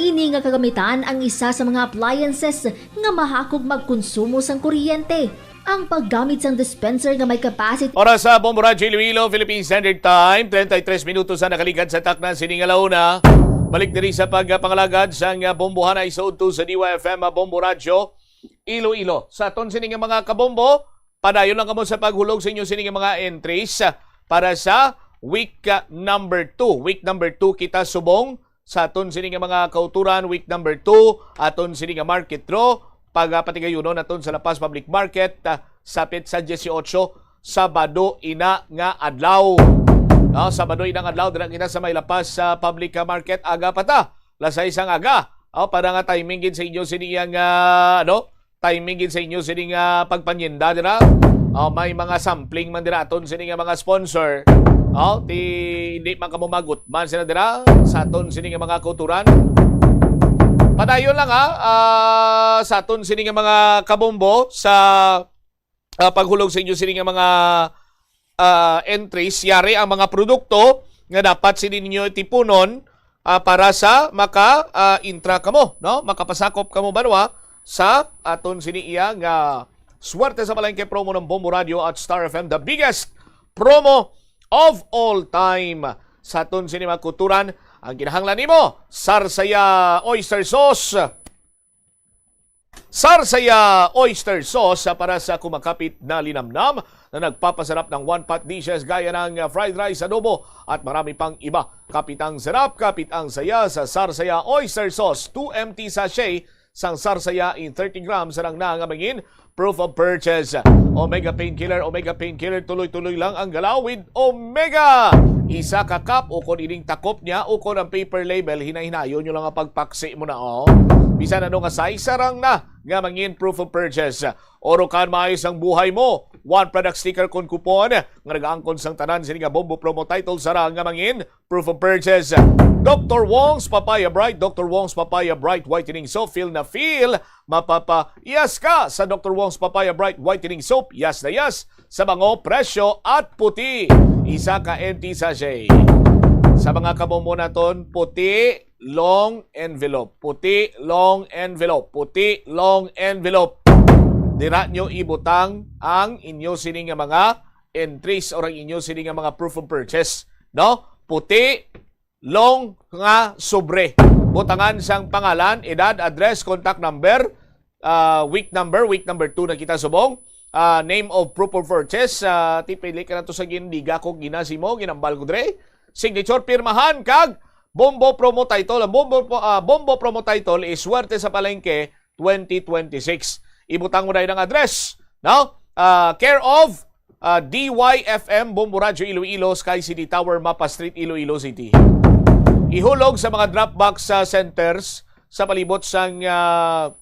Ini nga kagamitan ang isa sa mga appliances nga mahakog magkonsumo sang kuryente. Ang paggamit sang dispenser nga may capacity Oras sa Bombo Radyo Iloilo, Philippine Standard Time, treinta y tres minutos na nakaligad sa takna sining alauna. Balik diri sa pagpangalagad sang bombohanay sa udto sa D Y F M Bombo Radyo Iloilo. Sa aton sini nga mga kabombo, Padayon lang kamo sa paghulog sa inyo sini nga mga entries, ah, para sa week, ah, number two. Week number two kita subong sa aton sini nga mga kauturan, week number two, aton sini nga market draw, pagapatigayunon naton sa La Paz Public Market, ah, sapit sa dieciocho, Sabado ina nga adlaw. No, Sabado ina nga adlaw, dira kita sa may La Paz, ah, Public, ah, Market, aga pa ta. Alas sais ang aga. Oh, para nga timing gid sa inyo sini nga, ano, timing gid sa inyo sini nga pagpanyenda dira. Oh, may mga sampling man dira aton sini nga mga sponsor. Oh, ti hindi man kamo magutman sila dira sa aton sini nga mga kauturan. Padayon lang ha, ah, sa aton sini nga mga kabombo sa, ah, paghulog sa inyo sini nga mga, ah, entries, yari ang mga produkto nga dapat sini ninyo tipunon, ah, para sa maka, ah, intra kamo, no? Makapasakop kamo banwa sa aton sini iya nga Swerte sa Palengke promo ng Bombo Radio at Star F M, the biggest promo of all time. Sa aton sini mga kauturan, ang kinahanglan nimo, Sarsaya Oyster Sauce. Sarsaya Oyster Sauce para sa kumakapit na linamnam na nagpapasarap ng one-pot dishes gaya ng fried rice, adobo, at marami pang iba. Kapit ang sarap, kapit ang saya sa Sarsaya Oyster Sauce, two empty sachet sang Sarsaya in thirty grams, sarang na nga mangin proof of purchase. Omega Painkiller, Omega Painkiller, tuloy-tuloy lang ang galaw with Omega. Isa ka cup, ukon ining takop niya, ukon ang paper label, hinay-hinayon nyo lang ang pagpaksi mo na, oh. Bisan ano nga size, sarang na nga mangin proof of purchase. Oro kan maayos ang buhay mo. One product sticker kon coupon nga nagaangkon sang tanan sini nga Bombo promo title, sarang nga mangin proof of purchase. Doctor Wong's Papaya Bright, Doctor Wong's Papaya Bright Whitening Soap, feel na feel, mapapa-yes ka sa Doctor Wong's Papaya Bright Whitening Soap, yes na yes sa bango, presyo at puti. Isa ka empty sachet. Sa mga kabombo naton, puti, long envelope. Puti, long envelope. Puti, long envelope. Dira nyo ibutang ang inyo sini nga mga entries or ang inyo sini nga mga proof of purchase, no? Puti, long nga sobre. Butangan sang pangalan, edad, address, contact number, ah, week number, week number two na kita subong. Ah, name of proof of purchase, ah, ti pili ka na to sa gindiga ko, ginasi mo, ginambal ko dre. Signature, pirmahan, kag Bombo Promo Title. Ang Bombo, ah, Bombo Promo Title is Swerte sa Palengke twenty twenty-six. Ibutang mo na ang address, no? Ah, care of, ah, D Y F M, Bombo Radyo Iloilo, Sky City Tower, Mapa Street, Iloilo City. Ihulog sa mga drop box, ah, centers sa palibot sang, ah,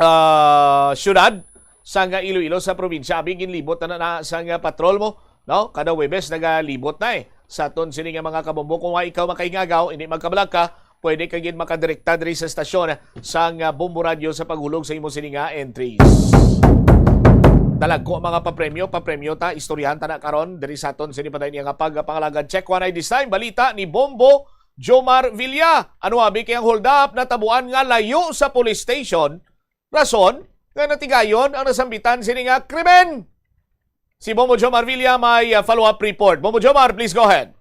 ah, syudad sang Iloilo sa probinsya. Abi, ginlibot na na sang patrol mo, no? Kada Huwebes nagalibot na, eh. Sa aton sini nga mga kabombo, kung wa ikaw makaingagaw, hindi magkabalaka, pwede ka gid makadirekta diri sa estasyon sang Bombo Radyo sa paghulog sa imo sini nga entries. Dalagko ang mga papremyo, papremyo ta, istoryahan ta na karon diri sa aton sini pa nga pagpangalagad. Check one I this time, balita ni Bombo Jomar Villa. Ano abi kay ang hold up natabuan nga layo sa police station? Rason nga natigayon ang nasambitan sini nga krimen. Si Bombo Jomar Villa may, uh, follow-up report. Bombo Jomar, please go ahead.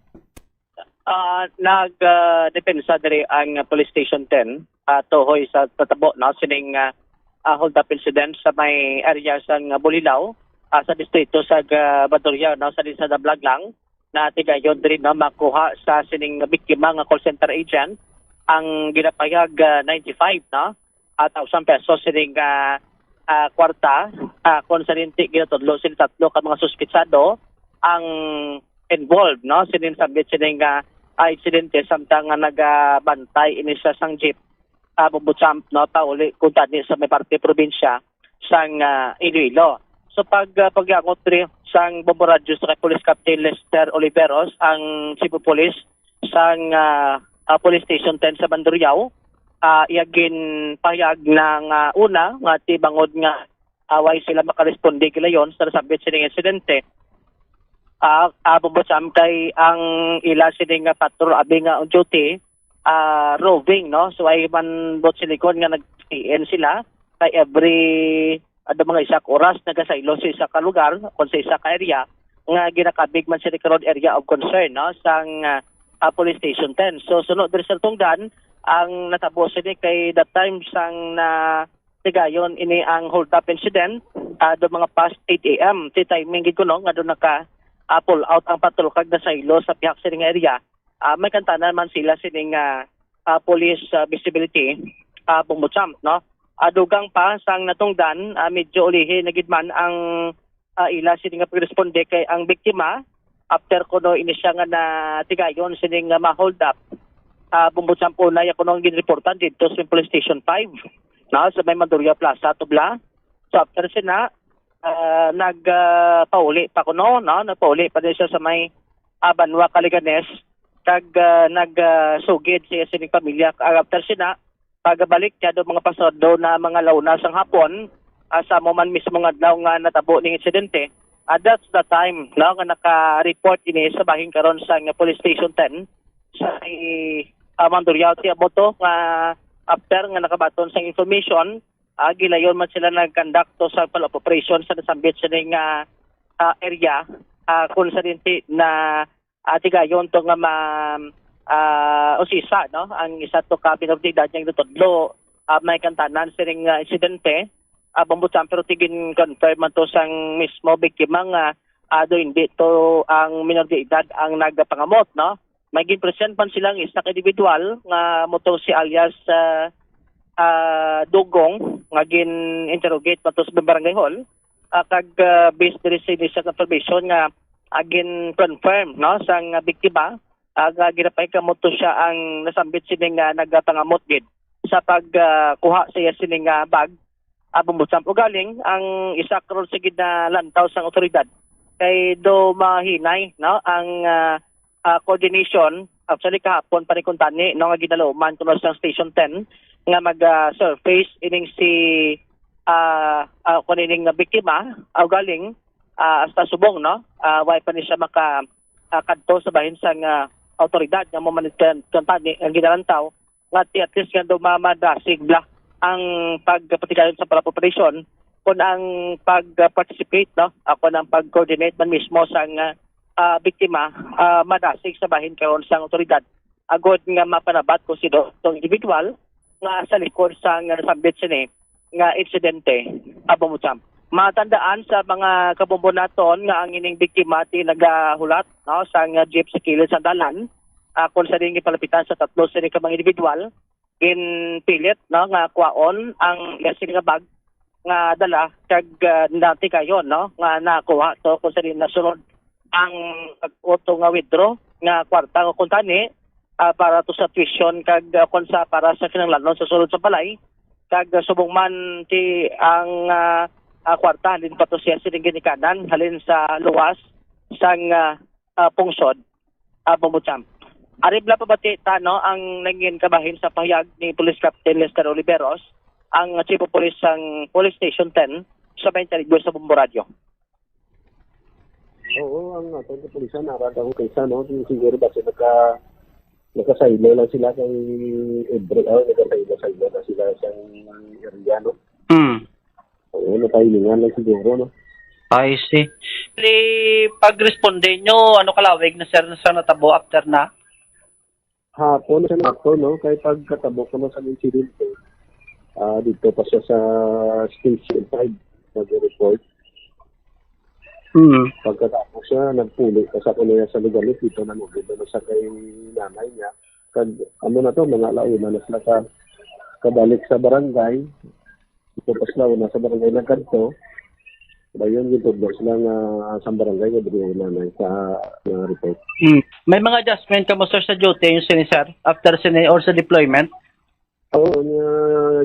Ah, nag, ah, depensa diri ang Police Station ten, ah, tuhoy sa tatabo, no, sining, ah, ah, hold up incident sa may area sang Bulilao, ah, sa distrito sa, ah, Bandurriao, no, sa Lisada Blaglang, na tigayon diri, no, makuha sa sining biktima nga call center agent ang ginapayag, ah, ninety-five, no, ah, thousand pesos sining, ah, ah, kwarta, ah, kon sa linti ginatudlo sini tatlo ka mga suspitsado ang involved, no, sining sambit sining, ah, ah, insidente samtang nga nagabantay ini sa sang jeep, ah, Bombo Champ, no, pauli kuntani sa may parte probinsya sang, ah, Iloilo. So pag, ah, pagyangot diri sang Bombo Radyo sa kay Police Captain Lester Oliveros, ang Chief of Police sang, ah, ah, Police Station ten sa Bandurriao, ah, iya ginpahayag na nga una nga ti bangod nga, ah, way sila makaresponde gilayon sa nasambit sining insidente. Ah, ah, Bombo Champ, kay ang ila sini nga patrol abi nga on duty, ah, roving, no? So, ay man buot silingon nga nag-T N sila kay every, ano, mga isa ka oras nagasaylo sa isa ka lugar o sa isa ka area nga ginakabig man sini karon area of concern, no, sang, ah, ah, Police Station ten. So, suno diri sa tungdan, ang natabo sini kay that time sang na Tigayon ini ang hold up incident, ah, do mga past eight a m. Ti timing gid kuno nga do naka, ah, pull out ang patrol kag nasaylo sa pihak sini nga area. Ah, may kantanan man sila sining, ah, ah, police, ah, visibility, ah, Bombo Champ, no? Ah, dugang pa sang natungdan, ah, medyo ulihi na gid man ang, ah, ila sini nga pagresponde kay ang biktima, after kuno ini siya nga natigayon sini nga ma-hold up, ah, Bombo Champ, una ya kuno ang ginreportan dito sa police station five, no, sa may Mandurriao Plaza, Tubla. So after sina, ah, nag, ah, pauli pa kuno, no? Nagpauli pa din siya sa may, ah, Banwa, Caliganes, kag, ah, nag, ah, sugid siya sining pamilya. Ah, after sina, pagabalik niya do mga pasado na mga launa sang hapon, ah, sa amo man mismo nga adlaw nga natabo ning insidente. Ah, that's the time, no, nga naka-report ini sa bahin karon sa nga Police Station ten sa may, ah, Mandurriao. Ti amo to nga after nga nakabaton sang information, ah, gilayon man sila nag-conduct to sa follow-up operation sa nasambit sini nga, ah, area, ah, kung sa dinti na, ah, tigayon to nga ma-, ah, usisa, no, ang isa to ka minor de edad nga ginatudlo, ah, may kantanan sining, ah, insidente, ah, Bombo Champ, pero ti gin-confirm man to sang mismo biktima nga, ah, do hindi to ang minor de edad ang nagpangamot, no? May gin-present man sila ang isa ka individual nga amo to si alias, ah, ah, Dugong nga gin-interrogate man to sa barangay hall, ah, kag, ah, based diri sa initial confirmation nga, ah, gin-confirm, no, sang biktima, ah, nga ginapahikamot to siya ang nasambit sini nga nagapangamot gid sa pag, ah, kuha sa iya sini nga bag, ah, Bombo Champ. Ugaling ang isa karon sa ginalantaw sang awtoridad kay do mahinay, no, ang, ah, ah, coordination. Actually, kahapon pa ni kuntani, no, nga ginaluman kuno sang Station ten nga mag, ah, surface ining si, ah, ah, kuno ining nga biktima, ah, ugaling, ah, hasta subong, no, ah, way pa ni siya maka, ah, kadto sa bahin sang, ah, awtoridad nga mo man kuntani ang ginalantaw nga ti at least nga do ma-, madasig bala ang pagpatigayon sa pala operation, kun ang pag-participate, no, ah, kun ang pag-coordinate man mismo sang, ah, ah, biktima, ah, madasig sa bahin karon sang awtoridad, agod nga mapanabat kung sino tong individual nga sa likod sang nasambit sini nga insidente, ah, Bombo Champ. Matandaan sa mga kabombo naton nga ang ining biktima ti nagahulat, no, sang jeep sa kilid sang dalan, ah, kung sa din gipalapitan sa tatlo sini ka mga individual, ginpilit, no, nga kwaon ang iya sini nga bag nga dala kag, ah, natigayon, no, nga nakuha to kung sa din nasunod ang pag-uto nga withdraw nga kwarta nga kuntani, ah, para to sa tuition kag, ah, kung sa para sa kinahanglanon sa sulod sa balay, kag, ah, subong man ti ang, ah, ah, kwarta halin pa to siya sining ginikanan halin sa luwas sang, ah, ah, pungsod, ah, Bombo Champ. Ari bala pabati ta, no, ang nangin kabahin sa pahayag ni Police Captain Lester Oliveros, ang Chief of Police sang Police Station ten sa Bayan Taligbo sa Bombo Radio. Oo, ang aton kapulisan, nara daw kaysa, no? Siguro ba sila naka-, nakasaylo lang sila kay every hour, nakasaylo-saylo na sila sa area, no? Hmm. Oo, natayilingan lang siguro, no? I see. Di pag-responde nyo, ano kalawig na, sir, sa natabo after na? Hapon siya na ako, no? Kay pagkatabo ko na sa insidente, ah, dito pa siya sa Station five, nag-report. Hmm. Pagkatapos siya, nagpuli pa sa kuno sa lugalit, dito na mo, dito na sa kay nanay niya. Kag, ano na to, mga alauna na sila ka, kabalik sa barangay. Ito pa sila, una sa barangay nagkadto. Dayon, gintudlo sila nga sa barangay nga diri una na sa, nga report. Hmm. May mga adjustment kamo, sir, sa duty yung sini, sir, after sini or sa deployment? Oo, nga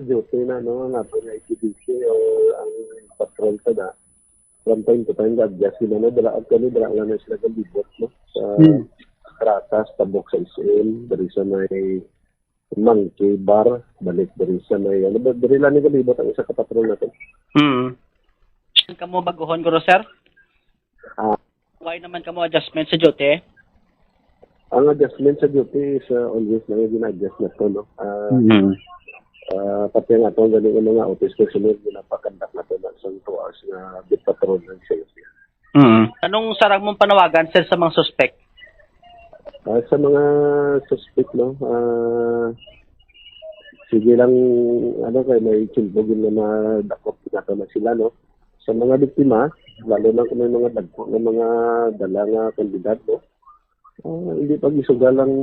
duty na, no, ang ato nga I T D C o ang patrol pa na. From time to time, ga-adjust sila, no, dala, actually, dala lang na sila galibot, no, sa Hmm. Pratas, tabok sa S M, diri sa may Monkey Bar, balik diri sa may, ano ba, diri lang ni galibot ang isa ka patrol natin. Hmm. Kamo baguhon, guro, sir? Ah. Why naman kamo adjustment sa duty? Ang adjustment sa duty is, uh, always na yung gina-adjust na to, no? Ah, Mhm. ah, pati ang atong galing nga mga office personnel, ginapakandak na to na sa two hours na beat patrol ng safety. Mhm. Anong sarang mong panawagan, sir, sa mga suspect? Ah, sa mga suspect, no? Ah, Sige lang, ano, kay may tiyempo gid na madakop nato na sila, no? Sa mga biktima, lalo na kung may mga dagko nga mga dala nga kandidato, ah, hindi pag isugal lang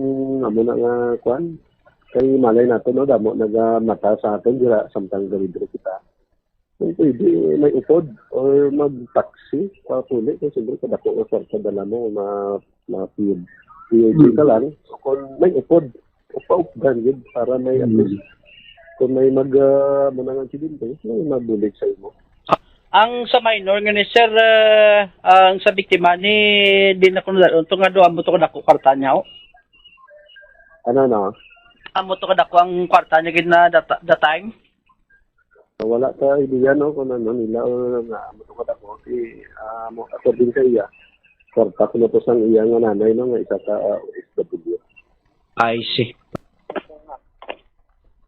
amo na nga kwan. Kay malay nato, no, damo nagamata sa aton dira samtang diri kita. Kung pwede, may upod or mag-taxi pa puli. Kay siyempre, kadako nga kwarta dala mo, ma-, ma-, P U G ka lang. So, kung may upod, upaupdan yun para may at least, kung may mag, ah, manang aksidente, may mabulig sa imo. Ang sa minor nga ni sir, ah, ang sa biktima ni, di na kuno dal-, ito nga do, amo to kadako kwarta niya, oh. Ano, no? Amo to kadako ang kwarta niya gid na data-, that time? Wala ka idea, no, kung ano nila o nga amo to kadako. Si, ah, mo, according sa iya, kwarta ko na to sang iya nga nanay, no, nga isa ka, ah, O F W. I see.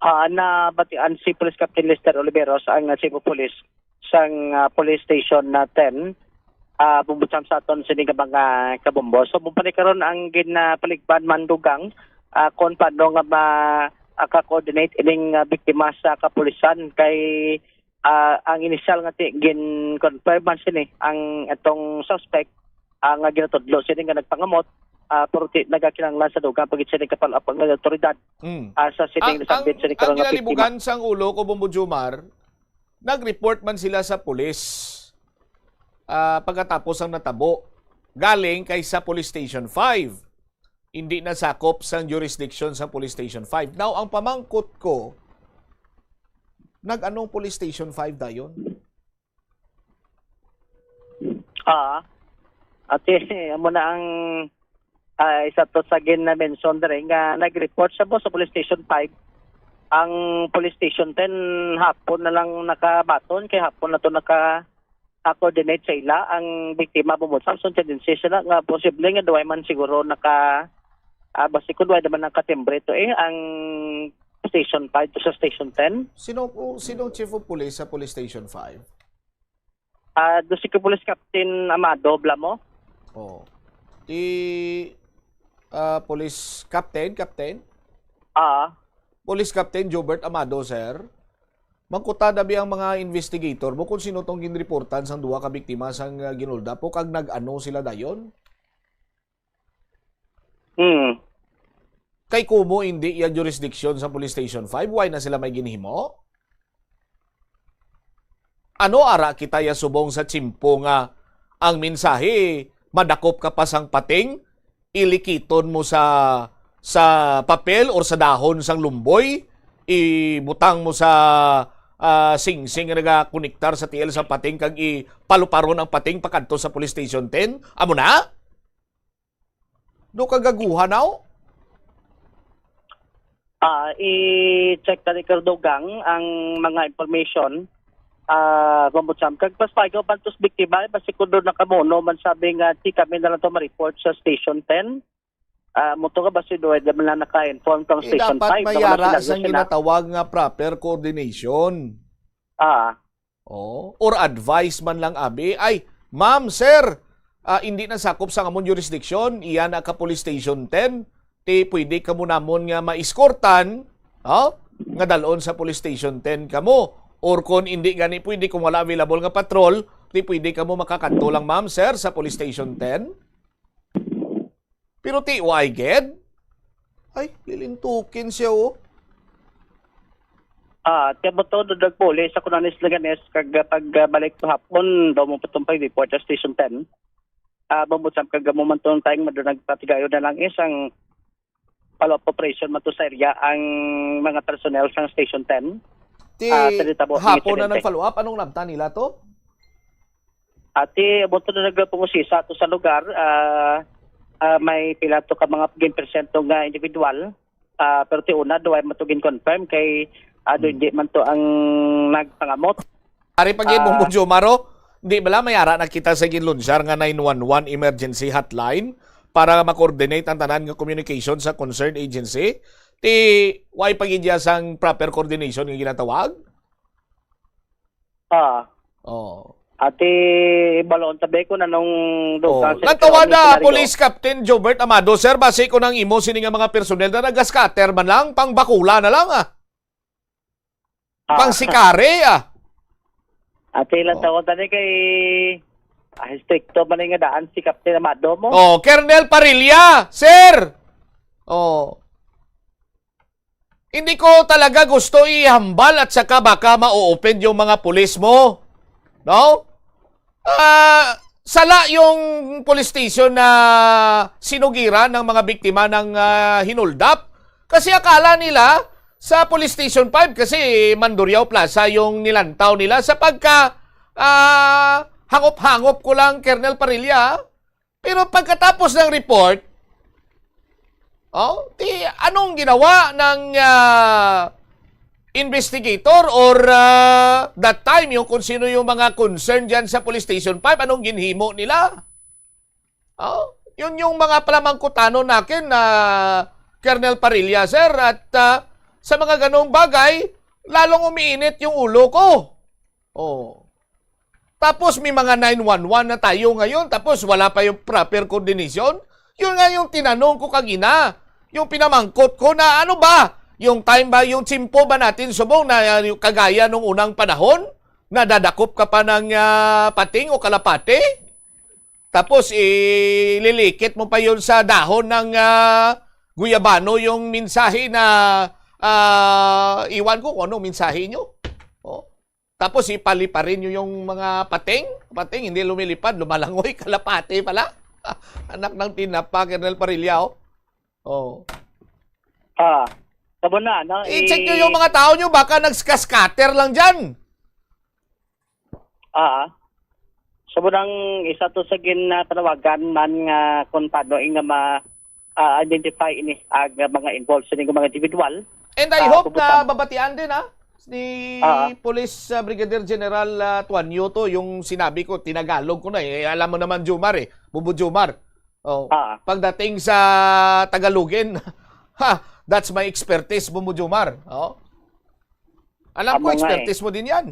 Ah, nabatian si Police Captain Lester Oliveros, ang, ah, Cebu Police, sang, ah, Police Station na ten, ah, bumbutsam sa aton sini nga mga kabombo. So, bumalik karon ang ginapaligban man dugang, ah, kung paano nga ma-, ah, ka-coordinate ining, ah, biktima sa kapulisan kay, ah, ang inisyal nga ti-, gin-confirm man sini ang atong suspect, ah, nga ginatudlo sini nga nagpangamot, ah, pero ti-, nagakinahanglan sa dugang pagit sini kapal-, ang mga otoridad, Mm. ah, sa sining Ang, nasambit ang, sini ang karon nga biktima. Kinalibugan sang ulo ko, Bombo Jomar, nag-report man sila sa pulis, ah, pagkatapos ang natabo, galing kay sa Police Station five. Hindi na sakop sang jurisdiction sang Police Station five. Now, ang pamangkot ko, nag-anong Police Station five dayon? Ah, ate, amo na ang, ah, isa to sa gin-mention diri nga nag-report sa, sa Police Station five ang Police Station ten. Hapon na lang nakabaton kay hapon na to naka, ah, coordinate sa ila ang biktima. Bumot Samson, tendency sila nga posible nga duway man siguro naka, ah, basi kung duway naman nakatimbre to eh ang Station five to sa Station ten. Sino po, sino chief of police sa Police Station five? Ah, do si Police Captain Amado Blamo. Oh. Ti, ah, Police Captain, Captain? Ah. Police Captain Jobert Amado, sir. Mangkuta dabi ang mga investigator mo kung sino tong ginreportan sang duha ka biktima sang, ah, ginulda po kag nag-ano sila dayon? Hmm. Kay kumo hindi iya jurisdiction sa Police Station five, why na sila may ginhimo? Ano ara kita ya subong sa tiyempo nga ang mensahe, madakop ka pa sang pating, ilikiton mo sa, sa papel or sa dahon sang lumboy, ibutang mo sa, ah, singsing nga nagakonektar sa tiil sa pating kag ipaluparon ang pating pakadto sa Police Station ten? Amo na? Do kagaguhan, aw? Ah, i-check ta ni Cardogang ang mga information. Ah, Bombo Sam, kag paspago bantos biktima, basi kung doon nakamuno man sabi nga, di kami na lang to ma-report sa Station ten. Ah, mo to ka, basi doon naman na naka-inform kang Eh, Station dapat five, may naman yara ang sang sila. Ginatawag nga proper coordination. Ah. Oh, or advice man lang, abi. Ay, ma'am, sir, ah, hindi na sakop sa amon jurisdiction, iya na ka Police Station ten. Ti pwede kamo namon nga maiskortan, oh, nga dalon sa Police Station ten kamo. Or kung hindi gani pwede, kung wala available nga patrol, ti pwede kamo makakadto lang, ma'am, sir, sa Police Station ten. Pero ti, why, gid? Ay, lilintukin siya, oh. Ah, tiabot to, do nagpuli sa Kunanis, Leganes, kag, ah, pag, ah, balik ko hapon, daw mo patumpay report sa Station ten. Ah, bambot sa kag mo man tong time, madunag patigayon na lang is ang follow-up operation man to sa area ang mga personnel sa Station ten. Ti Ah, sa Litabo, hapon na Incidente. Nag-follow up, anong nabtan nila to? Ati, abot na nagpungusisa to sa lugar, ah, ah, may pila to ka mga ginpresento nga individual, ah, pero ti una, duway man to gin-confirm kay, ah, do Hmm. hindi man to ang nagpangamot. Ari pa gid, Ah. Bongbong Jomar, oh. Di bala may ara na kita sa ginlunsyar nga nine one one emergency hotline para ma-coordinate ang tanan nga communication sa concerned agency? Ti, why pa gid ya sang proper coordination nga ginatawag? Ah. Oh. Ati, balon tabi ko na nung Oh. dugang sa Natawa ito, na, senaryo. Police Captain Jobert Amado, sir, basi ko nang imo sini nga mga personnel na naga-scatter man lang, pang bakula na lang, ah. Ah. Pang sikari, ah. At sa ilang Oh. taon tani kay, ah, estrikto man nga daan si Captain Amado mo. Oh, Colonel Parilla, sir! Oh. Hindi ko talaga gusto ihambal at saka baka ma-offend yung mga pulis mo. No? Ah, sala yung police station na sinugiran ng mga biktima ng, ah, hinoldap. Kasi akala nila sa Police Station five, kasi Mandurriao Plaza yung nilantaw nila sa pagka, ah, hangop-hangop ko lang, Colonel Parilla. Pero pagkatapos ng report, oh, di, anong ginawa ng, ah, investigator or, ah, that time, yung kung sino yung mga concern dyan sa Police Station five, anong ginhimo nila? Oh, yun yung mga palamangkutanon nakin na Colonel Parilla, sir, at, ah, sa mga ganong bagay, lalong umiinit yung ulo ko. Oh. Tapos may mga nine one one na tayo ngayon, tapos wala pa yung proper coordination. Yun nga yung tinanong ko kagina, yung pinamangkot ko na ano ba, yung time ba, yung tiyempo ba natin subong na, ah, yung kagaya nung unang panahon, na dadakop ka pa ng, ah, pating o kalapati? Tapos ililikit mo pa yun sa dahon ng, ah, guyabano yung mensahe na, ah, iwan ko kung anong mensahe nyo. Oh. Tapos ipaliparin nyo yung mga pating. Pating, hindi lumilipad, lumalangoy, kalapati pala. Anak ng tinapa, Colonel Parilla, oh. Oh. Ah, tabo na, no? I-check nyo I- yung mga tao nyo, baka nagska-scatter lang dyan. Ah. So, nang isa to sa ginpanawagan man nga kung paano nga ma, ah, identify ini ang mga involved sa mga individual. And I Ah, hope na puputan. babatian din, ha, ni Ah. Police, ah, Brigadier General, ah, Tuanyo to, yung sinabi ko, tinagalog ko na eh. Alam mo naman, Jomar eh. Bubo Jomar. Oh, Ah. pagdating sa Tagalogin, ha, that's my expertise, Bubo Jomar. Oh. Alam ko, Amo nga eh. expertise mo din yan.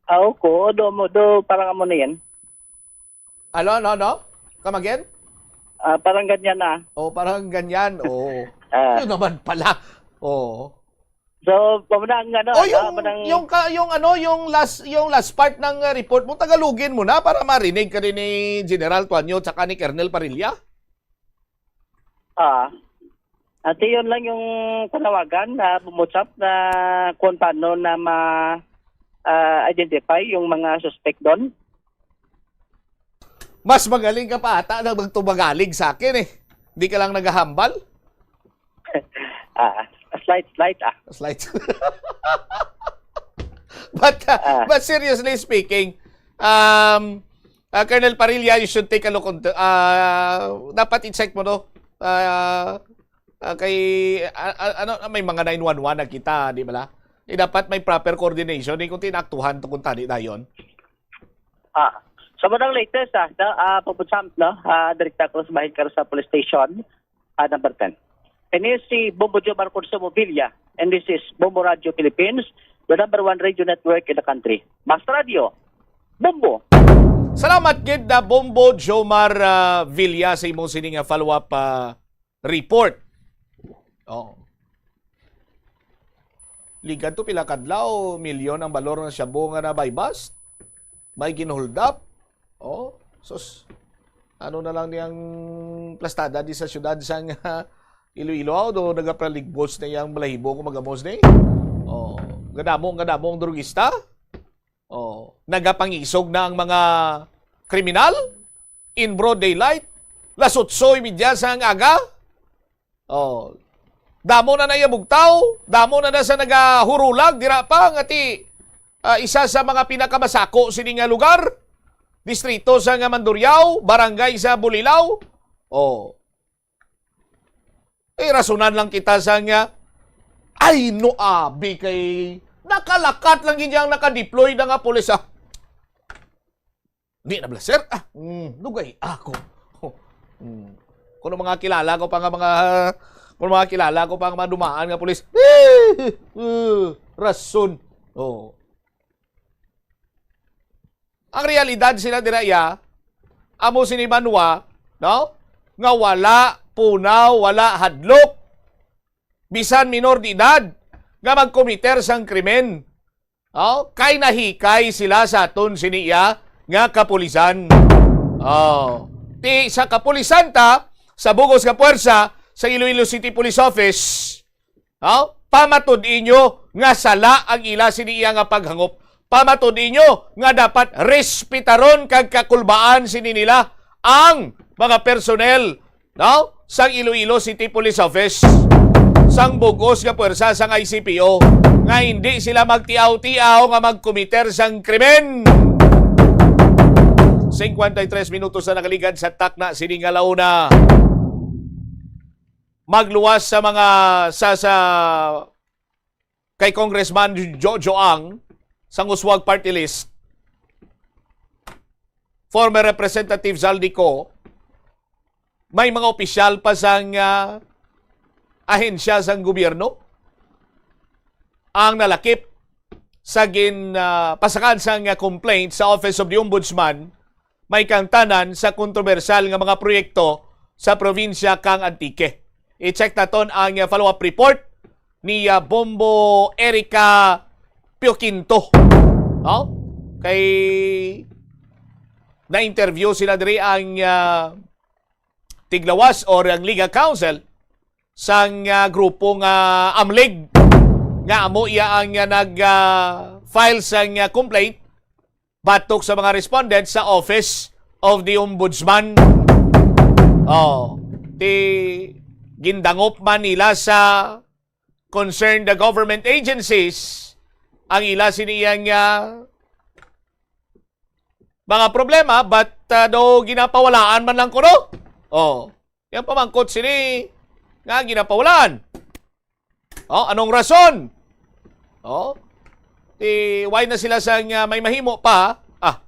Ah, oo, do, mo, do, parang amo na yan. Ano, ano, ano? Come again? Ah, parang ganyan na. Oh, parang ganyan. Oh. Ah. Yun naman pala. Oh. So, pamunang ano, Oh, ano, yung, pamunang yung ka, yung ano, yung last, yung last part ng, uh, report mo, Tagalogin mo na para marinig ka din ni General Tuanyo tsaka ni Colonel Parilla. Ah. At yun lang yung panawagan na bumutsap na kung paano na ma, ah, identify yung mga suspect doon. Mas magaling ka pa ata na magtumagalig sa akin eh. Hindi ka lang naghahambal. Ah, slight, slight, ah. Slight. But, uh, Ah. but seriously speaking, um, uh, Colonel Parilla, you should take a look on the, uh, dapat i-check mo, no? Uh, uh, kay, uh, uh, ano, may mga nine one one na kita, di ba la? Eh, dapat may proper coordination, eh, kung tinaktuhan to kung tani dayon. Ah, sa mga latest, ah, na, ah, paputsam, no? Ah, direkta ko sa bahin karo sa police station, ah, number ten. Ini si Bombo Jomar Consumo Villa, and this is Bombo Radio Philippines, the number one radio network in the country. Mas Radio, Bombo! Salamat gid na Bombo Jomar, ah, Villa sa imong sini nga follow-up, ah, report. Oh. Ligan to pila kadlaw, milyon ang balor ng shabu nga na-buy-bust. May gin-hold up. Oh, sus. Ano na lang niyang plastada di sa syudad sang Iloilo, do nagapaligbos na yang balahibo kung magamos ni. Oh, gadamo, gadamo ang drugista. Oh, nagapangisog na ang mga kriminal in broad daylight. Las otso y media sang aga. Oh, damo na nayabugtaw, damo na na sa nagahurulag, dira pa nga ti, ah, isa sa mga pinakamasako sini nga lugar, distrito sa nga Mandurriao, barangay sa Bulilao. Oh. Eh, rasunan lang kita sa nga, ay, no, abi, kay nakalakat lang gid ang nakadeploy na nga pulis, ah. Di na bala, sir. Ah, mm, dugay ako. Mm. Kung mga kilala ko pa nga mga, kung mga kilala ko pa nga mga dumaan nga pulis, eh, eh, rason. Oh. Ang realidad sila dira iya, amo sini banwa, no? Nga wala punaw, wala hadlok. Bisan minor de edad nga magkomiter sang krimen. Oh, kay nahikay sila sa aton sini iya nga kapulisan. Oh, ti sa kapulisan ta, sa bugos nga puwersa sa Iloilo City Police Office, oh, pamatud-i nyo nga sala ang ila sini iya nga paghangop. Pamatud-i nyo nga dapat respetaron kag kakulbaan sini nila ang mga personnel, no, sang Iloilo City Police Office, sang bugos nga puwersa sang I C P O, nga hindi sila magtiaw-tiaw nga magkomiter sang krimen. Cincuenta y tres minutos na nakaligad sa takna sini nga launa. Magluwas sa mga sa, sa kay Congressman Jojo Ang sang Uswag Party List, former Representative Zaldy Co, may mga opisyal pa sang, ah, ahensya sang gobyerno ang nalakip sa gin, ah, pasakan sang, ah, complaint sa Office of the Ombudsman may kaangtanan sa kontrobersyal nga mga proyekto sa probinsya kang Antique. I-check naton ang, ah, follow-up report ni, ah, Bombo Erica Pioquinto. No? Kay na-interview sila diri ang, ah, tiglawas or ang legal counsel sang, ah, grupo nga Amlig nga amo iya ang, ah, nag, ah, file sang, ah, complaint batok sa mga respondent sa Office of the Ombudsman. Oh, ti gindangop man nila sa concerned government agencies ang ila sini iyang, ah, mga problema, but, ah, do ginapawalaan man lang kuno. Oh, yang pamangkot sini nga ginapawalaan. Oh, anong rason? Oh, ti why na sila sang, ah, may mahimo pa? Ah,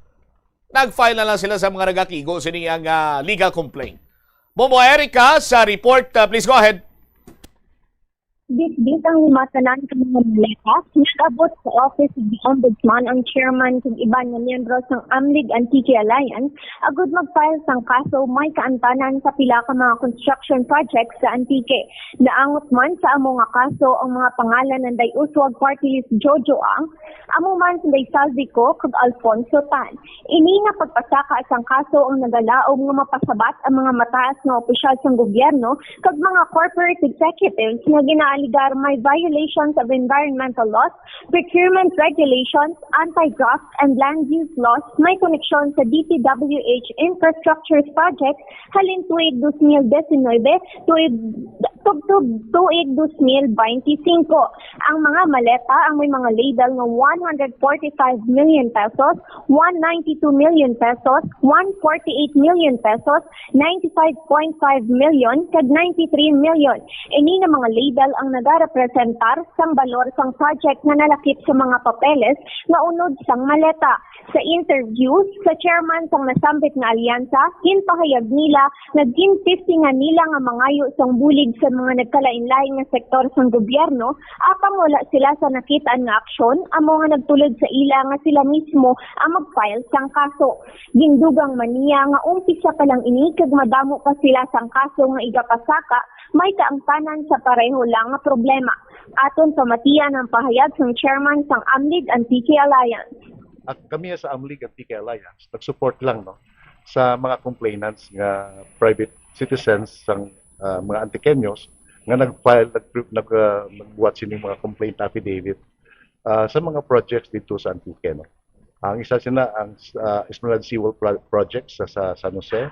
nag-file na lang sila sa mga nagakigo sini ang, ah, legal complaint. Bombo Erica sa report, ah, please go ahead. Bitbit ang himatanan ka mga maleta, nag-abot sa Office of the Ombudsman ang chairman kag iban nga miyembro sang Amlig Antique Alliance agud mag-file sang kaso may kaantanan sa pila ka mga construction projects sa Antique. Naangot man sa amo nga kaso ang mga pangalan ng Day Uswag Party List Jojo Ang, amo man si Day Salvi Co kag Alfonso Tan. Ini nga pagpasaka sang kaso ang nagalaom nga mapasabat ang mga mataas nga opisyal sang gobyerno kag mga corporate executives nga ginaaligar may violations of environmental laws, procurement regulations, anti-graft, and land use laws may koneksyon sa D P W H infrastructure project halin tuig dos mil diecinuebe tuig tubtob tuig dos mil baynte singko. Ang mga maleta ang may mga label nga one hundred forty-five million pesos, one ninety-two million pesos, one forty-eight million pesos, ninety-five point five million, kag ninety-three million. Ini nga mga label ang nagarepresentar sang balor sang project nga nalakip sa mga papeles nga unod sang maleta. Sa interview sa chairman sang nasambit nga alyansa, ginpahayag nila nga gintistingan nila nga mangayo sang bulig sa mga nagkalainlain nga sektor sang gobyerno, apang wala sila sa nakit-an nga aksyon, amo nga nagtulod sa ila nga sila mismo ang mag-file sang kaso. Gindugang man niya nga umpisa pa lang ini kag madamo pa sila sang kaso nga igapasaka may kaangtanan sa pareho lang nga problema. Aton pamatian ang pahayag sang chairman sang Amlig Antique Alliance. At kami sa Amlig Antique Alliance, nag-support lang, no, sa mga complainants nga private citizens sang, ah, mga Antiqueños nga nag-file, nag, nag, ah, nagbuhat sining mga complaint affidavit, ah, sa mga projects dito sa Antique, no. Ang isa sina ang, ah, Esplanade Seawall Pro-, Project sa, sa San Jose,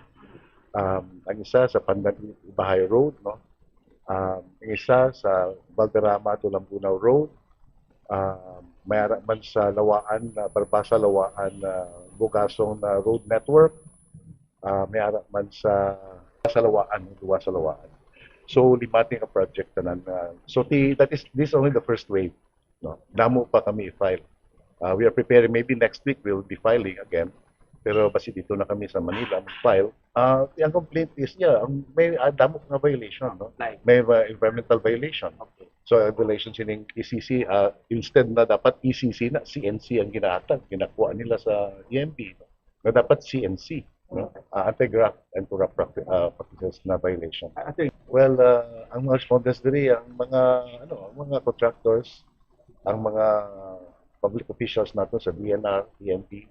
um, ang isa sa Pandan Ibahay Road, no. Um, ang isa sa Valderrama to Lambunao Road, um, may ara man sa Lawaan, na Barbaza Lawaan, na Bugasong na road network, ah, may ara man sa, sa Lawaan, duwa sa Lawaan. So, lima ti ka project tanan. Ah, so, ti, that is, this is only the first wave, no? Damo pa kami i-file. Ah, we are preparing. Maybe next week we'll be filing again. Pero basi dito na kami sa Manila mag-file. Ah, ang complaint is, yeah, ang may, ah, damo nga violation, no? Like, May uh, environmental violation. okay. So, ang violation sining E C C, ah, instead na dapat E C C na, C N C ang ginahatag, ginakuha nila sa E M B, no? Na dapat C N C, no? Ah, anti-graft and corrupt practi- ah, practices na violation. Attorney, Well, ah, ang mga respondents diri, ang mga, ano, ang mga contractors, ang mga public officials nato sa D N R, P N P,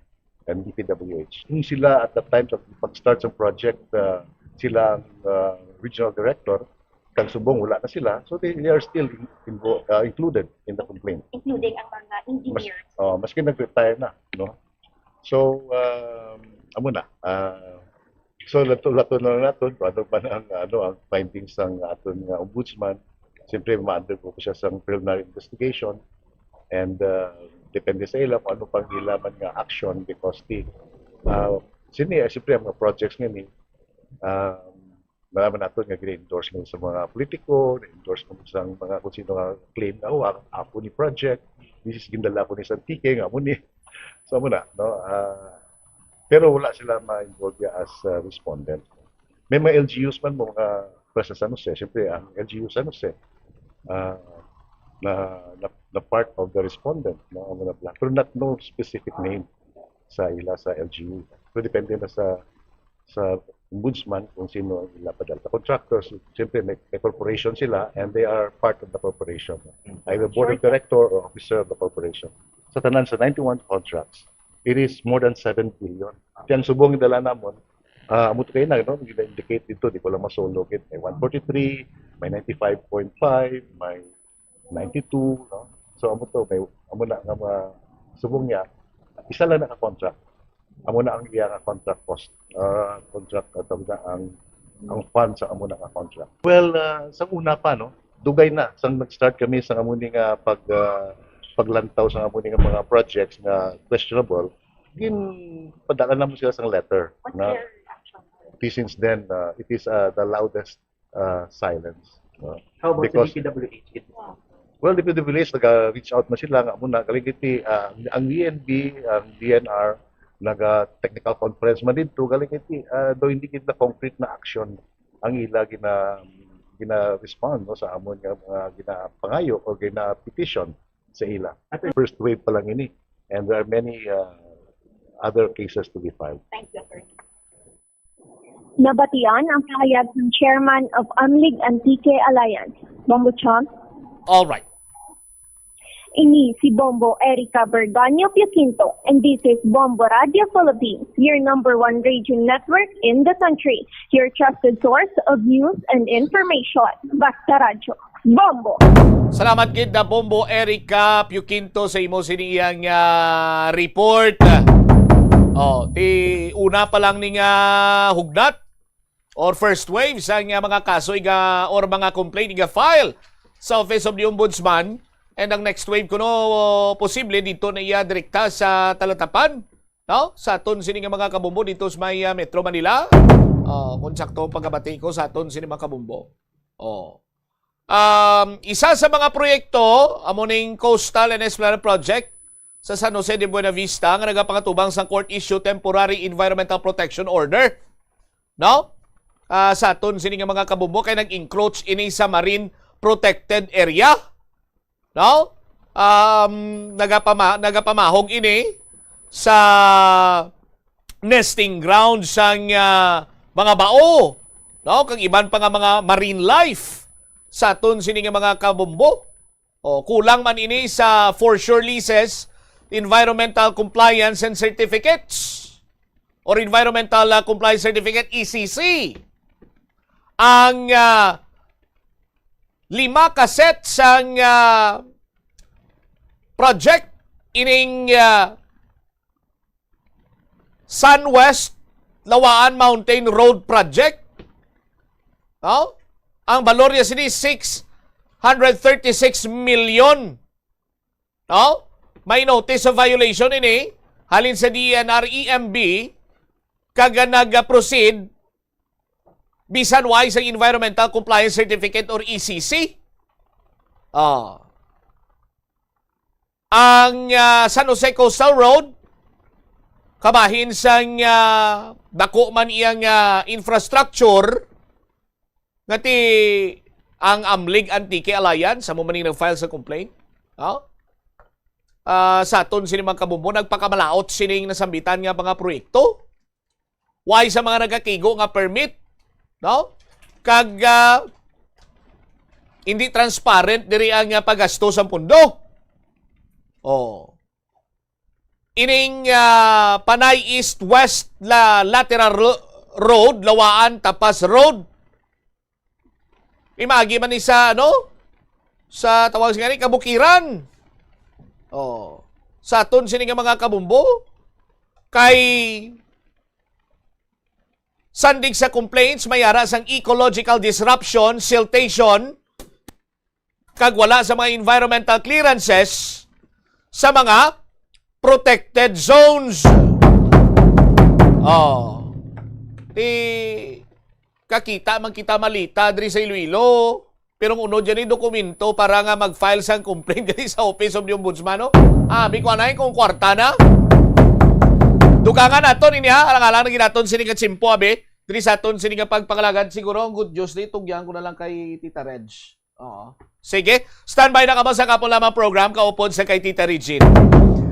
and D P W H. Kung sila at the time sa pag-start sa project, ah, sila ang, ah, regional director, kag subong wala na sila, so they, they are still in, invo- ah, included in the complaint. Including ang mga engineers. Oh, maski nag-retire na, no? So, um, amo na. Ah, so, lato-lato na lang naton kung ano man ang, ano, ang findings sang aton nga ombudsman. Siyempre, ma-undergo ko siya sang preliminary investigation. And uh, depende sa ila kung ano pang ila man nga action because the, uh, sini, eh, siyempre, ang mga projects nga ni, um, malaman nato nga gina-endorse man sa mga politiko, endorse man sa mga kung sino nga claim na, "Oh, ako, ako ni project, this is gindala ko ni Santique, nga amo ni." So, amo na, no? Ah, pero wala sila ma-involve ya as, ah, respondent. May mga L G Us man mo, mga para sa San Jose. Siyempre, ang L G U San Jose, ah, na, na, na part of the respondent, no? Amo na pala. Pero not no specific name sa ila sa L G U. So, depende na sa sa ombudsman kung sino ang ila padala. Contractors, siyempre may, may corporation sila and they are part of the corporation. Either board of director or officer of the corporation. Sa tanan sa ninety-one contracts, it is more than seven billion. Kaya ang subong dala namon, ah, amo to kayo na, no? Gina-indicate dito, di ko lang masolo, kit may one forty-three, may ninety-five point five, may ninety-two, no? So, amo to, may, amo na nga mga subong niya, isa lang naka-contract. Amo na ang iya nga contract cost. Ah, contract, ah, tawag na ang, ang fund sa amo na nga contract. Well, ah, sa una pa, no, dugay na, sang nag-start kami sa amo ni nga pag, ah, paglantaw sa amo ni nga mga projects nga questionable, gin padala naman sila sang letter What's na their reaction? Since then, uh, it is, uh, the loudest, uh, silence, no? How about Because- the D P W H? Well, the D P W H, nag-reach out na sila nga muna. Galing iti, uh, ang D N B, ang D N R, naga-technical conference man dito. Galing iti, uh, do hindi kita concrete na action ang ila gina, gina-respond, no, sa amon nga mga ginapangayo o gina-petition sa ila. First wave pa lang ini. And there are many, uh, other cases to be filed. Thank you, Attorney. Nabatian ang pahayag ng Chairman of Amlig Antique Alliance, Bombo Chong. All right. Ini si Bombo Erica Berganio Piaquinto, and this is Bombo Radio Philippines, your number one radio network in the country, your trusted source of news and information. Basta Radyo, Bombo! Salamat gid na Bombo Erica Piuquinto sa imo sini iyang, ah, report. Oh, ti una pa lang ni nga hugnat or first wave sa nga mga kaso iga or mga complaint iga file sa Office of the Ombudsman, and ang next wave kuno, oh, posible dito na iya direkta sa Talatapan, no? Sa aton sini nga mga kabombo dito sa may, ah, Metro Manila. Oh, kung sakto ang pagkabati ko sa aton sini mga kabombo. Oh. Um, isa sa mga proyekto amo ning Coastal and Esplanade Project sa San Jose de Buenavista nga nagapakatubang sang court issue temporary environmental protection order, no? Ah, sa aton sini nga mga kabombo kay nag-encroach ini sa marine protected area, no? Um, nagapama nagapamahog ini sa nesting ground sang, ah, mga bao, no? Kag iban pa nga mga marine life sa aton sini nga mga kabombo. O, kulang man ini sa for sure leases, environmental compliance and certificates or environmental, ah, compliance certificate, E C C. Ang, ah, lima ka set sang, ah, project ining, ah, Sun West Lawaan Mountain Road Project. No? Ang balor niya sini six hundred thirty-six million. No? May notice of violation ini halin sa D N R E M B kag nag-proceed bisan way sa environmental compliance certificate or E C C. Ah. Ang, ah, San Jose Coastal Road, kabahin sang, ah, dako man iyang, ah, infrastructure, nga ti ang Amlig Antique Alliance, amo man ning nag-file sa complaint. No? Ah, sa aton sini mga kabombo, nagpakamalaot sining nasambitan nga mga proyekto. Way sa mga nagakigo nga permit, no? Kag, ah, hindi transparent diri ang, ah, paggasto sa pondo. Oh. Ining, ah, Panay East West la-, Lateral Ro-, Road, Lawaan, Tapas Road. Imagi man ni sa, ano? Sa tawag sa gani, kabukiran. Oh. Sa aton sini nga mga kabumbo, kay sandig sa complaints, may ara sang ecological disruption, siltation, kag wala sa mga environmental clearances sa mga protected zones. Oh. Ti, kakita man kita malita diri sa Iloilo, pero ang unod yan yung dokumento para nga mag-file sang complaint diri sa Office of the Ombudsman, no? Abi ko anay kung kwarta na. Dugangan naton ini, ha, alang-alang na ginaton sini ka tiyempo, abi. Diri sa aton sini nga pagpangalagad, siguro ang good news ni tugyan ko na lang kay Tita Reg. Oo. Sige, standby na kamo sa kapon lamang program kaupod sa kay Tita Regine.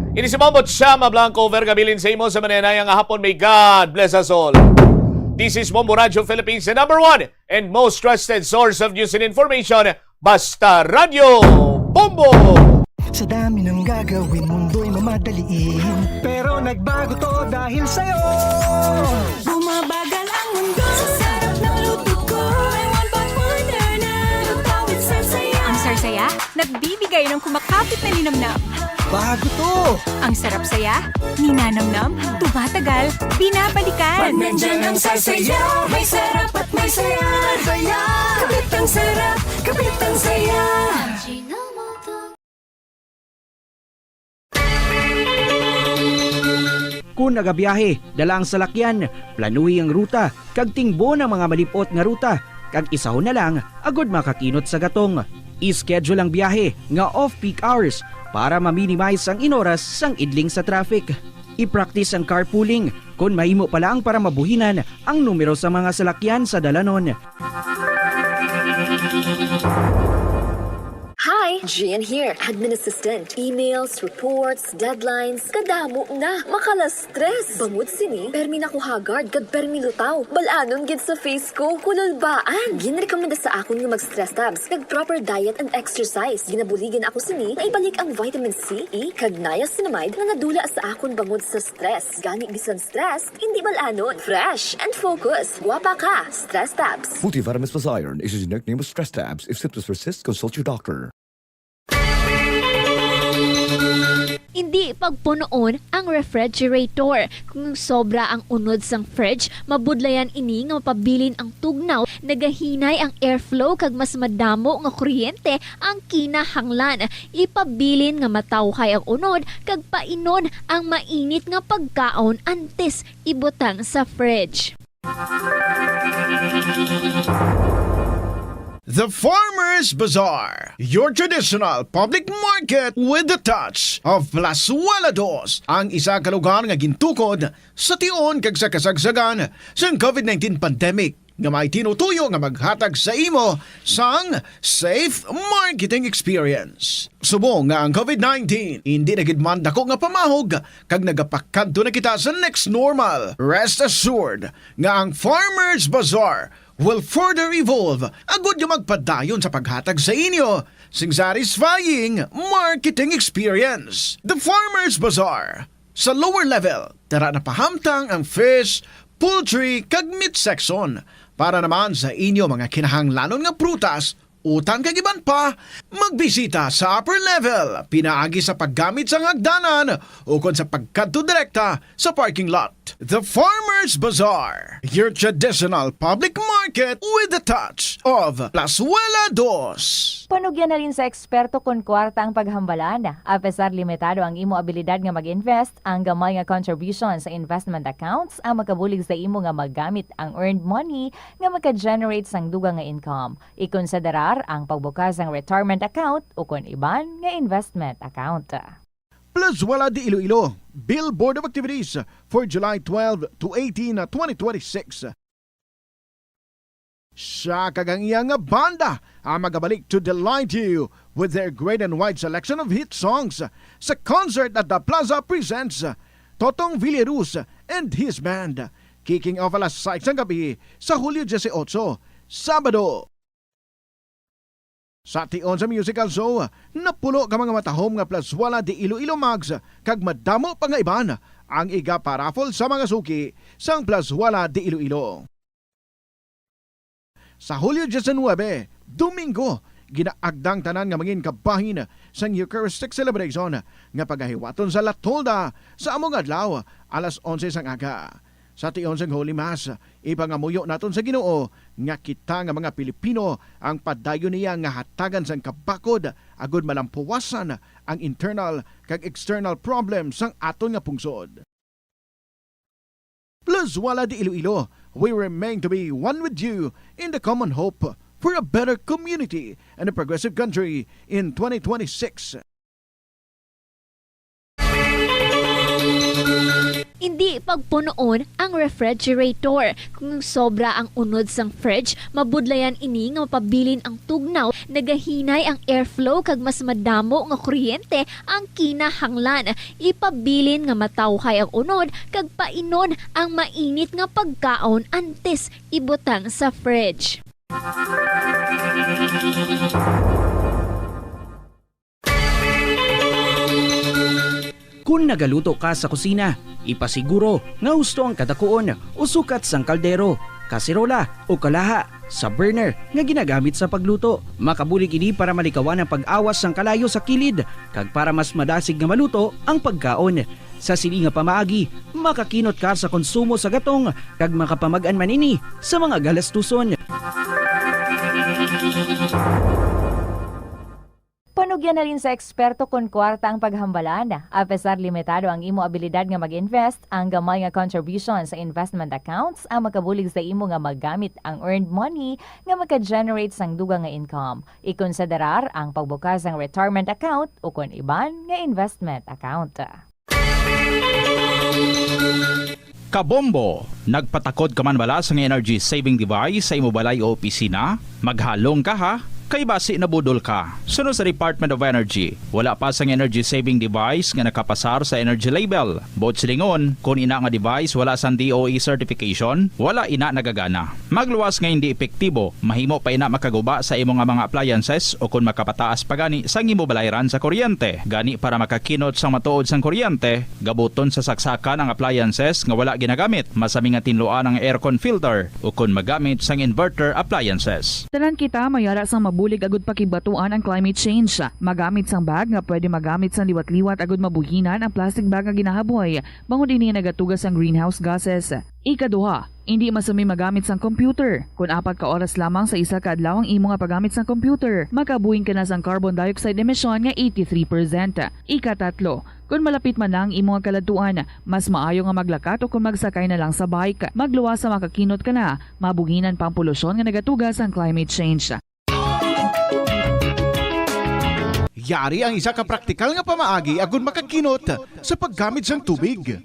Ini si Mombo Chama Blanco, over kabilin sa imo sa manenay nga hapon. May God bless us all. This is Bombo Radio Philippines, the number one and most trusted source of news and information. Basta Radyo Bombo! Sa dami ng gagawin, mundo'y mamadaliin. Pero nagbago to dahil sa'yo. Bumabagal ang mundo. Sa sarap ng luto ko, may one pot wonder na. Lutawin sa saya. Ang sarsaya, nagbibigay ng kumakapit na linamnam. Bago to! Ang sarap saya, ninanamnam, tumatagal, binabalikan. Pag nandyan ang sarsaya, may sarap at may saya. Saya! Kapit ang sarap, kapit ang saya. Kun nagabiyahe, dala ang salakyan, planuhi ang ruta, kag tingbon ang mga malip-ot nga ruta, kag isahon na lang agud makakinot sa gatong. I-schedule ang biyahe nga off-peak hours para ma-minimize ang inoras sang idling sa traffic. I-practice ang carpooling kon mahimo pa lang para mabuhinan ang numero sa mga salakyan sa dalanon. Hi, Gian here, admin assistant. Emails, reports, deadlines, kadamo na. Makala-stress. Bangod sini, permi na ko haggard kag permi lutaw. Bal-anon gid sa face ko, kululbaan. Ginrekomenda sa akon nga mag-stress tabs kag proper diet and exercise. Ginabuligan ako sini nga ibalik ang vitamin C, E, kag niacinamide nga nadula sa akon bangod sa stress. Gani bisan stress, hindi bal-anon. Fresh and focus. Gwapa ka. Stress tabs. Multivitamins Bazaar is a generic name of stress tabs. If symptoms persist, consult your doctor. Indi pagpunoon ang refrigerator. Kung sobra ang unod sang fridge, mabudlayan ini nga mapabilin ang tugnaw, nagahinay ang airflow, kag mas madamo nga kuryente ang kinahanglan. Ipabilin nga matawhay ang unod kag painon ang mainit nga pagkaon antes ibutang sa fridge. The Farmers Bazaar, your traditional public market with the touch of Plazuela Dos, ang isa ka lugar nga gintukod sa tion kag sa kasagsagan sang COVID nineteen pandemic, nga may tinutuyo nga maghatag sa imo sang safe marketing experience. Subong nga ang COVID nineteen indi na gid man dako nga pamahog kag nagapakadto na kita sa next normal, rest assured nga ang Farmers Bazaar will further evolve agud nga magpadayon sa paghatag sa inyo sing satisfying marketing experience. The Farmers Bazaar, sa lower level, tara na pahamtang ang fish, poultry, kag meat section. Para naman sa inyo mga kinahanglanon nga prutas, utan kag iban pa, magbisita sa upper level pinaagi sa paggamit sang hagdanan ukon sa pagkadto direkta sa parking lot. The Farmers Bazaar, your traditional public market with the touch of Plazuela Dos. Panugyan halin sa eksperto kon kwarta ang paghambalan. Apesar limitado ang imo abilidad nga mag-invest, ang gamay nga contribution sa investment accounts ang makabulig sa imo nga magamit ang earned money nga maka-generate sang dugang nga income. Ikonsiderar ang pagbukas sang retirement account ukon iban nga investment account. Plazuela de Iloilo, Bill Board of Activities for July twelve to eighteen, twenty twenty-six. Siya kag ang iya nga banda ang magabalik to delight you with their great and wide selection of hit songs sa concert at the Plaza presents Totong Villaruz and his band, kicking off alas sais sang gabi sa Hulyo dieciocho, Sabado. Sa tion sa musical show, napulo ka mga matahom nga Plazuela de Iloilo mugs kag madamo pa nga iban ang iga-paraffle sa mga suki sang Plazuela de Iloilo. Sa Hulyo diecinuebe, Domingo, ginaagda ang tanan nga mangin kabahin sang Eucharistic Celebration nga pagahiwaton sa La Tolda sa amo nga adlaw, alas onse sang aga. Sa tion sang Holy Mass, ipangamuyo naton sa Ginoo nga kita nga mga Pilipino ang padayon niya nga hatagan sang kabakod agod malampuwasan ang internal kag external problem sang aton nga pungsod. Plazuela de Iloilo, we remain to be one with you in the common hope for a better community and a progressive country in twenty twenty-six. Indi pagpunoon ang refrigerator. Kung sobra ang unod sang fridge, mabudlayan ini nga mapabilin ang tugnaw. Nagahinay ang airflow kag mas madamo nga kuryente ang kinahanglan. Ipabilin nga matawhay ang unod kag painon ang mainit nga pagkaon antes ibutang sa fridge. Kon nagaluto ka sa kusina, ipasiguro nga husto ang kadakuon o sukat sang kaldero, kaserola, o kalaha sa burner nga ginagamit sa pagluto. Makabulig ini para malikawan ang pag-awas sang kalayo sa kilid kag para mas madasig nga maluto ang pagkaon. Sa sini nga pamaagi, makakinot ka sa konsumo sa gatong kag makapamag-an man ini sa mga galastuson. Panugyan halin sa eksperto kon kwarta ang paghambalan. Apesar limitado ang imo abilidad nga mag-invest, ang gamay nga contribution sa investment accounts ang makabulig sa imo nga magamit ang earned money nga maka-generate sang dugang nga income. Ikonsiderar ang pagbukas sang retirement account ukon iban nga investment account. Kabombo! Nagpatakod ka man bala sang energy saving device sa imo balay o opisina? Maghalong ka, ha, kay basi nabudol ka. Suno sa Department of Energy, wala pa sang energy saving device nga nakapasar sa energy label. Buot silingon, kon ina nga device wala sang D O E certification, wala ina nagagana. Magluwas nga hindi epektibo, mahimo pa ina makaguba sa imo nga mga appliances o kon makapataas pa gani sang imo balayran sa kuryente. Gani, para makakinot sang matuod sang kuryente, gabuton sa saksakan ang appliances nga wala ginagamit. Masami nga tinluan ang aircon filter o kon magamit sang inverter appliances. Tanan kita may ara sang mabulig agud pakigbatuan ang climate change. Magamit sang bag nga pwede magamit sang liwat-liwat agud mabuhinan ang plastic bag nga ginahaboy, bangod ini nagatuga sang greenhouse gases. Ikaduha, indi masami magamit sang computer. Kon apat ka oras lamang sa isa ka adlaw ang imo nga paggamit sang computer, makabuhing ka na sang carbon dioxide emission nga eighty-three percent. Ikatatlo, kon malapit man na ang imo nga kaladtuan, mas maayo nga maglakat o kon magsakay na lang sa bike. Magluwas sa makakinot ka na, mabuhinan pa ang polusyon nga nagatuga sang climate change. Yari ang isa ka praktikal nga pamaagi agud makakinot sa paggamit sang tubig.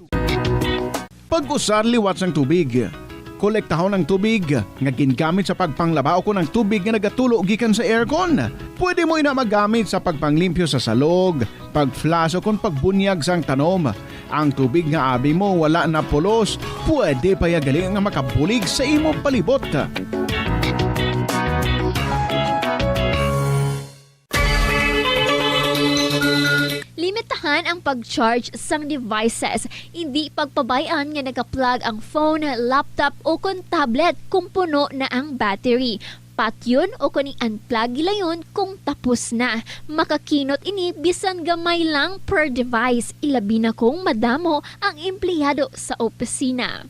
Pag-usar liwat sang tubig. Kolektahon ang tubig nga gingamit sa pagpanglaba ukon ang tubig nga nagatulo gikan sa aircon. Pwede mo ina magamit sa pagpanglimpyo sa salog, pag-flush ukon pagbunyag sang tanom. Ang tubig nga abi mo wala na pulos, pwede pa ya gali nga makabulig sa imo palibot. Limitahan ang pag-charge sang devices. Indi pagpabay-an nga naka-plug ang phone, laptop, o kon tablet kung puno na ang battery. Patyon o kon i-unplug gilayon kung tapos na. Makakinot ini bisan gamay lang per device, ilabi na kung madamo ang empleyado sa opisina.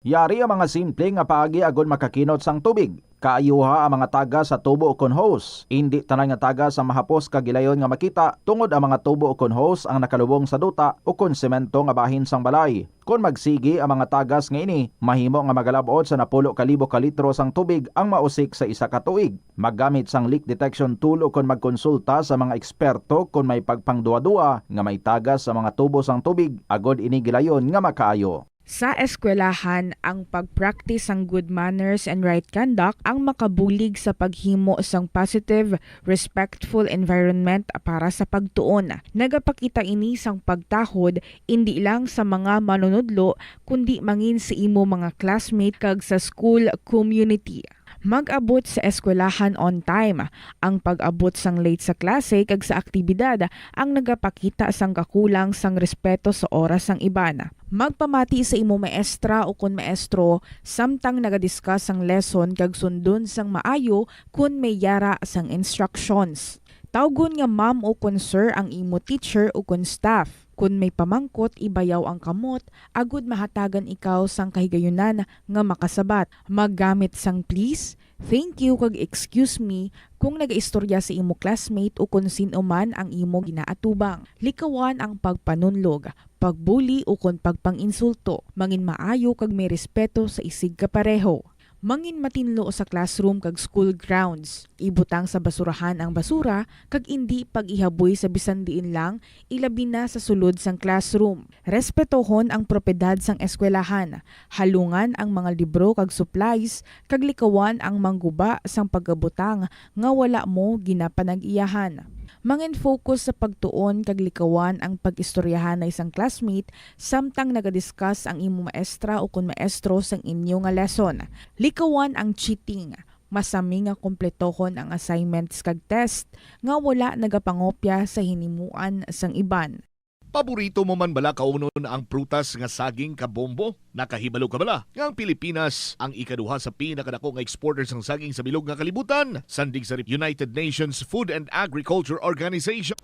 Yari ang mga simple nga paagi agod makakinot sang tubig. Kaayuha ang mga tagas sa tubo ukon hose. Indi tanan nga tagas ang mahapos kag gilayon nga makita, tungod ang mga tubo ukon hose ang nakalubong sa duta ukon semento nga bahin sang balay. Kon magsigi ang mga tagas nga ini, mahimo nga magalab-ot sa napulo ka libo ka litro sang tubig ang mausik sa isa ka tuig. Maggamit sang leak detection tool ukon magkonsulta sa mga eksperto kon may pagpangduwa-duwa nga may tagas sa mga tubo sang tubig, agod ini gilayon nga makaayo. Sa eskwelahan, ang pag-practice sang good manners and right conduct ang makabulig sa paghimo sang positive, respectful environment para sa pagtuon. Nagapakita ini sang pagtahod indi lang sa mga manunudlo, kundi mangin sa imo mga classmate kag sa school community. Mag-abot sa eskwelahan on time. Ang pag-abot sang late sa klase kag sa aktibidad ang nagapakita sang kakulang sang respeto sa oras sang iban. Magpamati sa imo maestra ukon maestro samtang naga-discuss sang lesson kag sundon sang maayo kon may yara sang instructions. Tawgon nga ma'am ukon sir ang imo teacher ukon staff. Kon may pamangkot, ibayaw ang kamot agud mahatagan ikaw sang kahigayunan nga makasabat. Maggamit sang please, thank you, kag excuse me kung nagaistorya sa imo classmate ukon sin-o man ang imo ginaatubang. Likawan ang pagpanunlog, pagbuli ukon pagpang-insulto. Mangin maayo kag may respeto sa isigkapareho. Mangin matinlo sa classroom kag school grounds. Ibutang sa basurahan ang basura kag indi pag-ihaboy sa bisan diin lang, ilabi na sa sulod sang classroom. Respetohon ang propiedad sang eskwelahan. Halungan ang mga libro kag supplies, kag likawan ang mangguba sang pagkabutang nga wala mo ginapanag-iyahan. Mangin-focus sa pagtuon kag likawan ang pag-istoryahanay sang classmate samtang naga-discuss ang imo maestra ukon maestro sang inyo nga lesson. Likawan ang cheating. Masami nga kompletohon ang assignments kag test nga wala nagapangopya sa hinimuan sang iban. Paborito mo man bala kaunon ang prutas nga saging, kabombo? Nakahibalo ka bala nga ang Pilipinas ang ikaduha sa pinakadako nga exporter sang saging sa bilog nga kalibutan, sandig sa United Nations Food and Agriculture Organization?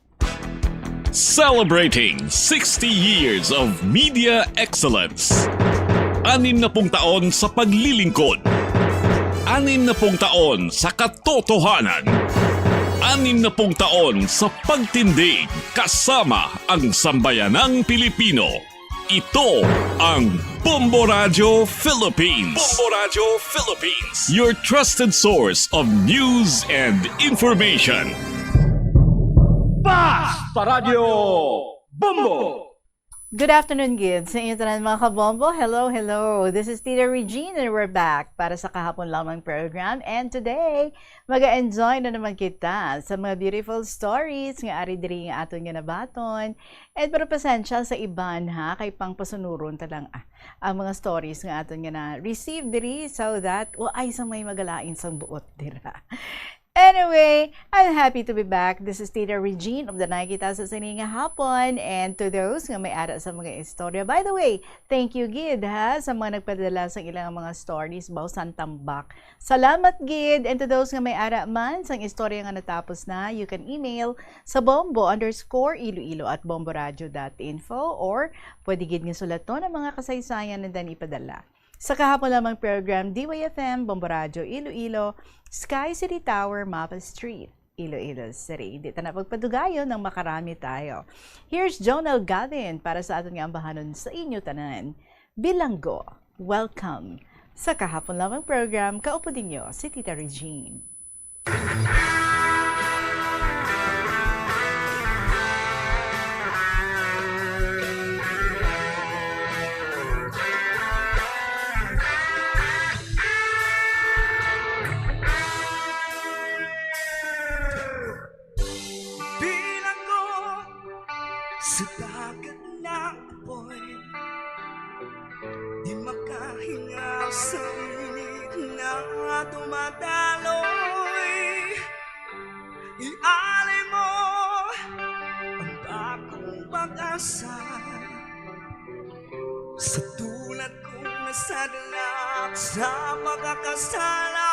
Celebrating sixty years of media excellence. Anim na pung taon sa paglilingkod. Anim na pung taon sa katotohanan. Anim na pung taon sa pagtindig kasama ang sambayanang Pilipino. Ito ang Bombo Radyo Philippines. Bombo Radyo Philippines. Your trusted source of news and information. Basta Radyo Bombo! Good afternoon, gid, sa inyo tanan, mga kabombo. Hello, hello. This is Tita Regine, and we're back para sa kahapon lamang program. And today, mag-enjoy na naman kita sa mga beautiful stories nga ari diri nga aton nga nabaton. And pero pasensya sa iban, ha, kay pangpasunuron ta lang, ah, ang mga stories nga aton nga na-receive diri, so that wa ay sa may magalain sang buot dira. Anyway, I'm happy to be back. This is Tita Regine of the Nakita sa Sini nga Hapon. And to those nga may ara sa mga istorya, by the way, thank you gid, ha, sa mga nagpadala sa ilang mga stories, baw sang tambak. Salamat gid. And to those nga may ara man sang istorya nga natapos na, you can email sa bombo underscore iloilo at bomboradio dot info, or pwede gid nga sulaton ang mga kasaysayan and then ipadala sa kahapon lamang program, D Y F M, Bombo Radyo Iloilo, Sky City Tower, Mapa Street, Iloilo City. Di ta na pagpadugayon nang makarami tayo. Here's Jonel Gavin para sa aton nga ambahanon sa inyo tanan. Bilanggo, welcome sa kahapon lamang program. Kaupo ninyo si Tita Regine. Bilanggo sa dagat nga apoy, di makahingaw sa init nga dumadaloy. Ialay mo ang bagong pag-asa sa tulad kong nasadlak sa pagkakasala.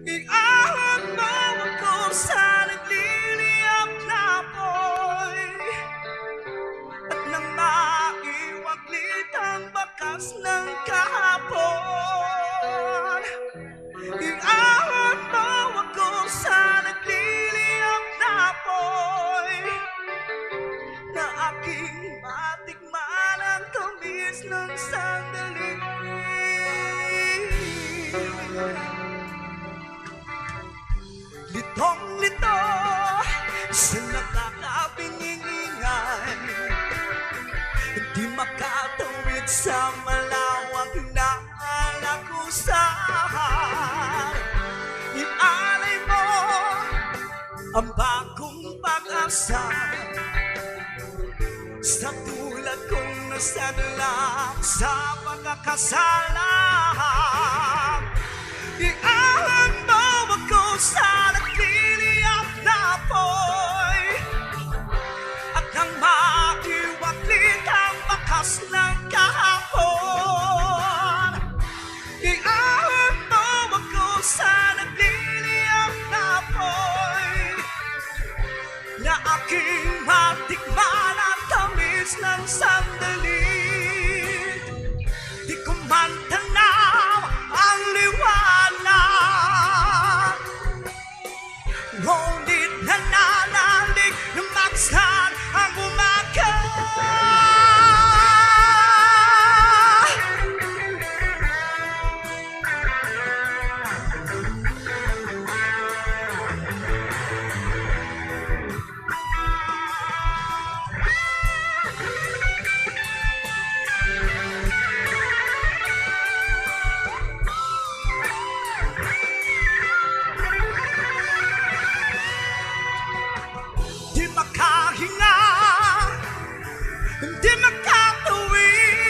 Iahon mo ako sa nagliliyab na apoy at nang maiwaglit ang bakas ng kahapon. Iahon mo ako sa nagliliyab na apoy na aking matikman ang tamis ng sandali. Litong-lito sa nakakapingingay, di maka Sa dula sa pagkakasala, iahon mo ako sa nagliliyab na apoy. At nang maiwaklit ang bakas ng kahapon, iahon mo ako sa nagliliyab na apoy. Na aking matikman ang tamis ng sandali. Di ko man tanaw ang liwanag, ngunit nananalig na magsan ang umaga. Di makahinga, di makatawid,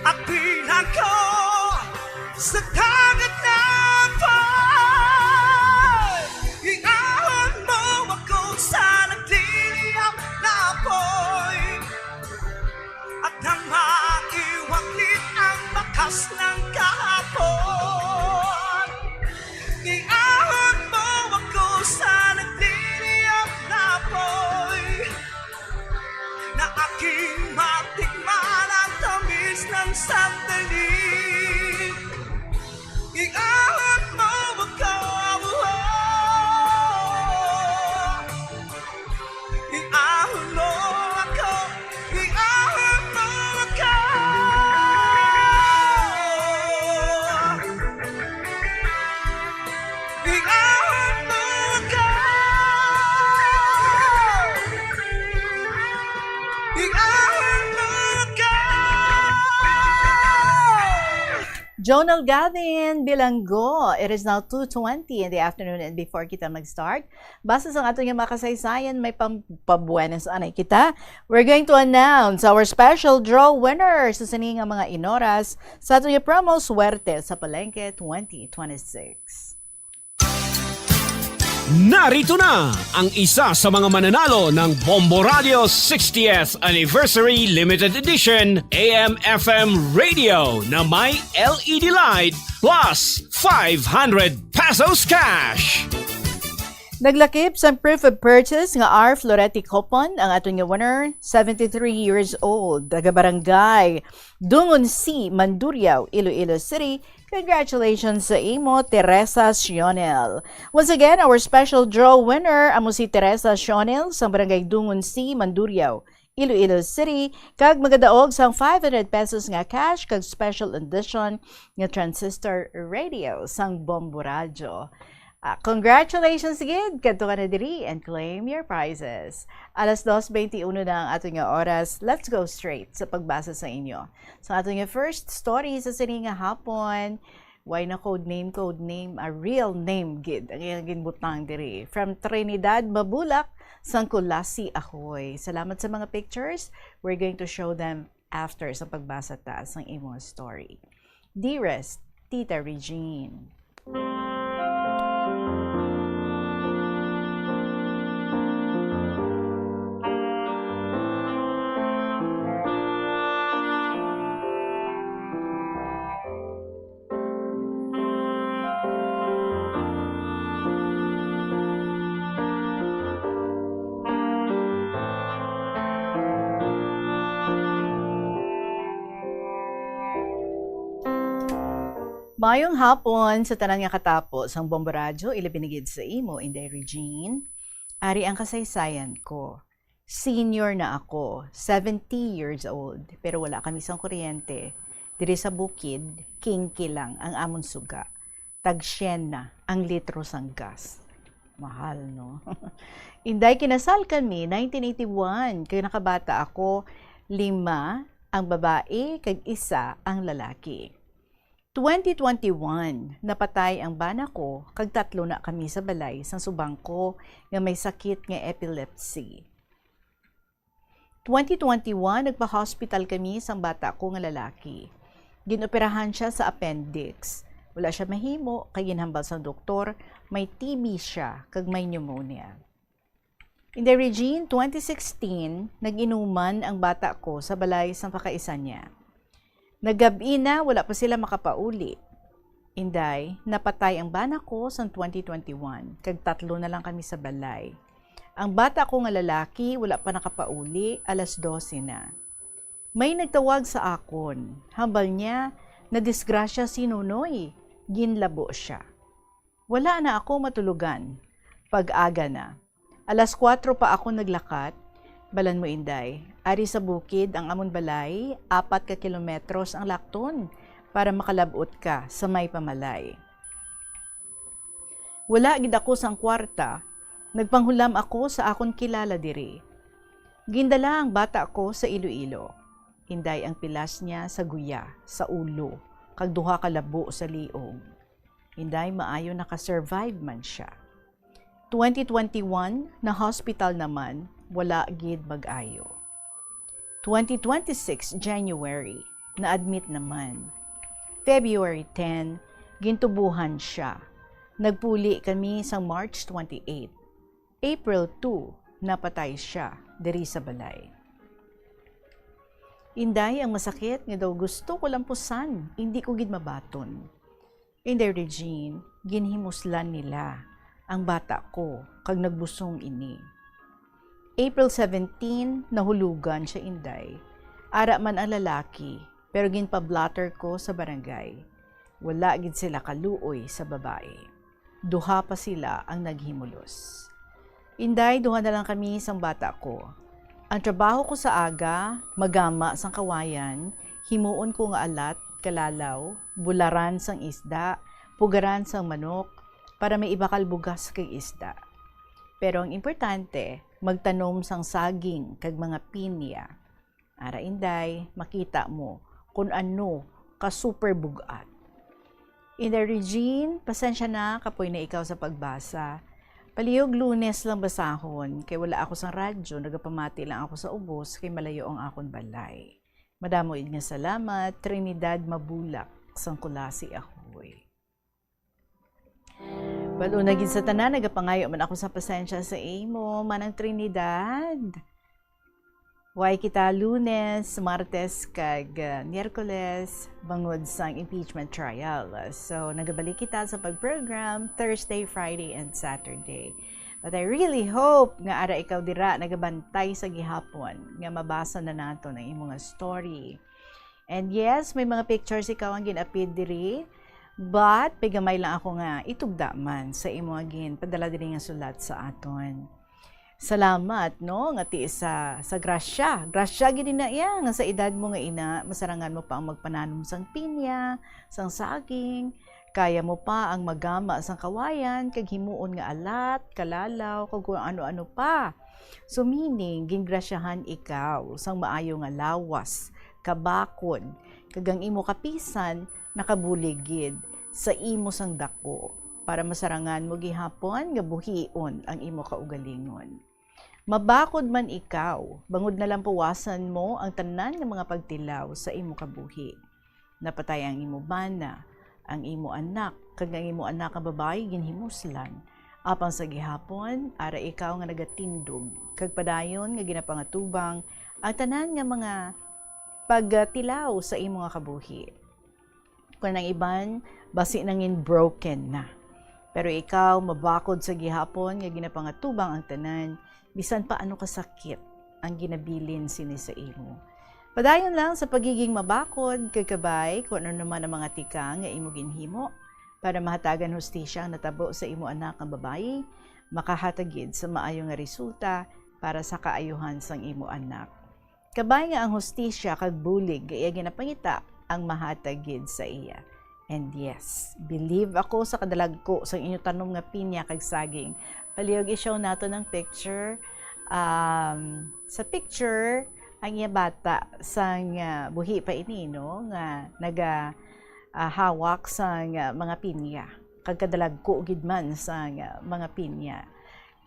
at bilang ko sa dagat na apoy. Iahon mo ako sa nagliliyab na apoy. At nang maiwaklit ang bakas ng kahapon, iahon mo ako sa nagliliyab na apoy. Na aking matikman ang tamis ng sandali. Iahon mo ako. Iahon mo ako. Iahon mo ako. Iahon mo ako. Iahon mo ako. Jonel Gavin Bilanggo. It is now two twenty in the afternoon, and before kita mag-start, basa sang aton nga mga kasaysayan, may pam-, pabuenas anay kita. We're going to announce our special draw winner sa sini nga mga inoras sa aton nga promo Swerte sa Palengke twenty twenty-six. Narito na ang isa sa mga mananalo ng Bombo Radio sixtieth Anniversary Limited Edition A M F M Radio na may L E D light plus five hundred pesos cash. Naglakip sang proof of purchase nga R Floreti coupon ang aton nga winner, seventy-three years old, taga Barangay Dungon C, Mandurriao, Iloilo City. Congratulations sa imo, Teresa Sionel. Once again, our special draw winner amo si Teresa Sionel sa Barangay Dungon C, Mandurriao, Iloilo City, kag magadaog sang five hundred pesos nga cash kag special edition nga transistor radio sang Bombo Radyo. Ah, congratulations gid kadto ka na diri and claim your prizes. Alas dos twenty-one na ang aton nga oras. Let's go straight sa pagbasa sa inyo. So, aton nga first story sa sini nga hapon, why na code name, code name, a real name gid ang iyang ginbutang diri. From Trinidad, Mabulak, sang Culasi, Ahoy. Salamat sa mga pictures. We're going to show them after sa pagbasa ta sang imong story. Dearest Tita Regine. Mayong hapon sa tanan nga katapo sang Bombo Radyo, ilabi na gid sa imo, Inday Regine. Ari ang kasaysayan ko. Senior na ako, seventy years old, pero wala kami sang kuryente. Diri sa bukid, kingki lang ang amon suga. Tag syen na ang litro sang gas. Mahal, no? Inday, kinasal kami nineteen eighty-one, kag nakabata ako, lima ang babae, kag isa ang lalaki. Twenty twenty-one, napatay ang bana ko, kag tatlo na kami sa balay sang subang ko nga may sakit nga epilepsy. Twenty twenty-one, nagpa-hospital kami sang bata ko nga lalaki. Ginoperahan siya sa appendix. Wala siya mahimo kay ginhambal sang doktor may T B siya kag may pneumonia. Inday Regine, twenty sixteen, nag-inuman ang bata ko sa balay sang pakaisan niya. Nagab-i na, wala pa sila makapauli. Inday, napatay ang bana ko sang twenty twenty-one, kag tatlo na lang kami sa balay. Ang bata ko nga lalaki wala pa nakapauli, alas dose na. May nagtawag sa akon, hambal niya, nadisgrasya si Nonoy, ginlabo siya. Wala na ako matulogan. Pag-aga na. Alas kuwatro pa ako naglakat. Balan mo, Inday, ari sa bukid ang amon balay, apat ka kilometros ang lakton para makalab-ot ka sa may pamalay. Wala gid ako sang kwarta, nagpanghulam ako sa akon kilala diri. Gindala ang bata ko sa Iloilo. Inday, ang pilas niya sa guya, sa ulo, kag duha ka labo sa liog. Inday, maayo naka-survive man siya. Twenty twenty-one, na-hospital naman, wala gid mag-ayo. Twenty twenty-six January, na-admit naman. February ten, gintubuhan siya. Nagpuli kami sang March twenty-eight. April two, napatay siya diri sa balay. Inday, ang masakit nga daw gusto ko lampusan, hindi ko gid mabaton. Inday Regine, ginhimuslan nila ang bata ko kag nagbusong ini. April seventeen, nahulugan siya, Inday. Ara man ang lalaki, pero ginpa-blotter ko sa barangay. Wala gid sila kaluoy sa babae. Duha pa sila ang naghimulos. Inday, duha na lang kami sang bata ko. Ang trabaho ko sa aga, magama sang kawayan, himuon ko nga alat, kalalaw, bularan sang isda, pugaran sang manok, para may ibakal bugas kag isda. Pero ang importante, magtanom sang saging kag mga pinya. Ara, Inday, makita mo kun ano ka super bug-at. Inday Regine, pasensya na, kapoy na ikaw sa pagbasa. Palihog Lunes lang basahon, kay wala ako sang radyo, nagapamati lang ako sa ubos, kay malayo ang akon balay. Madamo gid nga salamat, Trinidad Mabulak, sang Culasi, Ahoy. Well, una gid sa tanan, nagapangayo man ako sa pasensya sa imo, Manang Trinidad. Way kita Lunes, Martes, kag, uh, Miyerkules, bangod sang impeachment trial. So, nagabalik kita sa pag-program Thursday, Friday, and Saturday. But I really hope nga ara ikaw dira nagabantay sa gihapon nga mabasa na naton ang imo nga story. And yes, may mga pictures ikaw ang gin-appear diri, but may gamay lang ako nga itugda man sa imo nga ginpadala diri nga sulat sa aton. Salamat, no, nga ti sa, sa grasya. Grasya gid na iya nga sa edad mo nga ina, masarangan mo pa ang magpananom sang pinya, sang saging, kaya mo pa ang magama sang kawayan kag himuon nga alat, kalalaw, kag kung ano-ano pa. So, meaning, gingrasyahan ikaw sang maayo nga lawas, kabakod, kag ang imo kapisan nakabulig gid sa imo sang dako, para masarangan mo gihapon nga buhion ang imo kaugalingon. Mabakod man ikaw, bangod nalampuwasan mo ang tanan nga mga pagtilaw sa imo kabuhi. Napatay ang imo bana, ang imo anak, kag ang imo anak nga babayi ginhimuslan. Apang sa gihapon, ara ikaw nga nagatindog, kag padayon nga ginapangatubang ang tanan nga mga pagtilaw sa imo nga kabuhi. Kon ang iban, basi nangin broken na. Pero ikaw, mabakod sa gihapon nga ginapangatubang ang tanan, bisan pa ano kasakit ang ginabilin sini sa imo. Padayon lang sa pagiging mabakod kag kabay kung ano naman ang mga tikang nga imo ginhimo, para mahatagan hustisya ang natabo sa imo anak nga babayi, makahatag gid sa maayo nga resulta para sa kaayuhan sang imo anak. Kabay nga ang hustisya kag bulig nga iya ginapangita ang mahatag gid sa iya. And yes, believe ako sa kadalagko sang inyo tanom nga pinya kag saging. Palihog i-show nato ang picture. Um, sa picture, ang iya bata sang, ah, buhi pa ini, no, nga naga, ah, hawak sang, ah, mga pinya. Kag kadalagko gid man sang, ah, mga pinya.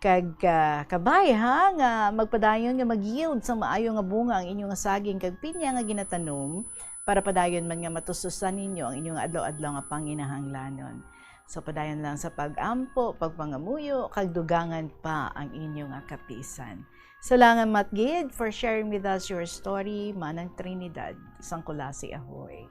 Kag, ah, kabay, ha, nga magpadayon nga mag-yield sang maayo nga bunga ang inyo nga saging kag pinya nga ginatanom, para padayon man nga matustusan ninyo ang inyo nga adlaw-adlaw nga panginahanglanon. So, padayon lang sa pag-ampo, pagpangamuyo, kag dugangan pa ang inyo nga kapisan. Salamat gid for sharing with us your story, Manang Trinidad, sang Culasi, Ahoy.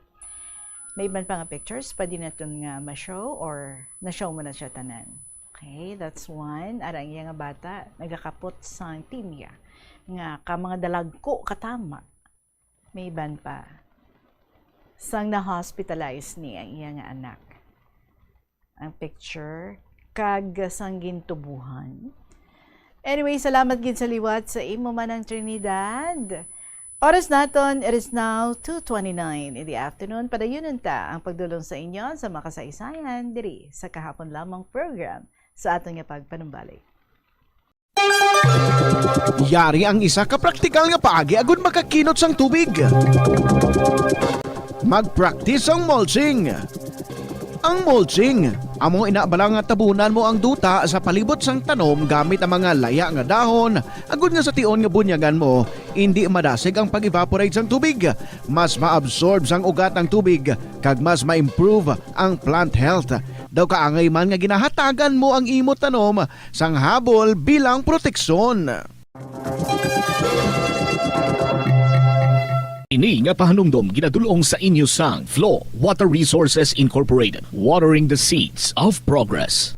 May iban pa nga pictures, pwede naton nga ma-show or na-show mo na siya tanan? Okay, that's one. Ara ang iya nga bata, nagakapot sang pinya nga ka mga dalagko katama. May iban pa. Sang na-hospitalize ni ang iya nga anak. Ang picture, kag sang gintubuhan. Anyway, salamat gid sa liwat sa imo, Manang Trinidad. Oras naton, it is now two twenty-nine in the afternoon. Padayunon ta ang pagdulong sa inyo sa makasaysayan diri sa Kahapon Lamang program sa aton nga pagpanumbalik. Yari ang isa ka praktikal nga paagi agud makakinot sang tubig. Mag-practice sang mulching. Ang mulching, amo ina bala nga tabunan mo ang duta sa palibot sang tanom gamit ang mga laya nga dahon, agud nga sa tion nga bunyagan mo, indi madasig ang pag-evaporate sang tubig. Mas ma-absorb sang ugat ang tubig, kag mas ma-improve ang plant health. Daw kaangay man nga ginahatagan mo ang imo tanom sang habol bilang proteksyon. Ini nga pahanumdom ginadul-ong sa inyo sang Flow Water Resources Incorporated, watering the seeds of progress.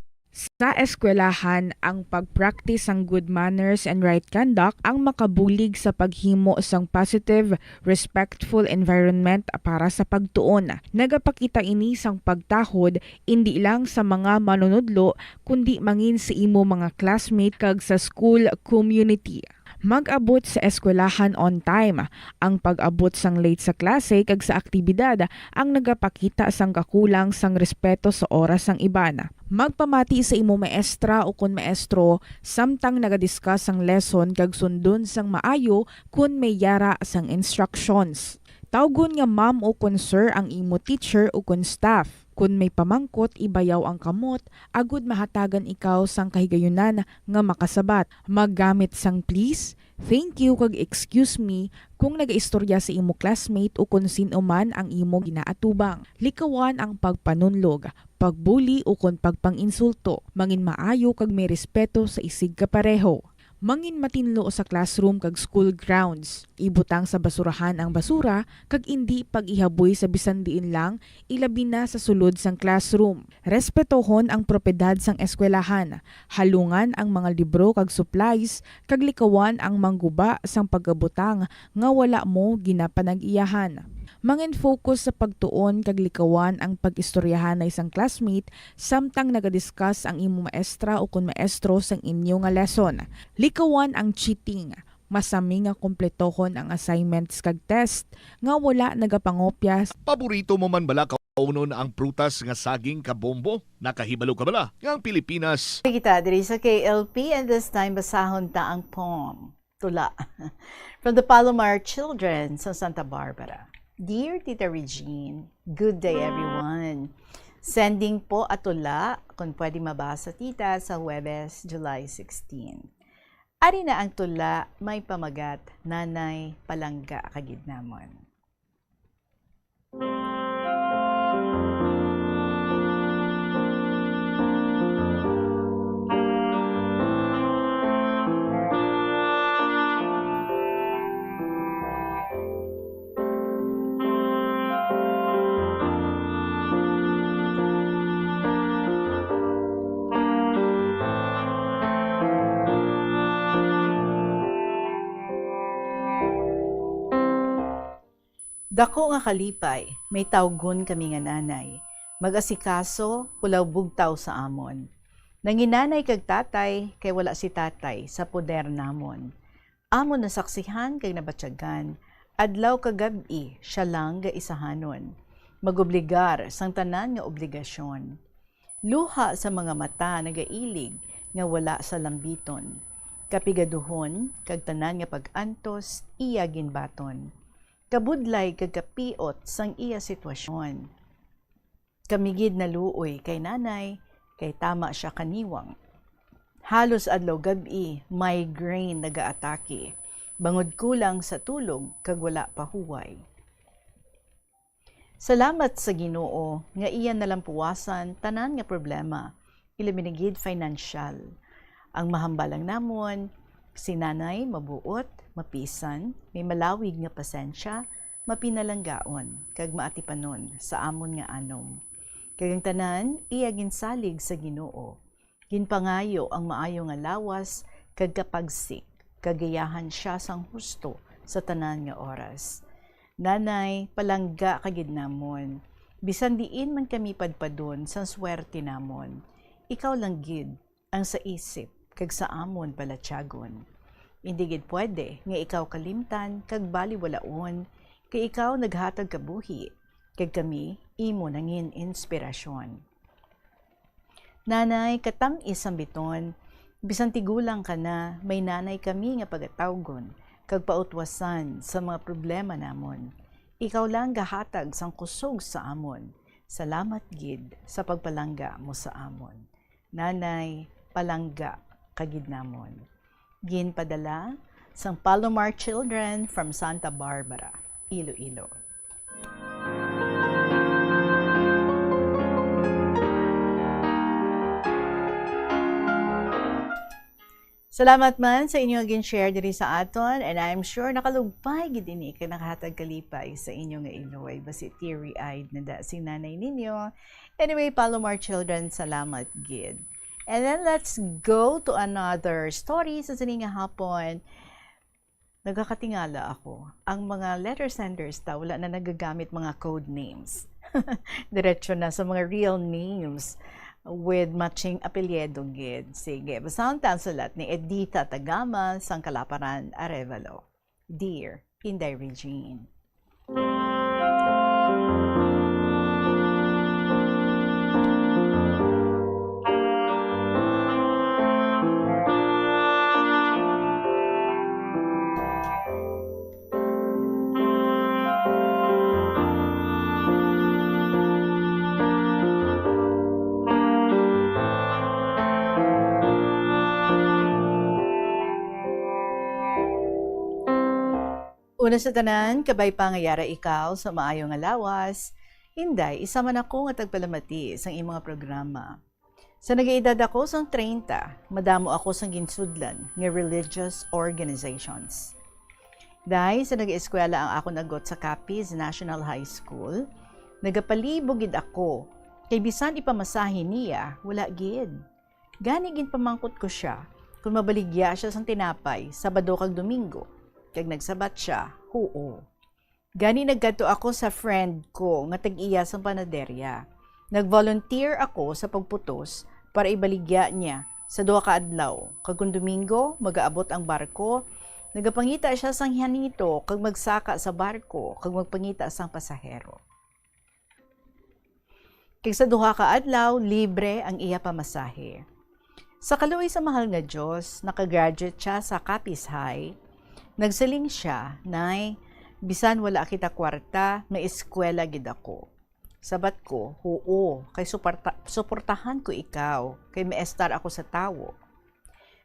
Sa eskwelahan, ang pagpraktis sang good manners and right conduct ang makabulig sa paghimo sang positive, respectful environment para sa pagtuon. Nagapakita ini sang pagtahod indi lang sa mga manunudlo, kundi mangin sa imo mga classmate kag sa school community. Mag-abot sa eskwelahan on time. Ang pag-abot sang late sa klase kag sa aktibidad ang nagapakita sang kakulang sang respeto sa oras sang iban. Magpamati sa imo maestra ukon maestro samtang nagadiscuss sang lesson kag sundon sang maayo kon may yara sang instructions. Tawgon nga ma'am ukon sir ang imo teacher ukon staff. Kon may pamangkot, ibayaw ang kamot agud mahatagan ikaw sang kahigayunan nga makasabat. Maggamit sang please, thank you, kag excuse me kung nagaistorya sa imo classmate ukon sin-o man ang imo ginaatubang. Likawan ang pagpanunlog, pagbuli, ukon pagpang-insulto. Mangin maayo kag may respeto sa isigkapareho. Mangin matinlo sa classroom kag school grounds. Ibutang sa basurahan ang basura kag indi pag-ihaboy sa bisan diin lang, ilabi na sa sulod sang classroom. Respetohon ang propiedad sang eskwelahan. Halungan ang mga libro kag supplies, kag likawan ang mangguba sang pagabutang nga wala mo ginapanag-iyahan. Mangin-focus sa pagtuon kag likawan ang pag-istoryahanay sang classmate samtang nagadiscuss ang imo maestra ukon maestro sang inyo nga lesson. Likawan ang cheating. Masami nga kompletohon ang assignments kag test nga wala nagapangopya. Paborito mo man bala kaunon ang prutas nga saging kabombo? Nakahibalo ka bala nga ang Pilipinas Kita diri sa K L P, and this time basahon ta ang poem. Tula. From the Palomar Children sa Santa Barbara. Dear Tita Regine, good day, everyone. Sending po a tula, kung pwede mabasa, Tita, sa Huwebes, July sixteen. Ari na ang tula, may pamagat, Nanay, palangga ka gid namon. Dako nga kalipay, may tawgon kami nga nanay. Mag-asikaso, pulaw bugtaw sa amon. Nanginanay kag tatay, kay wala si tatay sa poder namon. Amon nasaksihan kag nabatyagan, adlaw kag gab-i siya lang gaisahanon. Magobligar sang tanan nga obligasyon. Luha sa mga mata nagailig nga wala sa lambiton. Kapigaduhon kag tanan nga pag-antos iya ginbaton. Kabudlay kag kapiot sang iya sitwasyon. Kami gid naluoy kay nanay, kay tama sia kaniwang. Halos adlaw gab-i, migraine nagaatake, bangod kulang sa tulog kag wala pahuway. Salamat sa Ginoo nga iya nalampuwasan tanan nga problema, ilabi na gid financial. Ang mahambal lang namon, si Nanay mabuot, mapisan, may malawig nga pasensya, mapinalanggaon, kag maatipanon sa amon nga anom. Kag ang tanan iya ginsalig sa Ginoo. Ginpangayo ang maayo nga lawas kag kapagsik, kag gayahan sia sang husto sa tanan nga oras. Nanay, palangga ka gid namon. Bisan diin man kami padpadon sang swerte namon, ikaw lang gid ang sa isip kag sa amon balatyagon. Indi gid pwede nga ikaw kalimtan kag baliwalaon, kay ikaw naghatag kabuhi, kag kami imo nangin inspirasyon. Nanay, katam-is sang biton, bisan tigulang ka na, may nanay kami nga pagatawgon kag pautwasan sa mga problema namon. Ikaw lang gahatag sang kusog sa amon. Salamat gid sa pagpalangga mo sa amon. Nanay, palangga ka gid namon. Ginpadala sang Palomar Children from Santa Barbara, Iloilo. Salamat man sa inyo nga gin-share diri sa aton, and I'm sure nakalugpay gid ini kay nakahatag kalipay sa inyo nga iloy. Basi teary-eyed na da si nanay ninyo. Anyway, Palomar Children, salamat gid. And then let's go to another story sa sini nga hapon. Nagakatingala ako. Ang mga letter senders ta, wala na nagagamit mga code names. Diretso na sa mga real names with matching apelyido gid. Sige, basahon ta ang sulat ni Edita Tagama sang Kalaparan, Arevalo. Dear Inday Regine. Una sa tanan, kabay pa nga yara ikaw sa maayo nga lawas. Inday, isa man ako nga tagpalamati sang imo nga programa. Sa nagaedad ako sang treinta, madamo ako sang ginsudlan nga religious organizations. Day, sa nagaeskwela ang akon agot sa Capiz National High School, nagapalibog gid ako, kay bisan ipamasahe niya, wala gid. Gani ginpamangkot ko sia kon mabaligya sia sang tinapay Sabado kag Domingo, kag nagsabat sia, "Huo." Gani nagkadto ako sa friend ko nga tag-iya sang panaderya. Nag-volunteer ako sa pagputos para ibaligya niya sa duha ka adlaw, kag kon Domingo magaabot ang barko, nagapangita sia sang hanito kag magsaka sa barko kag magpangita sang pasahero. Kag sa duha ka adlaw, libre ang iya pamasahe. Sa kaluoy sa mahal nga Dios, nakagraduate sia sa Capiz High. Nagsiling sia, "Nay, bisan wala kita kwarta, may eskwela gid ako." Sabat ko, "Huo, kay suporta-, suportahan ko ikaw, kay maestar ako sa tawo."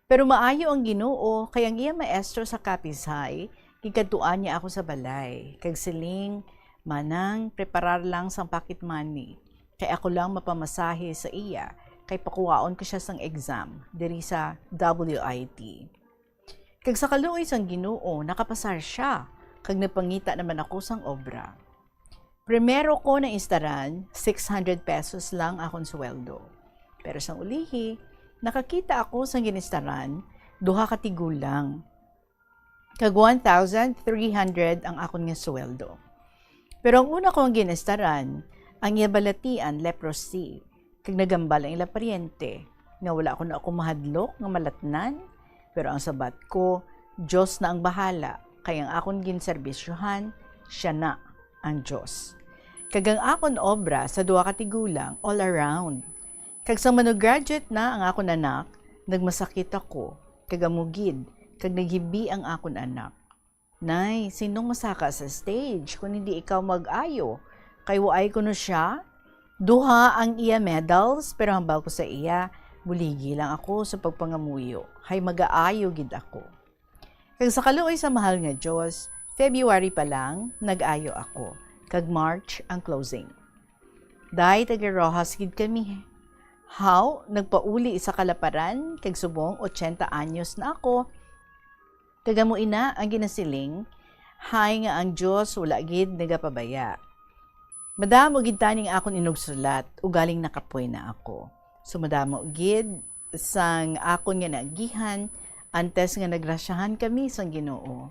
Pero maayo ang Ginoo, kay ang iya maestro sa Capiz High, ginkadtuan niya ako sa balay, kag siling, "Manang, preparar lang sang pocket money, kay ako lang mapamasahe sa iya, kay pakuwaon ko sia sang exam diri sa W I T." Kag sa kaluoy sang Ginoo, nakapasar sia, kag nagpangita naman ako sang obra. Primero ko naestaran, six hundred pesos lang akon sweldo. Pero sang ulihi, nakakita ako sang ginestaran, duha ka tigulang. Kag one thousand three hundred ang akon nga sweldo. Pero ang una ko ang ginestaran, ang iya balatian, leprosy. Kag nagambal ang ila paryente nga wala ko na ako mahadlok nga malatnan, pero ang sabat ko, Dios na ang bahala, kay ang akon ginserbisyohan, sia na ang Dios. Kag ang akon obra sa duha ka tigulang all around. Kag sang mano-graduate na ang akon anak, nagmasakit ako, kag amo gid, kag naghibi ang akon anak. Nay, sinong masaka sa stage kon hindi ikaw mag-ayo? Kay waay kuno sia. Duha ang iya medals, pero hambal ko sa iya, Buligi lang ako sa pagpangamuyo, hay magaayo gid ako. Kag sa kaluoy sa mahal nga Dios, February pa lang, nag-ayo ako, kag March ang closing. Day, taga Roxas gid kami. Haw, nagpauli sa kalaparan, kag subong ochenta anyos na ako. Kag amo ina ang ginasiling, hay nga ang Dios wala gid nagapabaya. Madamo gid taning akon inugsulat, ugaling nakapoy na ako. So madamo gid sang akon nga naagihan, antes nga nagrasyahan kami sang Ginoo.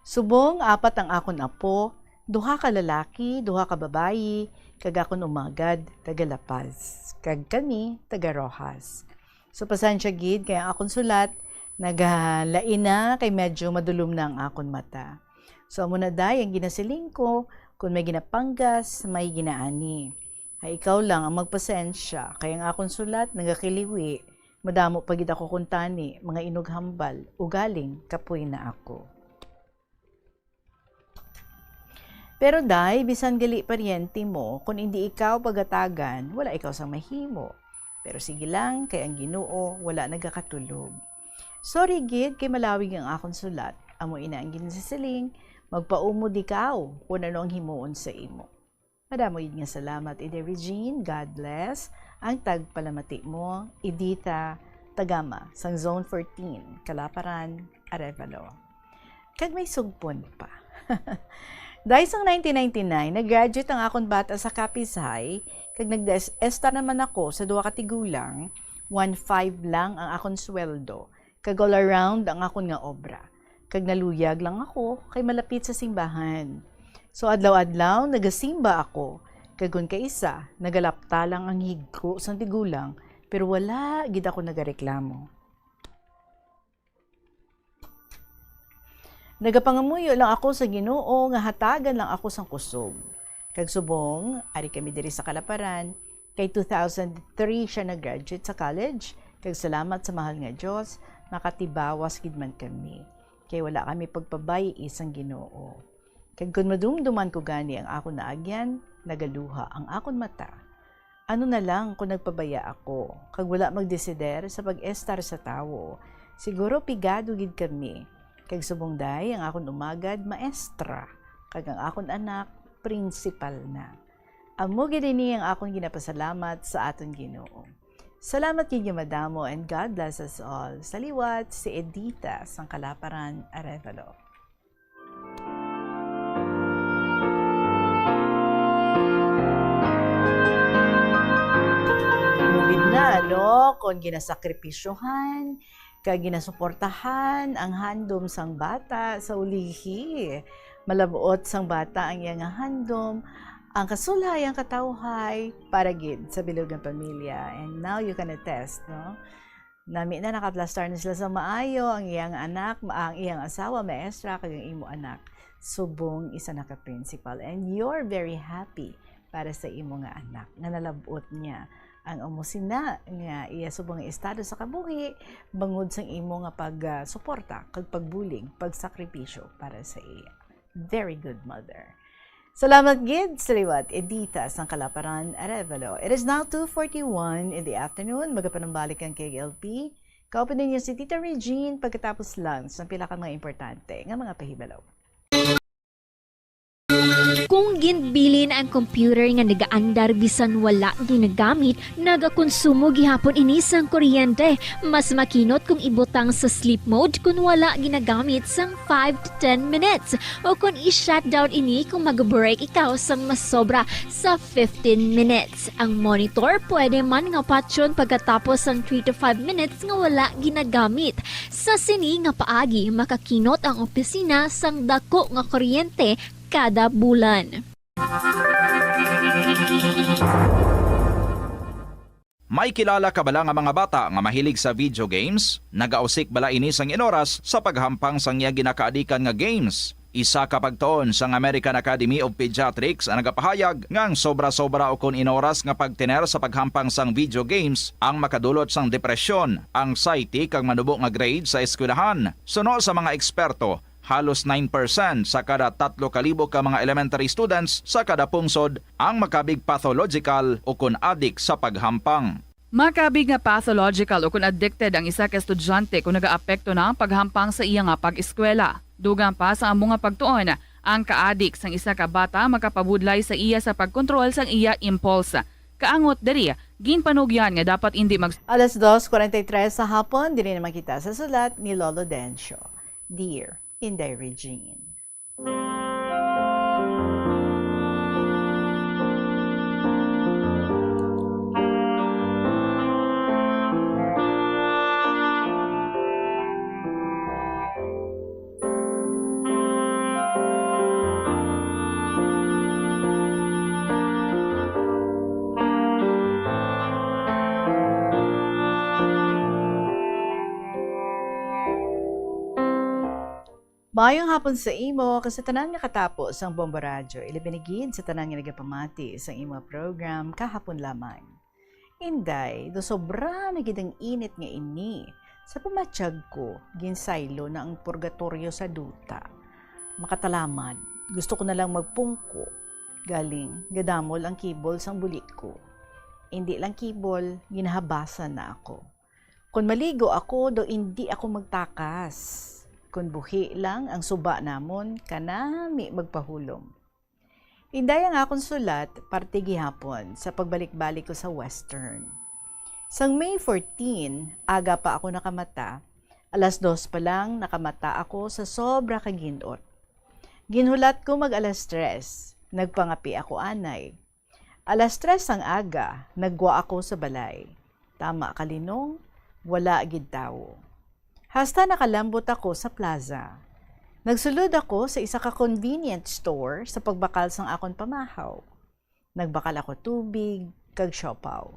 Subong apat ang akon apo, duha ka lalaki, duha ka babayi, kag akon umagad, taga La Paz, kag kami, taga Roxas. So pasensya gid kay ang akon sulat nagalain na kay medyo madulom na ang akon mata. So amo na day ang ginasiling ko, kun may ginapanggas, may ginaani. Ay ikaw lang ang magpasensya, kay ang akon sulat nagakiliwi. Madamo pa gid ako kuntani, mga inughambal, ugaling kapoy na ako. Pero day, bisan gali paryente mo, kun indi ikaw pagatagan, wala ikaw sang mahimo. Pero sige lang, kay ang Ginoo wala nagakatulog. Sorry gid kay malawig ang akon sulat. Amo ina ang ginasiling, magpaumod ikaw kun ano ang himuon sa imo. Madamo gid nga salamat, Ide Regine. God bless. Ang tagpalamati mo, Edita Tagama, sang Zone fourteen, Kalaparan, Arevalo. Kag may sugpon pa. Dahil sang nineteen ninety-nine, nag-graduate ang akon bata sa Capiz High, kag nag-estar naman ako sa duha ka tigulang, one five lang ang akon sweldo, kag all around ang akon nga obra. Kag naluyag lang ako kay malapit sa simbahan. So adlaw-adlaw nagasimba ako, kag kon kaisa, nagalapta lang ang higko sang tigulang, pero wala gid ako nagareklamo. Nagapangamuyo lang ako sa Ginoo nga hatagan lang ako sang kusog. Kag subong, ari kami diri sa Kalaparan, kay two thousand three siya nag-graduate sa college, kag salamat sa mahal nga Dios, makatibawas gid man kami, kay wala kami pagpabay-i sang Ginoo. Kag kon madumduman ko gani ang akon naagyan, nagaluha ang akon mata. Ano na lang kon nagpabaya ako, kag wala magdesider sa pag-estar sa tawo? Siguro pigado gid kami, kag subong day ang akon umagad maestra, kag ang akon anak prinsipal na. Amo gid ini ang akon ginapasalamat sa aton Ginoo. Salamat gid nga madamo, and God bless us all. Sa liwat, si Edita sang Kalaparan, Arevalo. Amo gid na, no? Kon ginasakripisyohan, kag ginasuportahan ang handom sang bata sa ulihi. Malab-ot sang bata ang iya nga handom, ang kasulhay, ang katawhay, para gid sa bilog nga pamilya. And now you can attest, no? Nami na nakaplastar na sila sa maayo, ang iyang anak, ang iyang asawa, maestra, kag ang imo anak, subong isa na ka principal. And you're very happy para sa imo nga anak, nga nalab-ot niya ang amo sina nga iya subong nga estado sa kabuhi, bangod sang imo nga pag, ah, suporta kag pagbulig, pagsakripisyo para sa iya. Very good mother. Salamat gid sa liwat, Edita sang Kalaparan, Arevalo. It is now two forty-one in the afternoon. Magapanumbalik ang K L P. Kauban ninyo si Tita Regine pagkatapos lang sa pila ka mga importante nga mga pahibalo. Kung ginbilin ang computer nga nagaandar bisan wala ginagamit, nagakonsumo gihapon ini sang kuryente. Mas makinot kung ibutang sa sleep mode kung wala ginagamit sang five to ten minutes, o kung i-shutdown ini kung mag-break ikaw sang masobra sa fifteen minutes. Ang monitor pwede man nga patyon pagkatapos sang three to five minutes nga wala ginagamit. Sa sini nga paagi, makakinot ang opisina sang dako nga kuryente kada bulan. May kilala ka bala nga mga bata nga mahilig sa video games? Nagausik bala ini sang inoras sa paghampang sang iya ginakaadikan nga games? Isa ka pagtuon sang American Academy of Pediatrics ang nagapahayag nga ang sobra-sobra ukon inoras nga pagtener sa paghampang sang video games ang makadulot sang depresyon, anxiety, kag manubo nga grade sa eskwelahan. Suno sa mga eksperto, halos nine percent sa kada tatlo ka libo ka mga elementary students sa kada pungsod ang makabig pathological ukon adik sa paghampang. Makabig nga pathological o kon addicted ang isa ka estudyante kon nagaapekto na ang paghampang sa iya nga pag-eskwela. Dugang pa sa amo nga pagtuon, ang kaadik sang isa ka bata makapabudlay sa iya sa pagkontrol sang iya impulse. Kaangot diri, ginpanugyan nga dapat indi mag- Alas dos cuarenta y tres sa hapon, diri naman kita sa sulat ni Lolo Dencio. Dear Inday Regine. Maayong hapon sa imo kag sa tanan nga katapo sang Bombo Radyo, ilabi na gid sa tanan nga nagapamati sang imo program Kahapon Lamang. Inday, do sobra na gid ang init nga ini. Sa pamatyag ko, ginsaylo na ang purgatoryo sa duta. Makatalamad, gusto ko na lang magpungko. Galing, gadamol ang kibol sang bulik ko. Indi lang kibol, ginahabasan na ako. Kon maligo ako, do indi ako magtakas. Kon buhi lang ang suba namon, kanami magpahulom. Inday, ang akon sulat, parte gihapon sa pagbalik-balik ko sa Western. Sang May fourteen, aga pa ako nakamata, alas dos pa lang nakamata ako sa sobra ka gin-ot. Ginhulat ko mag alas tres, nagpangapi ako anay. Alas tres sang aga, naggwa ako sa balay. Tama ka, Linong, wala gid tawo. Hasta nakalambot ako sa plaza. Nagsulod ako sa isa ka convenience store sa pagbakal sang akon pamahaw. Nagbakal ako tubig kag siopaw.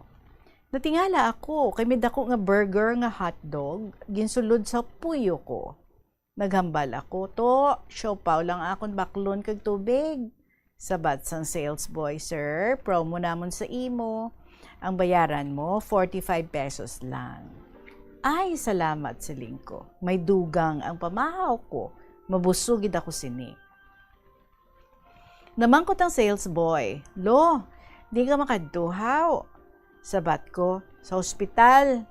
Natingala ako kay may dako nga burger nga hotdog ginsulod sa puyo ko. Naghambal ako, "To, siopaw lang akon baklon kag tubig." Sabat sang sales boy, "Sir, promo namon sa imo. Ang bayaran mo, forty-five pesos lang." "Ay, salamat," siling ko. "May dugang ang pamahaw ko. Mabusog gid ako sini." Namangkot ang sales boy, "Lo, di ka makadto, haw?" Sabat ko, "Sa hospital."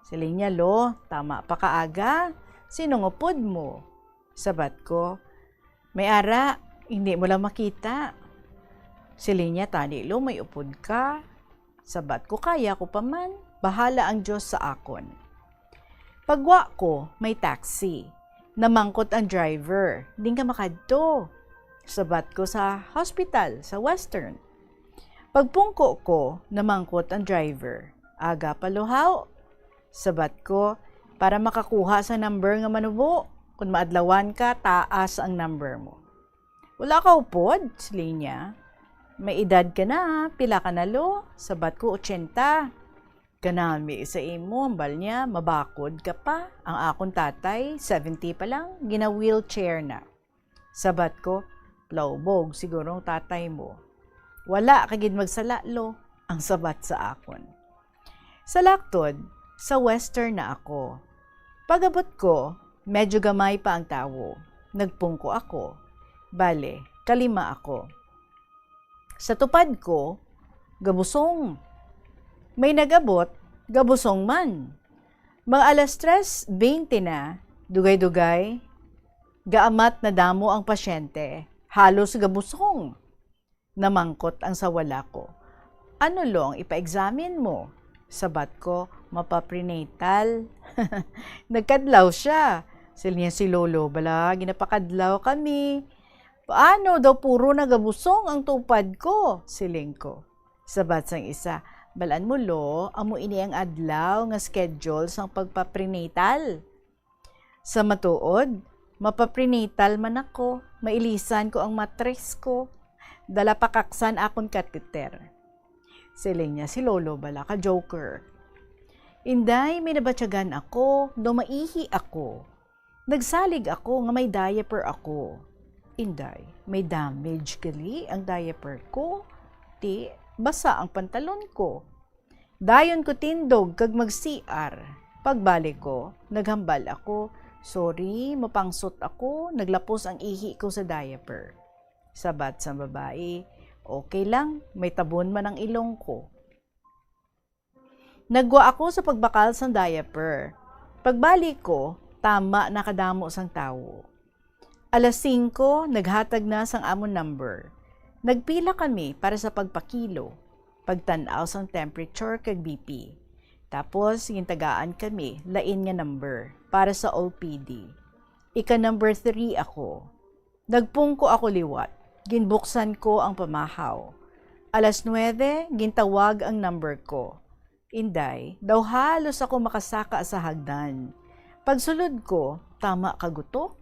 Siling niya, "Lo, tama pa ka aga. Sin-o ang upod mo?" Sabat ko, "May ara, hindi mo lang makita." Siling niya, "Tani, lo, may upod ka." Sabat ko, "Kaya ko pa man. Bahala ang Dios sa akon." Paggwa ko, may taxi. Namangkot ang driver, "Din ka makadto?" Sabat ko, "Sa hospital, sa Western." Pagpungko ko, namangkot ang driver, "Aga pa, lo, haw?" Sabat ko, "Para makakuha sa number nga manubo. Kung maadlawan ka, taas ang number mo." "Wala ka upod?" siling niya. "May edad ka na, pila ka na, lo?" Sabat ko, "Ochenta." "Kanami sa imo," hambal niya, "mabakod ka pa. Ang akon tatay, seventy pa lang, gina-wheelchair na." Sabat ko, "Laubog siguro ang tatay mo." "Wala ka gid magsala, lo," ang sabat sa akon. Sa laktod, sa Western na ako. Pag-abot ko, medyo gamay pa ang tawo. Nagpungko ako. Bale, kalima ako. Sa tupad ko, gabusong. May nag-abot, gabusong man. Mga alas tres bente na, dugay-dugay, gaamat na damo ang pasyente, halos gabusong. Namangkot ang sawala ko, "Ano, lo, ang ipa-examine mo?" Sabat ko, "Mapa-prenatal." Nagkadlaw siya. Siling niya, "Si Lolo bala, ginapakadlaw kami." "Paano daw puro nagabusong ang tupad ko?" siling ko. Sabat sang isa, "Balaan mo, lo, amo ini ang adlaw nga schedule sang pagpa-prenatal." Sa matuod, mapa-prenatal man ako, mailisan ko ang matris ko. Dala pa kaksan akon catheter. Siling niya, "Si Lolo bala ka joker." Inday, may nabatyagan ako, daw maihi ako. Nagsalig ako nga may diaper ako. Inday, may damage gali ang diaper ko. Ti, basa ang pantalon ko. Dayon ko tindog kag mag-C R. Pagbalik ko, naghambal ako, "Sorry, mapangsot ako, naglapos ang ihi ko sa diaper." Sabat sang babayi, "Okay lang, may tabon man ang ilong ko." Naggwa ako sa pagbakal sang diaper. Pagbalik ko, tama na kadamo sang tawo. Alas singko, naghatag na sang amon number. Nagpila kami para sa pagpakilo, pagtan-aw sang temperature kag B P. Tapos, gintagaan kami lain nga number para sa O P D. Ika number three ako. Nagpungko ako liwat. Ginbuksan ko ang pamahaw. Alas nuwebe, gintawag ang number ko. Inday, daw halos ako makasaka sa hagdan. Pagsulod ko, tama ka gutok.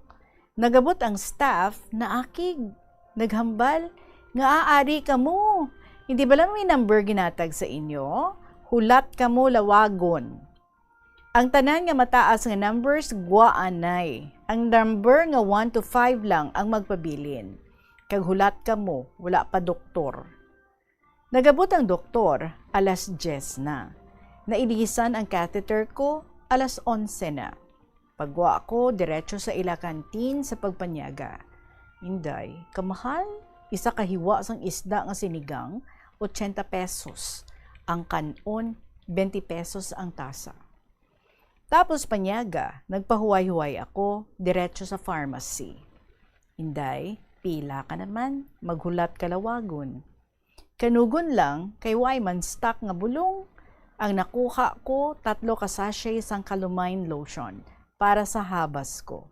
Nagabot ang staff, naakig. Naghambal, nga aari kamo. Hindi bala may number ginatag sa inyo? Hulat kamo lawagon. Ang tanan nga mataas nga numbers, gwa anay. Ang number nga one to five lang ang magpabilin. Kag hulat kamo, wala pa doktor. Nagabot ang doktor, alas diyes na. Nailisan ang catheter ko, alas onse na. Pagwa ko, diretso sa ila kantin sa pagpanyaga. Inday, kamahal, isa ka hiwa sang isda nga sinigang, ochenta pesos. Ang kan-on, benti pesos ang tasa. Tapos panyaga, nagpahuway-huway ako, diretso sa pharmacy. Inday, pila ka naman, maghulat ka lawagon. Kanugon lang, kay way man stock nga bulong, ang nakuha ko, tatlo ka sachet sang Calamine lotion para sa habas ko.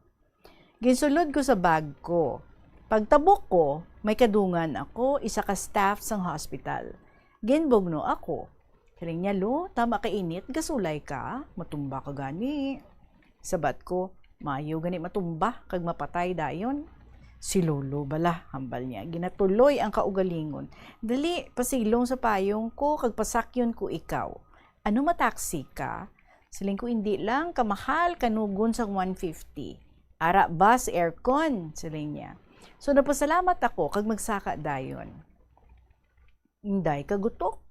Ginsulod ko sa bag ko. Pagtabok ko, may kadungan ako, isa ka staff sang hospital. Ginbugno ako. Siling niya, "Lo, tama ka init, gasulay ka, matumba ka gani." Sabat ko, "Maayo gani matumba kag mapatay dayon." "Si Lolo bala," hambal niya, "ginatuloy ang kaugalingon. Dali, pasilong sa payong ko kag pasakyon ko ikaw." "Ano, mataksi ka?" Siling ko, "Indi lang, kamahal, kanugon sang one fifty." "Ara, bus, aircon," siling niya. So, napasalamat ako kag magsaka dayon. Inday, kagutok.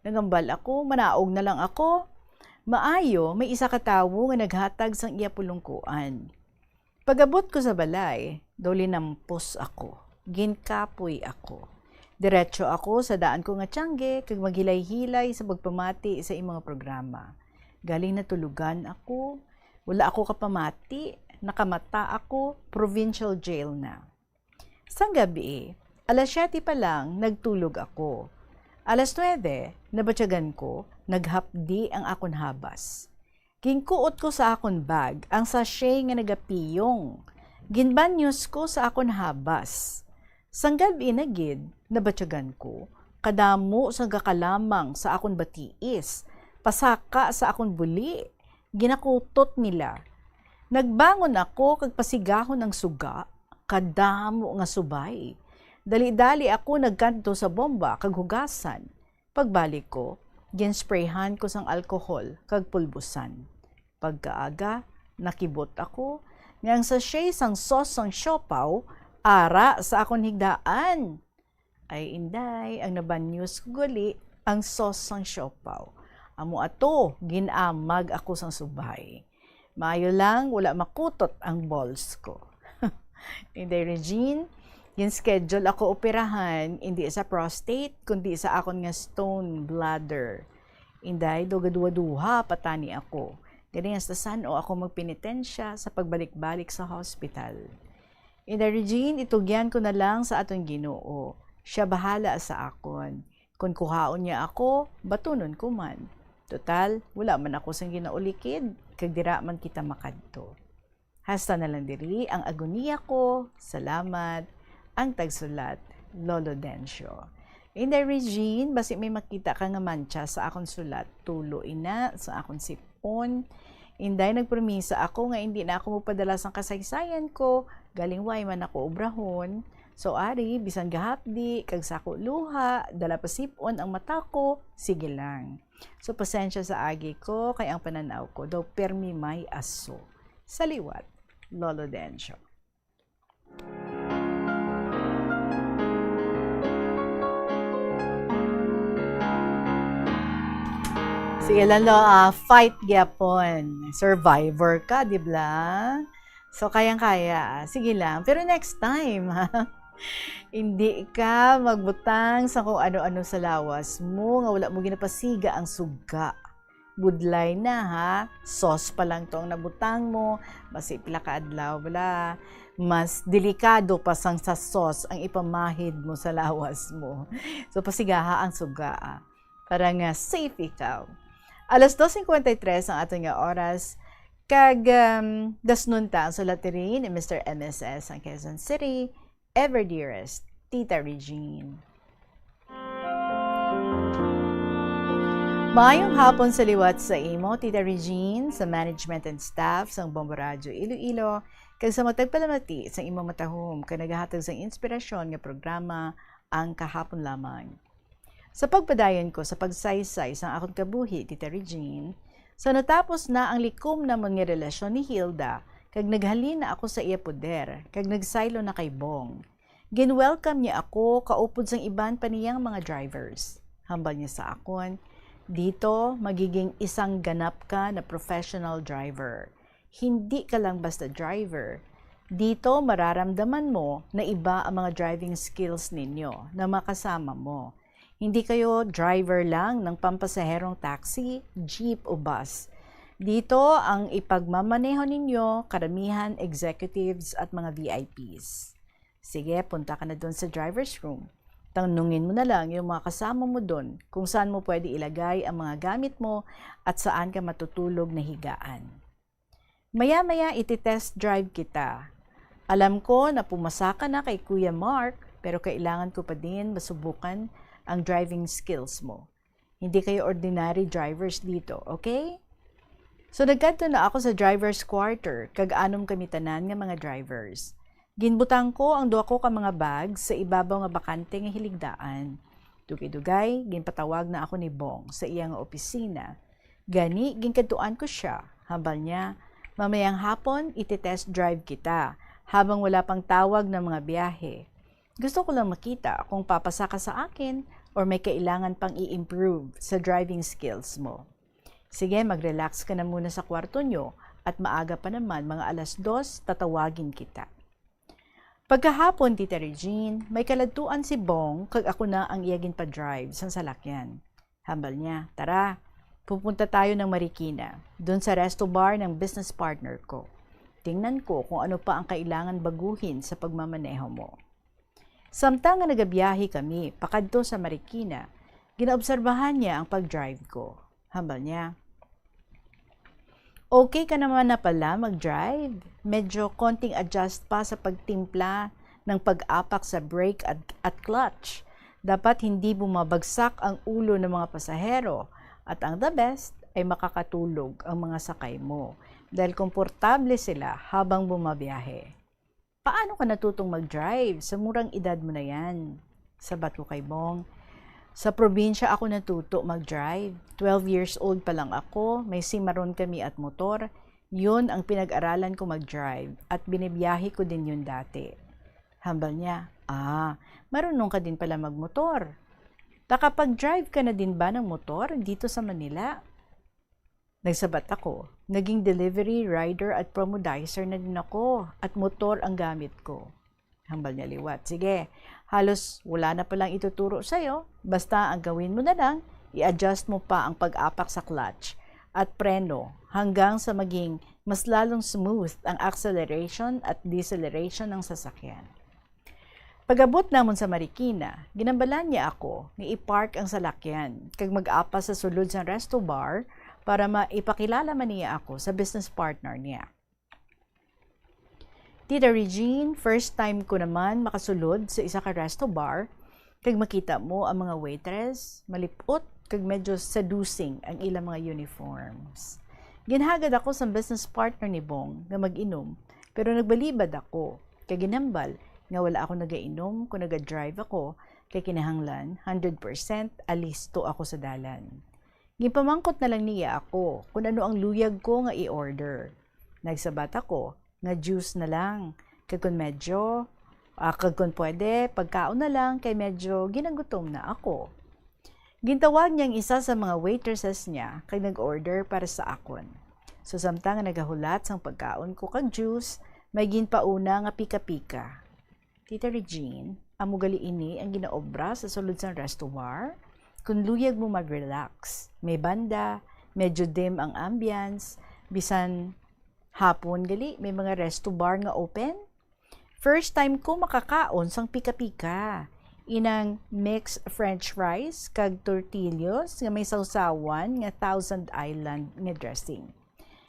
Nagambal ako, manaog na lang ako. Maayo, may isa ka tawo nga naghatag sang iya pulungkuan. Pag-abot ko sa balay, daw linampos ako. Ginkapoy ako. Diretso ako sa daan ko nga tiyangge kag maghilay-hilay sa pagpamati sa imo nga programa. Galing natulogan ako. Wala ako kapamati. Nakamata ako. Provincial jail na. Sang gabi, alas siyete pa lang, nagtulog ako. Alas nuwebe, nabatyagan ko, naghapdi ang akon habas. Ginkuot ko sa akon bag ang sachet nga nagapiyong. Ginbanyos ko sa akon habas. Sang gabi na gid, nabatyagan ko, kadamo sang gakalamang sa akon batiis, pasaka sa akon buli. Ginakutot nila. Nagbangon ako kag pasigahon ang suga, kadamo nga subay. Dali-dali ako nagkadto sa bomba kag hugasan. Pagbalik ko, ginsprayhan ko sang alcohol kag pulbusan. Pagkaaga, nakibot ako nga ang sachet sang sauce sang siopaw ara sa akon higdaan. Ay, inday, ang nabanyos ko gali ang sauce sang siopaw. Amo ato, gin-amag ako sang subay. Maayo lang, wala makutot ang balls ko. Inday Regine, gin-schedule ako operahan, indi sa prostate, kundi sa akon nga stone bladder. Inday, duga-duha-duha pa tani ako. Gani hasta san-o ako magpenitensya sa pagbalik-balik sa hospital. Inday Regine, itugyan ko na lang sa aton Ginoo. Siya bahala sa akon. Kon kuhaon niya ako, batunon ko man. Total, wala man ako sang ginaulikid, kag dira man kita makadto. Hasta na lang diri ang agoniya ko. Salamat. Ang tagsulat, Lolo Dencio. Inday Regine, basi may makita ka nga mancha sa akon sulat, tulo ina sa akon sip-on. Inday, nagpromisa ako nga indi na ako magpadala sang kasaysayan ko, galing way man ako obrahon. So, ari, bisan gahapdi, kag sako luha, dala pa sip-on ang mata ko, sige lang. So, pasensya sa agi ko, kay ang pananaw ko daw permi may aso. Sa liwat, Lolo Dencio. Sige lang, lo, ah, fight gyapon. Survivor ka, di ba? So, kayang-kaya. Sige lang. Pero next time, ha? Hindi ka magbutang sa kung ano-ano sa lawas mo nga wala mo ginapasiga ang suga. Budlay na, ha? Sauce pa lang to ang nabutang mo. Basi pila ka adlaw, bala, mas delikado pa sang sa sauce ang ipamahid mo sa lawas mo. So, pasigaha ang suga, ah, para nga safe ikaw. Alas dos cincuenta y tres ang aton nga oras. Kag, um, dasnon ta ang sulat diri ni Mister M S S ang Quezon City, Ever Dearest, Tita Regine. Maayong hapon sa liwat sa imo, Tita Regine, sa management and staff sang Bombo Radio Iloilo, kag sa matag palamati sa imo matahom kag nagahatag sang inspirasyon nga programa, Ang Kahapon Lamang. Sa pagpadayon ko sa pagsaysay sang akon kabuhi, Tita Regine, sa natapos na ang likom namon nga relasyon ni Hilda, kag naghalin na ako sa iya poder, kag nagsaylo na kay Bong. Gin-welcome niya ako kaupod sang iban pa niyang mga drivers. Hambal niya sa akon, "Dito, magiging isang ganap ka na professional driver. Hindi ka lang basta driver. Dito, mararamdaman mo na iba ang mga driving skills ninyo na makasama mo. Hindi kayo driver lang ng pampasaherong taxi, jeep o bus. Dito ang ipagmamaneho ninyo karamihan executives at mga V I Ps. Sige, punta ka na doon sa driver's room. Tanungin mo na lang yung mga kasama mo doon kung saan mo pwede ilagay ang mga gamit mo at saan ka matutulog na higaan. Maya-maya, iti-test drive kita. Alam ko na pumasa ka na kay Kuya Mark, pero kailangan ko pa din masubukan ang driving skills mo. Hindi kayo ordinary drivers dito, okay?" So, nagkadto na ako sa driver's quarter, kag anom kami tanan nga mga drivers. Ginbutang ko ang duha ko ka mga bag sa ibabaw nga bakante nga hiligdaan. Dugay-dugay, ginpatawag na ako ni Bong sa iya nga opisina. Gani, ginkadtuan ko sia. Hambal niya, "Mamayang hapon, iti-test drive kita, habang wala pang tawag ng mga biyahe. Gusto ko lang makita kung papasa ka sa akin or may kailangan pang i-improve sa driving skills mo. Sige, mag-relax ka na muna sa kwarto nyo at maaga pa naman, mga alas dos, tatawagin kita." Pagkahapon, Tita Regine, may kaladtuan si Bong kag ako na ang iya ginpa-drive sang salakyan. Hambal niya, "Tara, pupunta tayo ng Marikina, dun sa resto bar ng business partner ko. Tingnan ko kung ano pa ang kailangan baguhin sa pagmamaneho mo." Samtang nga nagabiyahe kami pakadto sa Marikina, ginaobserbahan niya ang pag-drive ko. Hambal niya, "Okay ka naman na pala mag-drive. Medyo konting adjust pa sa pagtimpla ng pag-apak sa brake at, at clutch. Dapat hindi bumabagsak ang ulo ng mga pasahero. At ang the best ay makakatulog ang mga sakay mo dahil komportable sila habang bumabiyahe." "Paano ka natutong mag-drive sa murang edad mo na yan?" Sabat ko kay Bong, "Sa probinsya ako natuto mag-drive. Twelve years old pa lang ako, may simaron kami at motor. Yun ang pinag-aralan ko mag-drive at binibiyahe ko din yun dati." Hambal niya, "Ah, marunong ka din pala magmotor. Nakapag-drive ka na din ba ng motor dito sa Manila?" Nagsabat ako, "Naging delivery rider at promodizer na din ako at motor ang gamit ko." Hambal niya liwat, "Sige, halos wala na palang ituturo sa'yo. Basta ang gawin mo na lang, i-adjust mo pa ang pag-apak sa clutch at preno hanggang sa maging mas lalong smooth ang acceleration at deceleration ng sasakyan." Pag-abot namon sa Marikina, ginambalan niya ako nga i-park ang salakyan kag mag-apas sa sulod sang resto bar para maipakilala man niya ako sa business partner niya. Tita Regine, first time ko naman makasulod sa isa ka resto bar, kag makita mo ang mga waitress, malipot, kag medyo seducing ang ilang mga uniforms. Ginhagad ako sa business partner ni Bong nga mag-inom, pero nagbalibad ako, kay ginhambal nga wala ako nagainom kung naga-drive ako, kay kinahanglan hundred percent alisto ako sa dalan. Ginpamangkot na lang niya ako kung ano ang luyag ko nga i-order. Nagsabat ako nga juice na lang, kag kung medyo, ah, kag kung pwede, pagkaon na lang, kay medyo ginagutom na ako. Gintawag niya ang isa sa mga waitresses niya kag nag-order para sa akon. So, samtang nga nagahulat sang pagkaon ko kag juice, may ginpauna nga pika-pika. "Tita Regine, amo gali ini ang ginaobra sa sulod sang resto bar? Kung luyag mo mag-relax, may banda, Medyo dim ang ambience, bisan hapon gali may mga resto bar nga open. First time ko makakaon sang pika-pika. Inang mixed french fries kag tortillos nga may sawsawan nga Thousand Island nga dressing.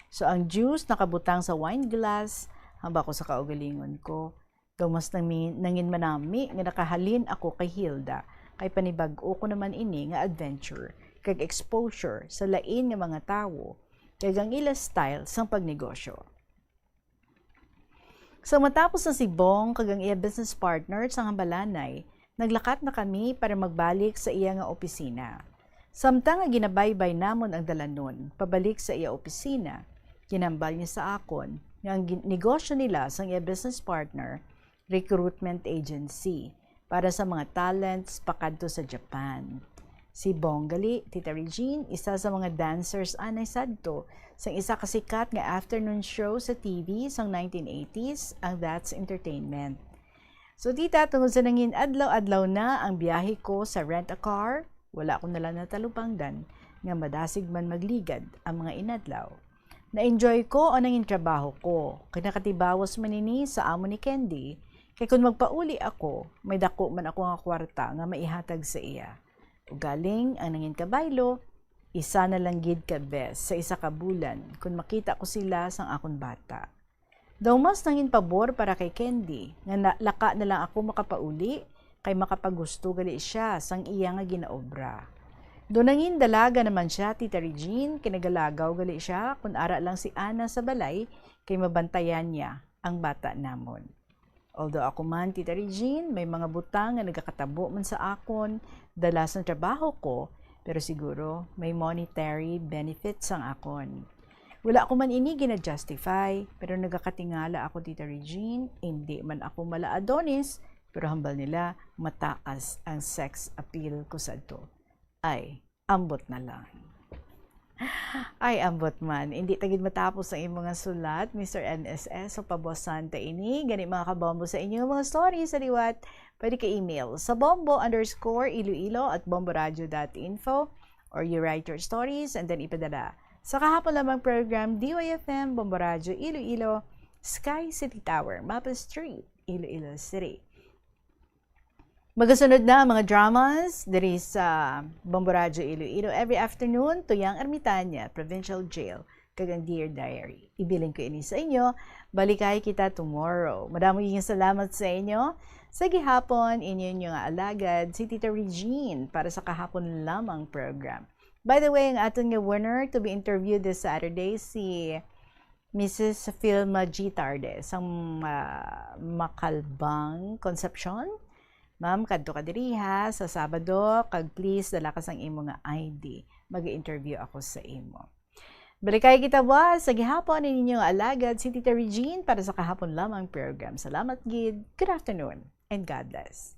So ang juice nakabutang sa wine glass, hambal ko sa kaugalingon ko. Daw mas nami-, nangin manami nga nakahalin ako kay Hilda, kay panibag-o ko naman ini nga adventure kag exposure sa lain nga mga tawo kag ang ila style sang pagnegosyo. So matapos na si Bong kag ang iya business partner sang hambalanay, naglakat na kami para magbalik sa iya nga opisina. Samtang nga ginabaybay namon ang dalanon pabalik sa iya opisina, ginhambal niya sa akon nga ang gin-, negosyo nila sang iya business partner, recruitment agency para sa mga talents pakadto sa Japan. Si Bong gali, Tita Regine, isa sa mga dancers anay sadto sang isa ka sikat nga afternoon show sa T V sang nineteen eighties, ang That's Entertainment. So, tita, tungod sa nangin adlaw-adlaw na ang biyahe ko sa rent a car, wala ko na lang natalupangdan nga madasig man magligad ang mga inadlaw. Na-enjoy ko ang nangin trabaho ko, kay nakatibawas man ini sa amo ni Candy, kay kun magpauli ako, may dako man ako nga kwarta nga maihatag sa iya. Ugaling ang nangin kabaylo, isa na lang gid ka bes sa isa ka bulan kun makita ko sila sang akon bata. Daw mas nangin pabor para kay Candy nga na, laka na lang ako makapauli kay makapagusto gali siya sang iya nga ginaobra. Do nangin dalaga naman siya, Tita Regine, kay nagalagaw gali siya kun ara lang si Ana sa balay kay mabantayan niya ang bata namon. Although ako man, Tita Regine, may mga butang nga nagakatabo man sa akon dala sang trabaho ko, pero siguro may monetary benefits ang akon. Wala ko man ini gina-justify, pero nagakatingala ako, Tita Regine, indi man ako mala Adonis, pero hambal nila mataas ang sex appeal ko sadto. Ay, ambot na lang. Ay, ambot man. Indi ta gid matapos ang imo nga sulat, Mister N S S. So, pabosan ta ini. Gani, mga kabombo, sa inyo mga stories sa liwat, pwede ka email sa bombo underscore iloilo at bomboradio dot info, or you write your stories and then ipadala sa kahapon lamang program, D Y F M, Bombo Radio Iloilo, Sky City Tower, Mapa Street, Iloilo City. Magasunod na ang mga dramas diri sa Bombo Radyo Iloilo every afternoon, Tuyang Ermitaña, Provincial Jail, kag ang Dear Diary. Ibilin ko ini sa inyo, balikay kita tomorrow. Madamo gyud nga salamat sa inyo. Sa gihapon, inyo, inyo nga alagad, si Tita Regine para sa kahapon lamang program. By the way, ang aton nga winner to be interviewed this Saturday, si Missus Filma G Tarde sang, ah, Macalbang, Concepcion. Ma'am, kadto ka diri ha sa Sabado, kag please dala ka sang imo nga I D. Mag-interview ako sa imo. Balikay kita buwas sa gihapon, ang inyong alagad si Tita Regine para sa kahapon lamang program. Salamat gid. Good afternoon and God bless.